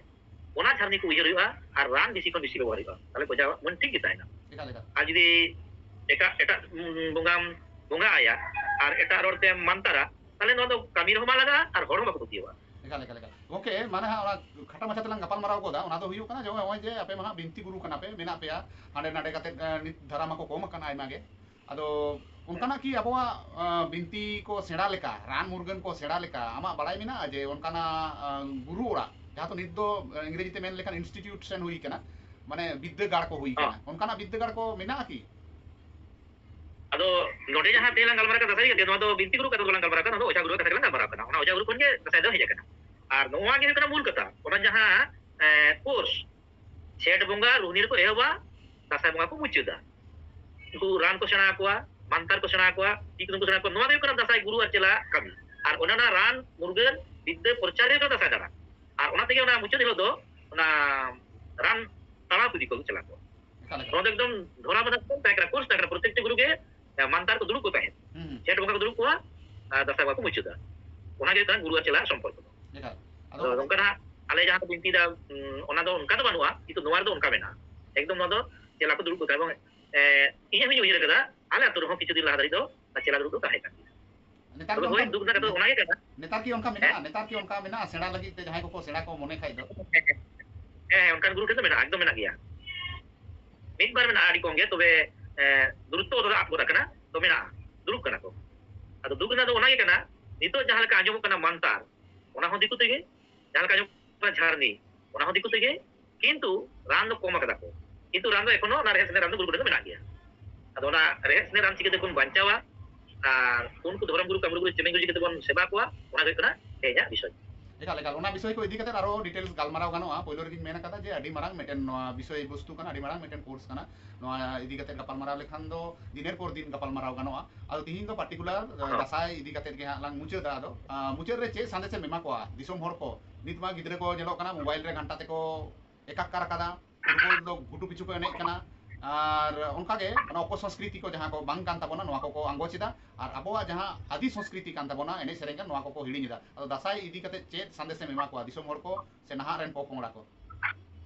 ᱚᱱᱟ ᱡᱷᱟᱨᱱᱤ ᱠᱚ ᱩᱭᱦᱟᱹᱨ ᱦᱩᱭᱩᱜᱼᱟ ᱟᱨ ᱨᱟᱱ ᱵᱮᱥᱤ ᱠᱷᱚᱱ ᱵᱮᱥᱤ ᱵᱮᱵᱚᱦᱟᱨ ᱦᱩᱭᱩᱜᱼᱟ, ᱛᱟᱦᱞᱮ ᱠᱚᱡᱟ ᱢᱚᱱ ᱴᱷᱤᱠ ᱜᱮ ᱛᱟᱦᱮᱱᱟ᱾ ᱮᱠᱟᱞ ᱮᱠᱟᱞ᱾ ᱟᱨ ᱡᱩᱫᱤ ᱮᱴᱟᱜ ᱮᱴᱟᱜ ᱩᱸ, ᱵᱚᱸᱜᱟᱢ ᱵᱚᱸᱜᱟ ᱟᱭᱟ ᱟᱨ ᱮᱴᱟᱜ ᱨᱚᱲ ᱛᱮᱢ ᱢᱟᱱᱛᱟᱨᱟ, ᱛᱟᱦᱞᱮ ᱱᱚᱣᱟ ᱫᱚ ᱠᱟᱹᱢᱤ ᱨᱮᱦᱚᱸ ᱵᱟᱝ ᱞᱟᱜᱟᱜᱼᱟ ᱟᱨ ᱦᱚᱲ ᱦᱚᱸ ᱵᱟᱠᱚ ᱯᱟᱹᱛᱭᱟᱹᱣᱟ᱾ ᱮᱠᱟᱞ ᱮᱠᱟᱞ ᱮᱠᱟᱞ᱾ ᱜᱚᱝᱠᱮ, ᱢᱟᱱᱮ ᱦᱟᱸᱜ ᱚᱱᱟ ᱠᱷᱟᱴᱚ ᱢᱟᱪᱷᱟ ᱛᱮᱞᱟᱝ ᱜᱟᱯᱟᱞ ᱢᱟᱨᱟᱣ ᱜᱚᱫᱟ, ᱚᱱᱟ ᱫᱚ ᱦᱩᱭᱩᱜ ᱠᱟᱱᱟ ᱡᱮ ᱱᱚᱜᱼᱚᱭ ᱡᱮ ᱟᱯᱮ ᱢᱟ ᱦᱟᱸᱜ ᱵᱤᱱᱛᱤ ᱜᱩᱨᱩ ᱠᱟᱱᱟ ᱯᱮ, ᱢᱮᱱᱟᱜ ᱯᱮᱭᱟ ᱦᱟᱸᱰᱮ ᱱᱟᱰᱮ ᱠᱟᱛᱮ, ᱮ, ᱱᱤᱛ ᱫᱷᱟᱨᱟ ᱢᱟᱠᱚ ᱠᱚᱢ ᱟᱠᱟᱱᱟ ᱟᱭᱢᱟ ᱜᱮ᱾ ᱟᱫᱚ ᱚᱱᱠᱟᱱᱟᱜ ᱠᱤ ᱟᱵᱚᱣᱟᱜ, ᱮ, ᱵᱤᱱᱛᱤ ᱠᱚ ᱥᱮᱬᱟ ᱞᱮᱠᱟ, ᱨᱟᱱ ᱢᱩᱨᱜᱟᱹᱱ ᱠᱚ ᱥᱮᱬᱟ ᱞᱮᱠᱟ ᱟᱢᱟᱜ ᱵᱟᱲᱟᱭ ᱢᱮᱱᱟᱜᱼᱟ ᱡᱮ ᱚᱱᱠᱟᱱᱟᱜ, ᱮ, ᱜᱩᱨᱩ ᱚᱲᱟᱜ, ᱡᱟᱦᱟᱸ ᱫᱚ ᱱᱤᱛ ᱫᱚ, ᱮ, ᱤᱝᱨᱮᱡᱤ ᱛᱮ ᱢᱮᱱ ᱞᱮᱠᱷᱟᱱ institution ᱦᱩᱭ ᱠᱟᱱᱟ, ᱢᱟᱱᱮ ᱵᱤᱫᱽᱫᱟᱹᱜᱟᱲ ᱠᱚ ᱦᱩᱭ ᱠᱟᱱᱟ, ᱚᱱᱠᱟᱱᱟᱜ ᱵᱤᱫᱽᱫᱟᱹᱜᱟᱲ ᱠᱚ ᱢᱮᱱᱟᱜᱼᱟ ᱠᱤ? ᱟᱫᱚ ᱱᱚᱰᱮ ᱡᱟᱦᱟᱸ ᱛᱮᱞᱟᱝ ᱜᱟᱞᱢᱟᱨᱟᱣ ᱠᱟᱱᱟ ᱫᱟᱸᱥᱟᱭ ᱤᱫᱤ ᱠᱟᱛᱮ, ᱱᱚᱣᱟ ᱫᱚ ᱵᱤᱱᱛᱤ ᱜᱩᱨᱩ ᱠᱟᱛᱷᱟ ᱫᱚ ᱵᱟᱞᱟᱝ ᱜᱟᱞᱢᱟᱨᱟᱣ ᱠᱟᱱᱟ, ᱱᱚᱣᱟ ᱫᱚ ᱚᱡᱷᱟ ᱜᱩᱨᱩ ᱠᱟᱛᱷᱟ ᱜᱮᱞᱟᱝ ᱜᱟᱞᱢᱟᱨᱟᱣ ᱠᱟᱱᱟ᱾ ᱚᱱᱟ ᱚᱡᱷᱟ ᱜᱩᱨᱩ ᱠᱷᱚᱱ ᱜᱮ ᱫᱟᱸᱥᱟᱭ ᱫᱚ ᱦᱮᱡ ᱟᱠᱟᱱᱟ᱾ ᱟᱨ ᱱᱚᱣᱟ ᱜᱮ ᱦᱩᱭᱩᱜ ᱠᱟᱱᱟ ᱢᱩᱞ ᱠᱟᱛᱷᱟ, ᱚᱱᱟ ᱡᱟᱦᱟᱸ, ᱮ, course, ᱡᱷᱮᱸᱴ ᱵᱚᱸᱜᱟ ᱨᱩᱦᱱᱤ ᱨᱮᱠᱚ ᱮᱦᱚᱵᱟ, ᱫᱟᱸᱥᱟᱭ ᱵᱚᱸᱜᱟ ᱠᱚ ᱢᱩᱪᱟᱹᱫᱟ᱾ ᱩᱱᱠᱩ ᱨᱟᱱ ᱠᱚ ᱥᱮᱬᱟ ᱟᱠᱚᱣᱟ, ᱢᱟᱱᱛᱟᱨ ᱠᱚ ᱥᱮᱬᱟ ᱟᱠᱚᱣᱟ, ᱛᱤ ᱠᱩᱫᱩᱢ ᱠᱚ ᱥᱮᱬᱟ ᱟᱠᱚᱣᱟ᱾ ᱱᱚᱣᱟ ᱜᱮ ᱦᱩᱭᱩᱜ ᱠᱟᱱᱟ ᱫᱟᱸᱥᱟᱭ ᱜᱩᱨᱩ ᱟᱨ ᱪᱮᱞᱟ ᱠᱟᱹᱢᱤ᱾ ᱟᱨ ᱚᱱᱟ ᱨᱮᱱᱟᱜ ᱨᱟᱱ ᱢᱩᱨᱜᱟᱹᱱ ᱵᱤᱫᱽᱫᱟᱹ ᱯᱨᱚᱪᱟᱨ ᱜᱮ ᱦᱩᱭᱩᱜ ᱠᱟᱱᱟ ᱫᱟᱸᱥᱟᱭ ᱫᱟᱬᱟᱱ᱾ ᱟᱨ ᱚᱱᱟ ᱛᱮᱜᱮ ᱚᱱᱟ ᱢᱩᱪᱟᱹᱫ ᱦᱤᱞᱳᱜ ᱫᱚ ᱚᱱᱟ ᱨᱟᱱ ᱛᱟᱲᱟᱣ ᱤᱫᱤ ᱠᱚ ᱪᱟᱞᱟᱜ ᱠᱚ᱾ ᱮᱠᱟᱞ ᱮᱠᱟᱞ᱾ ᱱᱚᱣᱟ ᱫᱚ ᱮᱠᱫᱚᱢ ᱫᱷᱚᱨᱟ ᱵᱟᱸᱫᱷᱟ ᱛᱟᱦᱮᱸ ᱠᱟᱱᱟ, course ᱛᱟᱦᱮᱸ ᱠᱟᱱᱟ, ᱯᱨᱚᱛᱮᱠᱴᱤ ᱜᱩᱨᱩ ᱜᱮ, ᱮ, ᱢᱟᱱᱛᱟᱨ ᱠᱚ ᱫᱩᱲᱩᱵ ᱠᱚ ᱛᱟᱦᱮᱸᱫ᱾ ᱦᱩᱸ, ᱦᱩᱸ᱾ ᱡᱷᱮᱸᱴ ᱵᱚᱸᱜᱟ ᱠᱚ ᱫᱩᱲᱩᱵ ᱠᱚᱣᱟ ᱟᱨ ᱫᱟᱸᱥᱟᱭ ᱵᱚᱸᱜᱟ ᱠᱚ ᱢᱩᱪᱟᱹᱫᱟ᱾ ᱚᱱᱟ ᱜᱮ ᱦᱩᱭᱩᱜ ᱠᱟᱱᱟ ᱜᱩᱨᱩ ᱟᱨ ᱪᱮᱞᱟ ᱥᱚᱢᱯᱚᱨᱠᱚ ᱫᱚ᱾ ᱮᱠᱟᱞ᱾ ᱟᱫᱚ ᱟᱫᱚ ᱱᱚᱝᱠᱟ ᱱᱟᱦᱟᱜ ᱟᱞᱮ ᱡᱟᱦᱟᱸ ᱠᱚ ᱵᱤᱱᱛᱤᱭᱮᱫᱟ, ᱩᱸ, ᱚᱱᱟ ᱫᱚ ᱚᱱᱠᱟ ᱫᱚ ᱵᱟᱹᱱᱩᱜᱼᱟ, ᱠᱤᱱᱛᱩ ᱱᱚᱣᱟ ᱨᱮᱫᱚ ᱚᱱᱠᱟ ᱢᱮᱱᱟᱜᱼᱟ᱾ ᱮᱠᱫᱚᱢ ᱱᱚᱣᱟ ᱫᱚ ᱪᱮᱞᱟ ᱠᱚ ᱫᱩᱲᱩᱵ ᱠᱚ ᱛᱟᱦᱮᱸᱫ᱾ ᱮᱵᱚᱝ, ᱮ, ᱤᱧ ᱦᱚᱸᱧ ᱩᱭᱦᱟᱹᱨ ᱟᱠᱟᱫᱟ, ᱟᱞᱮ ᱟᱹᱛᱩ ᱨᱮᱦᱚᱸ ᱠᱤᱪᱷᱩ ᱫᱤᱱ ᱞᱟᱦᱟ ᱫᱷᱟᱹᱨᱤᱡ ᱫᱚ ᱚᱱᱟ ᱪᱮᱞᱟ ᱫᱩᱲᱩᱵ ᱫᱚ ᱛᱟᱦᱮᱸ ᱠᱟᱱ ᱜᱮᱭᱟ᱾ ᱱᱮᱛᱟᱨ ᱛᱚᱵᱮ ᱠᱤ ᱦᱳᱭ, ᱚᱱᱠᱟ, ᱫᱩᱠ ᱨᱮᱱᱟᱜ ᱠᱟᱛᱷᱟ ᱫᱚ ᱚᱱᱟ ᱜᱮ ᱠᱟᱱᱟ᱾ ᱱᱮᱛᱟᱨ ᱠᱤ ᱚᱱᱠᱟ ᱢᱮᱱᱟᱜᱼᱟ? ᱱᱮᱛᱟᱨ ᱠᱤ ᱚᱱᱠᱟ ᱢᱮᱱᱟᱜᱼᱟ ᱥᱮᱬᱟ ᱞᱟᱹᱜᱤᱫ ᱛᱮ, ᱡᱟᱦᱟᱸᱭ ᱠᱚᱠᱚ ᱥᱮᱬᱟ ᱠᱚ ᱢᱚᱱᱮ ᱠᱷᱟᱡ ᱫᱚ? ᱦᱮᱸ, ᱦᱮᱸ, ᱚᱱᱠᱟᱱ ᱜᱩᱨᱩ ᱴᱷᱮᱱ ᱫᱚ ᱢᱮᱱᱟᱜᱼᱟ, ᱮᱠᱫᱚᱢ ᱢᱮᱱᱟᱜ ᱜᱮᱭᱟ᱾ ᱢᱤᱫ ᱵᱟᱨ ᱢᱮᱱᱟᱜᱼᱟ, ᱟᱹᱰᱤ ᱠᱚᱢ ᱜᱮ, ᱛᱚᱵᱮ, ᱮ, ᱜᱩᱨᱩᱛᱛᱚ ᱫᱚ ᱟᱫ ᱜᱚᱫ ᱟᱠᱟᱱᱟ, ᱛᱚ ᱢᱮᱱᱟᱜᱼᱟ, ᱫᱩᱲᱩᱵ ᱠᱟᱱᱟ ᱠᱚ᱾ ᱟᱫᱚ ᱫᱩᱠ ᱨᱮᱱᱟᱜ ᱫᱚ ᱚᱱᱟ ᱜᱮ ᱠᱟᱱᱟ, ᱱᱤᱛᱚᱜ ᱡᱟᱦᱟᱸ ᱞᱮᱠᱟ ᱟᱸᱡᱚᱢᱚᱜ ᱠᱟᱱᱟ ᱢᱟᱱᱛᱟᱨ, ᱚᱱᱟ ᱦᱚᱸ ᱫᱤᱠᱩ ᱛᱮᱜᱮ, ᱡᱟᱦᱟᱸ ᱞᱮᱠᱟ ᱟᱸᱡᱚᱢᱚᱜ ᱠᱟᱱᱟ ᱡᱷᱟᱨᱱᱤ, ᱚᱱᱟ ᱦᱚᱸ ᱫᱤᱠᱩ ᱛᱮᱜᱮ, ᱠᱤᱱᱛᱩ ᱨᱟᱱ ᱫᱚ ᱠᱚᱢ ᱟᱠᱟᱫᱟ ᱠᱚ᱾ ᱠᱤᱱᱛᱩ ᱨᱟᱱ ᱫᱚ ᱮᱠᱷᱚᱱᱳ ᱚᱱᱟ ᱨᱮᱦᱮᱫ ᱥᱮᱸᱫᱮᱫ ᱨᱟᱱ ᱫᱚ ᱜᱩᱨᱩ ᱠᱚᱴᱷᱮᱱ ᱫᱚ ᱢᱮᱱᱟᱜ ᱜᱮᱭᱟ᱾ ᱟᱫᱚ ᱚᱱᱟ ᱨᱮᱦᱮᱫ ᱥᱮᱸᱫᱮᱫ ᱨᱟᱱ ᱪᱤᱠᱟᱹ ᱛᱮᱵᱚᱱ ᱵᱟᱧᱪᱟᱣᱟ ᱟᱨ ᱩᱱᱠᱩ ᱫᱷᱚᱨᱚᱢ ᱜᱩᱨᱩ ᱠᱟᱹᱢᱤ ᱜᱩᱨᱩ ᱪᱮᱢᱮᱧ ᱜᱩᱨᱩ ᱪᱤᱠᱟᱹ ᱛᱮᱵᱚᱱ ᱥᱮᱵᱟ ᱠᱚᱣᱟ, ᱚᱱᱟ ᱜᱮ ᱦᱩᱭᱩᱜ ᱠᱟᱱᱟ ᱛᱮᱦᱮᱧᱟᱜ ᱵᱤᱥᱚᱭ᱾ ᱮᱠᱟᱞ, ᱮᱠᱟᱞ᱾ ᱚᱱᱟ ᱵᱤᱥᱚᱭ ᱠᱚ ᱤᱫᱤ ᱠᱟᱛᱮ ᱟᱨᱚ details ᱜᱟᱞᱢᱟᱨᱟᱣ ᱜᱟᱱᱚᱜᱼᱟ᱾ ᱯᱳᱭᱞᱳ ᱨᱮᱜᱤᱧ ᱢᱮᱱ ᱟᱠᱟᱫᱟ ᱡᱮ ᱟᱹᱰᱤ ᱢᱟᱨᱟᱝ ᱢᱤᱫᱴᱮᱱ ᱱᱚᱣᱟ ᱵᱤᱥᱚᱭ ᱵᱚᱥᱛᱩ ᱠᱟᱱᱟ, ᱟᱹᱰᱤ ᱢᱟᱨᱟᱝ ᱢᱤᱫᱴᱮᱱ course ᱠᱟᱱᱟ᱾ ᱱᱚᱣᱟ ᱤᱫᱤ ᱠᱟᱛᱮ ᱜᱟᱯᱟᱞᱢᱟᱨᱟᱣ ᱞᱮᱠᱷᱟᱱ ᱫᱚ ᱫᱤᱱᱮᱨ ᱯᱚᱨ ᱫᱤᱱ ᱜᱟᱯᱟᱞᱢᱟᱨᱟᱣ ᱜᱟᱱᱚᱜᱼᱟ᱾ ᱟᱫᱚ ᱛᱤᱦᱤᱧ ᱫᱚ particular, ᱦᱚᱸ᱾ ᱫᱟᱸᱥᱟᱭ ᱤᱫᱤ ᱠᱟᱛᱮ ᱜᱮ ᱦᱟᱸᱜ ᱞᱟᱝ ᱢᱩᱪᱟᱹᱫᱟ᱾ ᱟᱫᱚ, ᱟᱸ, ᱢᱩᱪᱟᱹᱫ ᱨᱮ ᱪᱮᱫ ᱥᱟᱸᱫᱮᱥ ᱮᱢ ᱮᱢᱟ ᱠᱚᱣᱟ ᱫᱤᱥᱚᱢ ᱦᱚᱲ ᱠᱚ? ᱱᱤᱛ ᱢᱟ ᱜᱤᱫᱽᱨᱟᱹ ᱠᱚ ᱧᱮᱞᱚᱜ ᱠᱟᱱᱟ mobile ᱨᱮ ᱜᱷᱟᱱᱴᱟ ᱛᱮᱠᱚ ᱮᱠᱟᱠᱠᱟᱨ ᱟᱠᱟᱫᱟ᱾ ᱯᱷᱩᱴᱵᱚᱞ ᱫᱚ ᱜᱷᱩᱴᱩ ᱯᱤᱪᱷᱩ ᱠᱚ ᱮᱱᱮᱡ ᱠᱟᱱᱟ᱾ ᱟᱨ ᱚᱱᱠᱟᱜᱮ ᱚᱱᱟ ᱚᱯᱚᱥᱚᱝᱥᱠᱨᱤᱛᱤ ᱠᱚ ᱡᱟᱦᱟᱸ ᱠᱚ ᱵᱟᱝ ᱠᱟᱱ ᱛᱟᱵᱚᱱᱟ, ᱱᱚᱣᱟ ᱠᱚᱠᱚ ᱟᱸᱜᱚᱪ ᱮᱫᱟ᱾ ᱟᱨ ᱟᱵᱚᱣᱟᱜ ᱡᱟᱦᱟᱸ ᱟᱹᱫᱤ ᱥᱚᱝᱥᱠᱨᱤᱛᱤ ᱠᱟᱱ ᱛᱟᱵᱚᱱᱟ, ᱮᱱᱮᱡ ᱥᱮᱨᱮᱧ ᱠᱟᱱ, ᱱᱚᱣᱟ ᱠᱚᱠᱚ ᱦᱤᱲᱤᱧ ᱮᱫᱟ᱾ ᱟᱫᱚ ᱫᱟᱸᱥᱟᱭ ᱤᱫᱤ ᱠᱟᱛᱮ ᱪᱮᱫ ᱥᱟᱸᱫᱮᱥ ᱮᱢ ᱮᱢᱟ ᱠᱚᱣᱟ ᱫᱤᱥᱚᱢ ᱦᱚᱲ ᱠᱚ ᱥᱮ ᱱᱟᱦᱟᱜ ᱨᱮᱱ ᱯᱚᱯᱚᱝᱲᱟ ᱠᱚ?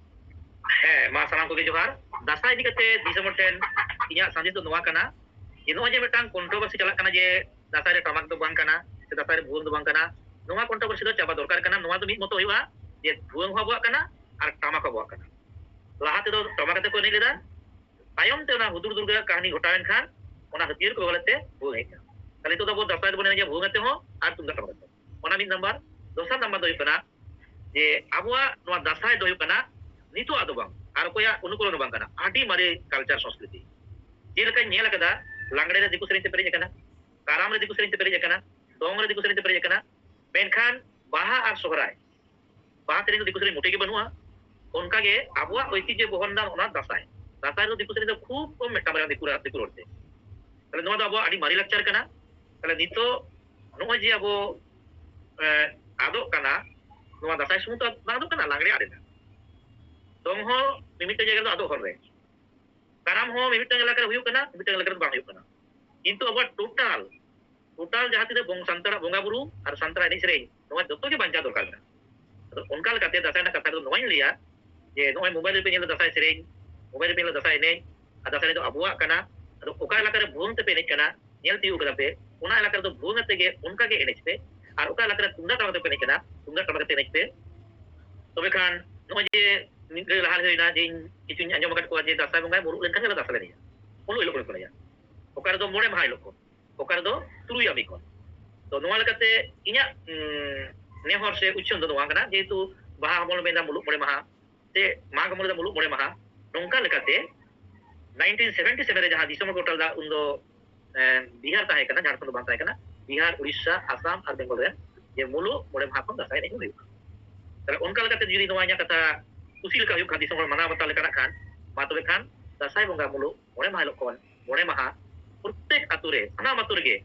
ᱦᱮᱸ, ᱢᱟ ᱥᱟᱱᱟᱢ ᱠᱚᱜᱮ ᱡᱚᱦᱟᱨ᱾ ᱫᱟᱸᱥᱟᱭ ᱤᱫᱤ ᱠᱟᱛᱮ ᱫᱤᱥᱚᱢ ᱦᱚᱲ ᱴᱷᱮᱱ ᱤᱧᱟᱹᱜ ᱥᱟᱸᱫᱮᱥ ᱫᱚ ᱱᱚᱣᱟ ᱠᱟᱱᱟ ᱡᱮ ᱱᱚᱜᱼᱚᱭ ᱡᱮ ᱢᱤᱫᱴᱟᱝ controversy ᱪᱟᱞᱟᱜ ᱠᱟᱱᱟ ᱡᱮ ᱫᱟᱸᱥᱟᱭ ᱨᱮ ᱴᱟᱢᱟᱠ ᱫᱚ ᱵᱟᱝ ᱠᱟᱱᱟ ᱥᱮ ᱫᱟᱸᱥᱟᱭ ᱨᱮ ᱵᱷᱩᱣᱟᱹᱝ ᱫᱚ ᱵᱟᱝ ᱠᱟᱱᱟ, ᱱᱚᱣᱟ controversy ᱫᱚ ᱪᱟᱵᱟ ᱫᱚᱨᱠᱟᱨ ᱠᱟᱱᱟ᱾ ᱱᱚᱣᱟ ᱫᱚ ᱢᱤᱫ ᱢᱚᱛᱚ ᱦᱩᱭᱩᱜᱼᱟ ᱡᱮ ᱵᱷᱩᱣᱟᱹᱝ ᱦᱚᱸ ᱟᱵᱚᱣᱟᱜ ᱠᱟᱱᱟ ᱟᱨ ᱴᱟᱢᱟᱠ ᱦᱚᱸ ᱟᱵᱚᱣᱟᱜ ᱠᱟᱱᱟ᱾ ᱞᱟᱦᱟ ᱛᱮᱫᱚ ᱴᱟᱢᱟᱠ ᱟᱛᱮ ᱠᱚ ᱮᱱᱮᱡ ᱞᱮᱫᱟ, ᱛᱟᱭᱚᱢ ᱛᱮ ᱚᱱᱟ ᱦᱩᱫᱩᱲ ᱫᱩᱨᱜᱟᱹ ᱠᱟᱹᱦᱱᱤ ᱜᱷᱚᱴᱟᱣ ᱮᱱ ᱠᱷᱟᱱ ᱚᱱᱟ ᱦᱟᱹᱛᱭᱟᱹᱨ ᱠᱚ ᱵᱮᱵᱚᱦᱟᱨ ᱞᱮᱫ ᱛᱮ ᱵᱷᱩᱣᱟᱹᱝ ᱦᱮᱡ ᱮᱱᱟ᱾ ᱛᱟᱦᱞᱮ ᱱᱤᱛᱚᱜ ᱫᱚ ᱟᱵᱚ ᱫᱟᱸᱥᱟᱭ ᱫᱚᱵᱚᱱ ᱮᱱᱮᱡᱟ ᱵᱷᱩᱣᱟᱹᱝ ᱟᱛᱮ ᱦᱚᱸ ᱟᱨ ᱛᱩᱢᱫᱟᱜ ᱴᱟᱢᱟᱠ ᱟᱛᱮ ᱦᱚᱸ᱾ ᱚᱱᱟ ᱢᱤᱫ ᱱᱟᱢᱵᱟᱨ᱾ ᱫᱚᱥᱟᱨ ᱱᱟᱢᱵᱟᱨ ᱫᱚ ᱦᱩᱭᱩᱜ ᱠᱟᱱᱟ ᱡᱮ ᱟᱵᱚᱣᱟᱜ ᱱᱚᱣᱟ ᱫᱟᱸᱥᱟᱭ ᱫᱚ ᱦᱩᱭᱩᱜ ᱠᱟᱱᱟ ᱱᱤᱛᱚᱜ ᱟᱜ ᱫᱚ ᱵᱟᱝ, ᱟᱨ ᱚᱠᱚᱭᱟᱜ ᱚᱱᱩᱠᱚᱨᱚᱱ ᱦᱚᱸ ᱵᱟᱝ ᱠᱟᱱᱟ, ᱟᱹᱰᱤ ᱢᱟᱨᱮ culture ᱥᱚᱝᱥᱠᱨᱤᱛᱤ᱾ ᱡᱮᱞᱮᱠᱟᱧ ᱧᱮᱞ ᱟᱠᱟᱫᱟ, ᱞᱟᱜᱽᱲᱮ ᱨᱮ ᱫᱤᱠᱩ ᱥᱮᱨᱮᱧ ᱛᱮ ᱯᱮᱨᱮᱡ ᱟᱠᱟᱱᱟ, ᱠᱟᱨᱟᱢ ᱨᱮ ᱫᱤᱠᱩ ᱥᱮᱨᱮᱧ ᱛᱮ ᱯᱮᱨᱮᱡ ᱟᱠᱟᱱᱟ, ᱫᱚᱝ ᱨᱮ ᱫᱤᱠᱩ ᱥᱮᱨᱮᱧ ᱛᱮ ᱯᱮᱨᱮᱡ ᱟᱠᱟᱱᱟ, ᱢᱮᱱᱠᱷᱟᱱ ᱵᱟᱦᱟ ᱟᱨ ᱥᱚᱦᱨᱟᱭ, ᱵᱟᱦᱟ ᱥᱮᱨᱮᱧ ᱫᱚ ᱫᱤᱠᱩ ᱥᱮᱨᱮᱧ ᱢᱚᱴᱮ ᱜᱮ ᱵᱟᱹᱱᱩᱜᱼᱟ᱾ ᱚᱱᱠᱟᱜᱮ ᱟᱵᱚᱣᱟᱜ ᱳᱭᱛᱤᱡᱽᱡᱷᱚ ᱵᱚᱦᱚᱱ ᱨᱮᱱᱟᱜ ᱚᱱᱟ ᱫᱟᱸᱥᱟᱭ, ᱫᱟᱸᱥᱟᱭ ᱫᱚ ᱫᱤᱠᱩ ᱥᱮᱨᱮᱧ ᱫᱚ ᱠᱷᱩᱵ ᱠᱚᱢ ᱢᱤᱫᱴᱟᱝ ᱵᱟᱨᱭᱟ ᱫᱤᱠᱩ ᱨᱟ-, ᱫᱤᱠᱩ ᱨᱚᱲ ᱛᱮ᱾ ᱛᱟᱦᱞᱮ ᱱᱚᱣᱟ ᱫᱚ ᱟᱵᱚᱣᱟᱜ ᱟᱹᱰᱤ ᱢᱟᱨᱮ ᱞᱟᱠᱪᱟᱨ ᱠᱟᱱᱟ᱾ ᱛᱟᱦᱞᱮ ᱱᱤᱛᱚᱜ ᱱᱚᱜᱼᱚᱭ ᱡᱮ ᱟᱵᱚ, ᱮ, ᱟᱫᱚᱜ ᱠᱟᱱᱟ, ᱱᱚᱣᱟ ᱫᱟᱸᱥᱟᱭ ᱥᱩᱢᱩᱝ ᱛᱚ ᱵᱟᱝ ᱟᱫᱚᱜ ᱠᱟᱱᱟ, ᱞᱟᱜᱽᱲᱮ ᱟᱫ ᱮᱱᱟ, ᱫᱚᱝ ᱦᱚᱸ ᱢᱤᱢᱤᱫᱴᱟᱝ ᱡᱟᱭᱜᱟ ᱨᱮᱫᱚ ᱟᱫᱚᱜ ᱦᱚᱨ ᱨᱮ, ᱠᱟᱨᱟᱢ ᱦᱚᱸ ᱢᱤᱢᱤᱫᱴᱟᱝ ᱮᱞᱟᱠᱟ ᱨᱮ ᱦᱩᱭᱩᱜ ᱠᱟᱱᱟ, ᱢᱤᱢᱤᱫᱴᱟᱝ ᱮᱞᱟᱠᱟ ᱨᱮᱫᱚ ᱵᱟᱝ ᱦᱩᱭᱩᱜ ᱠᱟᱱᱟ᱾ ᱠᱤᱱᱛᱩ ᱟᱵᱚᱣᱟᱜ total, total ᱡᱟᱦᱟᱸ ᱛᱤᱱᱟᱹᱜ ᱵᱚᱝ-, ᱥᱟᱱᱛᱟᱲᱟᱜ ᱵᱚᱸᱜᱟ ᱵᱩᱨᱩ ᱟᱨ ᱥᱟᱱᱛᱟᱲᱟᱜ ᱮᱱᱮᱡ ᱥᱮᱨᱮᱧ, ᱱᱚᱣᱟ ᱡᱚᱛᱚ ᱜᱮ ᱵᱟᱧᱪᱟᱣ ᱫᱚᱨᱠᱟᱨ ᱢᱮᱱᱟᱜᱼᱟ᱾ ᱟᱫᱚ ᱚᱱᱠᱟ ᱞᱮᱠᱟᱛᱮ ᱫᱟᱸᱥᱟᱭ ᱨᱮᱱᱟᱜ ᱠᱟᱛᱷᱟ ᱨᱮᱫᱚ ᱱᱚᱣᱟᱧ ᱞᱟᱹᱭᱟ ᱡᱮ ᱱᱚᱜᱼᱚᱭ mobile ᱨᱮᱯᱮ ᱧᱮᱞ ᱮᱫᱟ ᱫᱟᱸᱥᱟᱭ ᱥᱮᱨᱮᱧ, mobile ᱨᱮᱯᱮ ᱧᱮᱞ ᱮᱫᱟ ᱫᱟᱸᱥᱟᱭ ᱮᱱᱮᱡ, ᱟᱨ ᱫᱟᱸᱥᱟᱭ ᱮᱱᱮᱡ ᱫᱚ ᱟᱵᱚᱣᱟᱜ ᱠᱟᱱᱟ᱾ ᱟᱫᱚ ᱚᱠᱟ ᱮᱞᱟᱠᱟ ᱨᱮ ᱵᱷᱩᱣᱟᱹᱝ ᱛᱮᱯᱮ ᱮᱱᱮᱡ ᱠᱟᱱᱟ, ᱧᱮᱞ ᱛᱤᱭᱳᱜ ᱠᱟᱫᱟ ᱯᱮ, ᱚᱱᱟ ᱮᱞᱟᱠᱟ ᱨᱮᱫᱚ ᱵᱷᱩᱣᱟᱹᱝ ᱟᱛᱮ ᱜᱮ ᱚᱱᱠᱟ ᱜᱮ ᱮᱱᱮᱡ ᱯᱮ᱾ ᱟᱨ ᱚᱠᱟ ᱮᱞᱟᱠᱟ ᱨᱮ ᱛᱩᱢᱫᱟᱜ ᱴᱟᱢᱟᱠ ᱛᱮᱯᱮ ᱮᱱᱮᱡ ᱠᱟᱱᱟ, ᱛᱩᱢᱫᱟᱜ ᱴᱟᱢᱟᱠ ᱟᱛᱮ ᱮᱱᱮᱡ ᱯᱮ᱾ ᱛᱚᱵᱮ ᱠᱷᱟᱱ ᱱᱚᱜᱼᱚᱭ ᱡᱮ ᱢᱤᱫ ᱜᱷᱟᱹᱲᱤ ᱞᱟᱦᱟ ᱦᱩᱭᱱᱟ ᱡᱮ ᱤᱧ ᱠᱤᱪᱷᱩᱧ ᱟᱸᱡᱚᱢ ᱟᱠᱟᱫ ᱠᱚᱣᱟ ᱡᱮ ᱫᱟᱸᱥᱟᱭ ᱵᱚᱸᱜᱟᱭ ᱢᱩᱞᱩᱜ ᱞᱮᱱᱠᱷᱟᱱ ᱜᱮ ᱫᱟᱸᱥᱟᱭ ᱞᱮ ᱮᱱᱮᱡᱟ, ᱢᱩᱞᱩᱜ ᱦᱤᱞᱳᱜ ᱠᱚ ᱮᱱᱮᱡᱟ, ᱚᱠᱟ ᱨᱮᱫᱚ ᱢᱚᱬᱮ ᱢᱟᱦᱟ ᱦᱤᱞᱳᱜ ᱠᱚ, ᱚᱠᱟ ᱨᱮᱫᱚ ᱛᱩᱨᱩᱭ ᱟᱢᱤ ᱠᱷᱚᱱ᱾ ᱛᱚ ᱱᱚᱣᱟ ᱞᱮᱠᱟᱛᱮ ᱤᱧᱟᱹᱜ, ᱩᱸ, ᱱᱮᱦᱚᱨ ᱥᱮ ᱩᱪᱷᱟᱹᱱ ᱫᱚ ᱱᱚᱣᱟ ᱠᱟᱱᱟ, ᱡᱮᱦᱮᱛᱩ ᱵᱟᱦᱟ ᱦᱚᱸᱵᱚᱱ ᱢᱮᱱᱟ ᱢᱩᱞᱩᱜ ᱢᱚᱬᱮ ᱢᱟᱦᱟ, ᱥᱮ ᱢᱟᱜᱽ ᱦᱚᱸᱵᱚᱱ ᱢᱮᱱᱟ ᱢᱩᱞᱩᱜ ᱢᱚᱬᱮ ᱢᱟᱦᱟ, ᱱᱚᱝᱠᱟ ᱞᱮᱠᱟᱛᱮ ᱱᱟᱭᱤᱱᱴᱤᱱ ᱥᱮᱵᱷᱮᱱᱴᱤ ᱥᱮᱵᱷᱮᱱ ᱨᱮ ᱡᱟᱦᱟᱸ ᱫᱤᱥᱚᱢ ᱜᱚᱴᱟ ᱞᱮᱫᱟ, ᱩᱱᱫᱚ ᱮ, ᱵᱤᱦᱟᱨ ᱛᱟᱦᱮᱸ ᱠᱟᱱᱟ, ᱡᱷᱟᱲᱠᱷᱚᱸᱰ ᱫᱚ ᱵᱟᱝ ᱛᱟᱦᱮᱸ ᱠᱟᱱᱟ᱾ ᱵᱤᱦᱟᱨ, ᱩᱲᱤᱥᱥᱟ, ᱟᱥᱟᱢ ᱟᱨ ᱵᱮᱝᱜᱚᱞ ᱨᱮᱱ ᱡᱮ ᱢᱩᱞᱩᱜ ᱢᱚᱬᱮ ᱢᱟᱦᱟ ᱠᱷᱚᱱ ᱫᱟᱸᱥᱟᱭ ᱮᱱᱮᱡ ᱦᱩᱭᱩᱜᱼᱟ᱾ ᱛᱟᱦᱞᱮ ᱚᱱᱠᱟ ᱞᱮᱠᱟᱛᱮ ᱡᱩᱫᱤ ᱱᱚᱣᱟ ᱤᱧᱟᱹᱜ ᱠᱟᱛᱷᱟ ᱠᱩᱥᱤ ᱞᱮᱠᱟ ᱦᱩᱭᱩᱜ ᱠᱷᱟᱱ, ᱫᱤᱥᱚᱢ ᱦᱚᱲ ᱢᱟᱱᱟᱣ ᱵᱟᱛᱟᱣ ᱞᱮᱠᱟᱱᱟᱜ ᱠᱷᱟᱱ, ᱢᱟ ᱛᱚᱵᱮ ᱠᱷᱟᱱ ᱫᱟᱸᱥᱟᱭ ᱵᱚᱸᱜᱟ ᱢᱩᱞᱩᱜ ᱢᱚᱬᱮ ᱢᱟᱦᱟ ᱦᱤᱞᱳᱜ ᱠᱷᱚᱱ ᱢᱚᱬᱮ ᱢᱟᱦᱟ ᱯᱨᱚᱛᱛᱮᱠ ᱟᱛᱳ ᱨᱮ, ᱥᱟᱱᱟᱢ ᱟᱛᱳ ᱨᱮᱜᱮ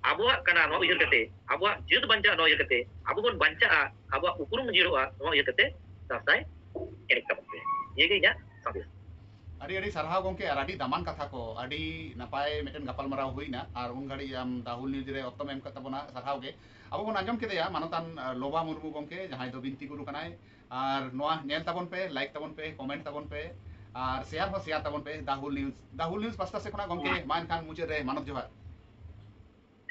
ᱟᱵᱚᱣᱟᱜ ᱠᱟᱱᱟ ᱱᱚᱣᱟ ᱩᱭᱦᱟᱹᱨ ᱠᱟᱛᱮ, ᱟᱵᱚᱣᱟᱜ ᱡᱟᱹᱛ ᱵᱟᱧᱪᱟᱜᱼᱟ ᱱᱚᱣᱟ ᱩᱭᱦᱟᱹᱨ ᱠᱟᱛᱮ, ᱟᱵᱚ ᱵᱚᱱ ᱵᱟᱧᱪᱟᱜᱼᱟ, ᱟᱵᱚᱣᱟᱜ ᱩᱯᱨᱩᱢ ᱡᱤᱭᱟᱹᱲᱚᱜᱼᱟ ᱱᱚᱣᱟ ᱩᱭᱦᱟᱹᱨ ᱠᱟᱛᱮ ᱫᱟᱸᱥᱟᱭ ᱮᱱᱮᱡ ᱛᱟᱵᱚᱱ ᱯᱮ᱾ ᱱᱤᱭᱟᱹ ᱜᱮ ᱤᱧᱟᱹᱜ ᱥᱟᱸᱫᱮᱥ᱾ ᱟᱹᱰᱤ ᱟᱹᱰᱤ ᱥᱟᱨᱦᱟᱣ ᱜᱚᱢᱠᱮ, ᱟᱨ ᱟᱹᱰᱤ ᱫᱟᱢᱟᱱ ᱠᱟᱛᱷᱟ ᱠᱚ, ᱟᱹᱰᱤ ᱱᱟᱯᱟᱭ ᱢᱤᱫᱴᱮᱱ ᱜᱟᱯᱟᱞᱢᱟᱨᱟᱣ ᱦᱩᱭᱱᱟ, ᱟᱨ ᱩᱱ ᱜᱷᱟᱹᱲᱤᱡ ᱟᱢ ᱫᱟᱦᱩᱞ ᱱᱤᱭᱩᱡᱽ ᱨᱮ ᱚᱠᱛᱚᱢ ᱮᱢ ᱠᱟᱜ ᱛᱟᱵᱚᱱᱟ, ᱥᱟᱨᱦᱟᱣ ᱜᱮ᱾ ᱟᱵᱚ ᱵᱚᱱ ᱟᱸᱡᱚᱢ ᱠᱮᱫᱮᱭᱟ ᱢᱟᱱᱚᱛᱟᱱ ᱟᱨ, ᱞᱳᱵᱟ ᱢᱩᱨᱢᱩ ᱜᱚᱢᱠᱮ, ᱡᱟᱦᱟᱸᱭ ᱫᱚ ᱵᱤᱱᱛᱤ ᱜᱩᱨᱩ ᱠᱟᱱᱟᱭ᱾ ᱟᱨ ᱱᱚᱣᱟ ᱧᱮᱞ ᱛᱟᱵᱚᱱ ᱯᱮ, ᱞᱟᱭᱤᱠ ᱛᱟᱵᱚᱱ ᱯᱮ, ᱠᱚᱢᱮᱱᱴ ᱛᱟᱵᱚᱱ ᱯᱮ, ᱟᱨ ᱥᱮᱭᱟᱨ ᱦᱚᱸ ᱥᱮᱭᱟᱨ ᱛᱟᱵᱚᱱ ᱯᱮ ᱫᱟᱦᱩᱞ ᱱᱤᱭᱩᱡᱽ, ᱫᱟᱦᱩᱞ ᱱᱤᱭᱩᱡᱽ ᱯᱟᱥᱴᱟ ᱥᱮᱫ ᱠᱷᱚᱱᱟᱜ ᱜᱚᱢᱠᱮ᱾ ᱢᱟ ᱮᱱᱠᱷᱟᱱ ᱢᱩᱪᱟᱹᱫ ᱨᱮ ᱢᱟᱱᱚᱛ ᱡᱚᱦᱟᱨ᱾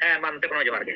ᱦᱮᱸ, ᱢᱟ ᱱᱚᱛᱮ ᱠᱷᱚᱱ ᱦᱚᱸ ᱡᱚᱦᱟᱨ ᱜᱮ᱾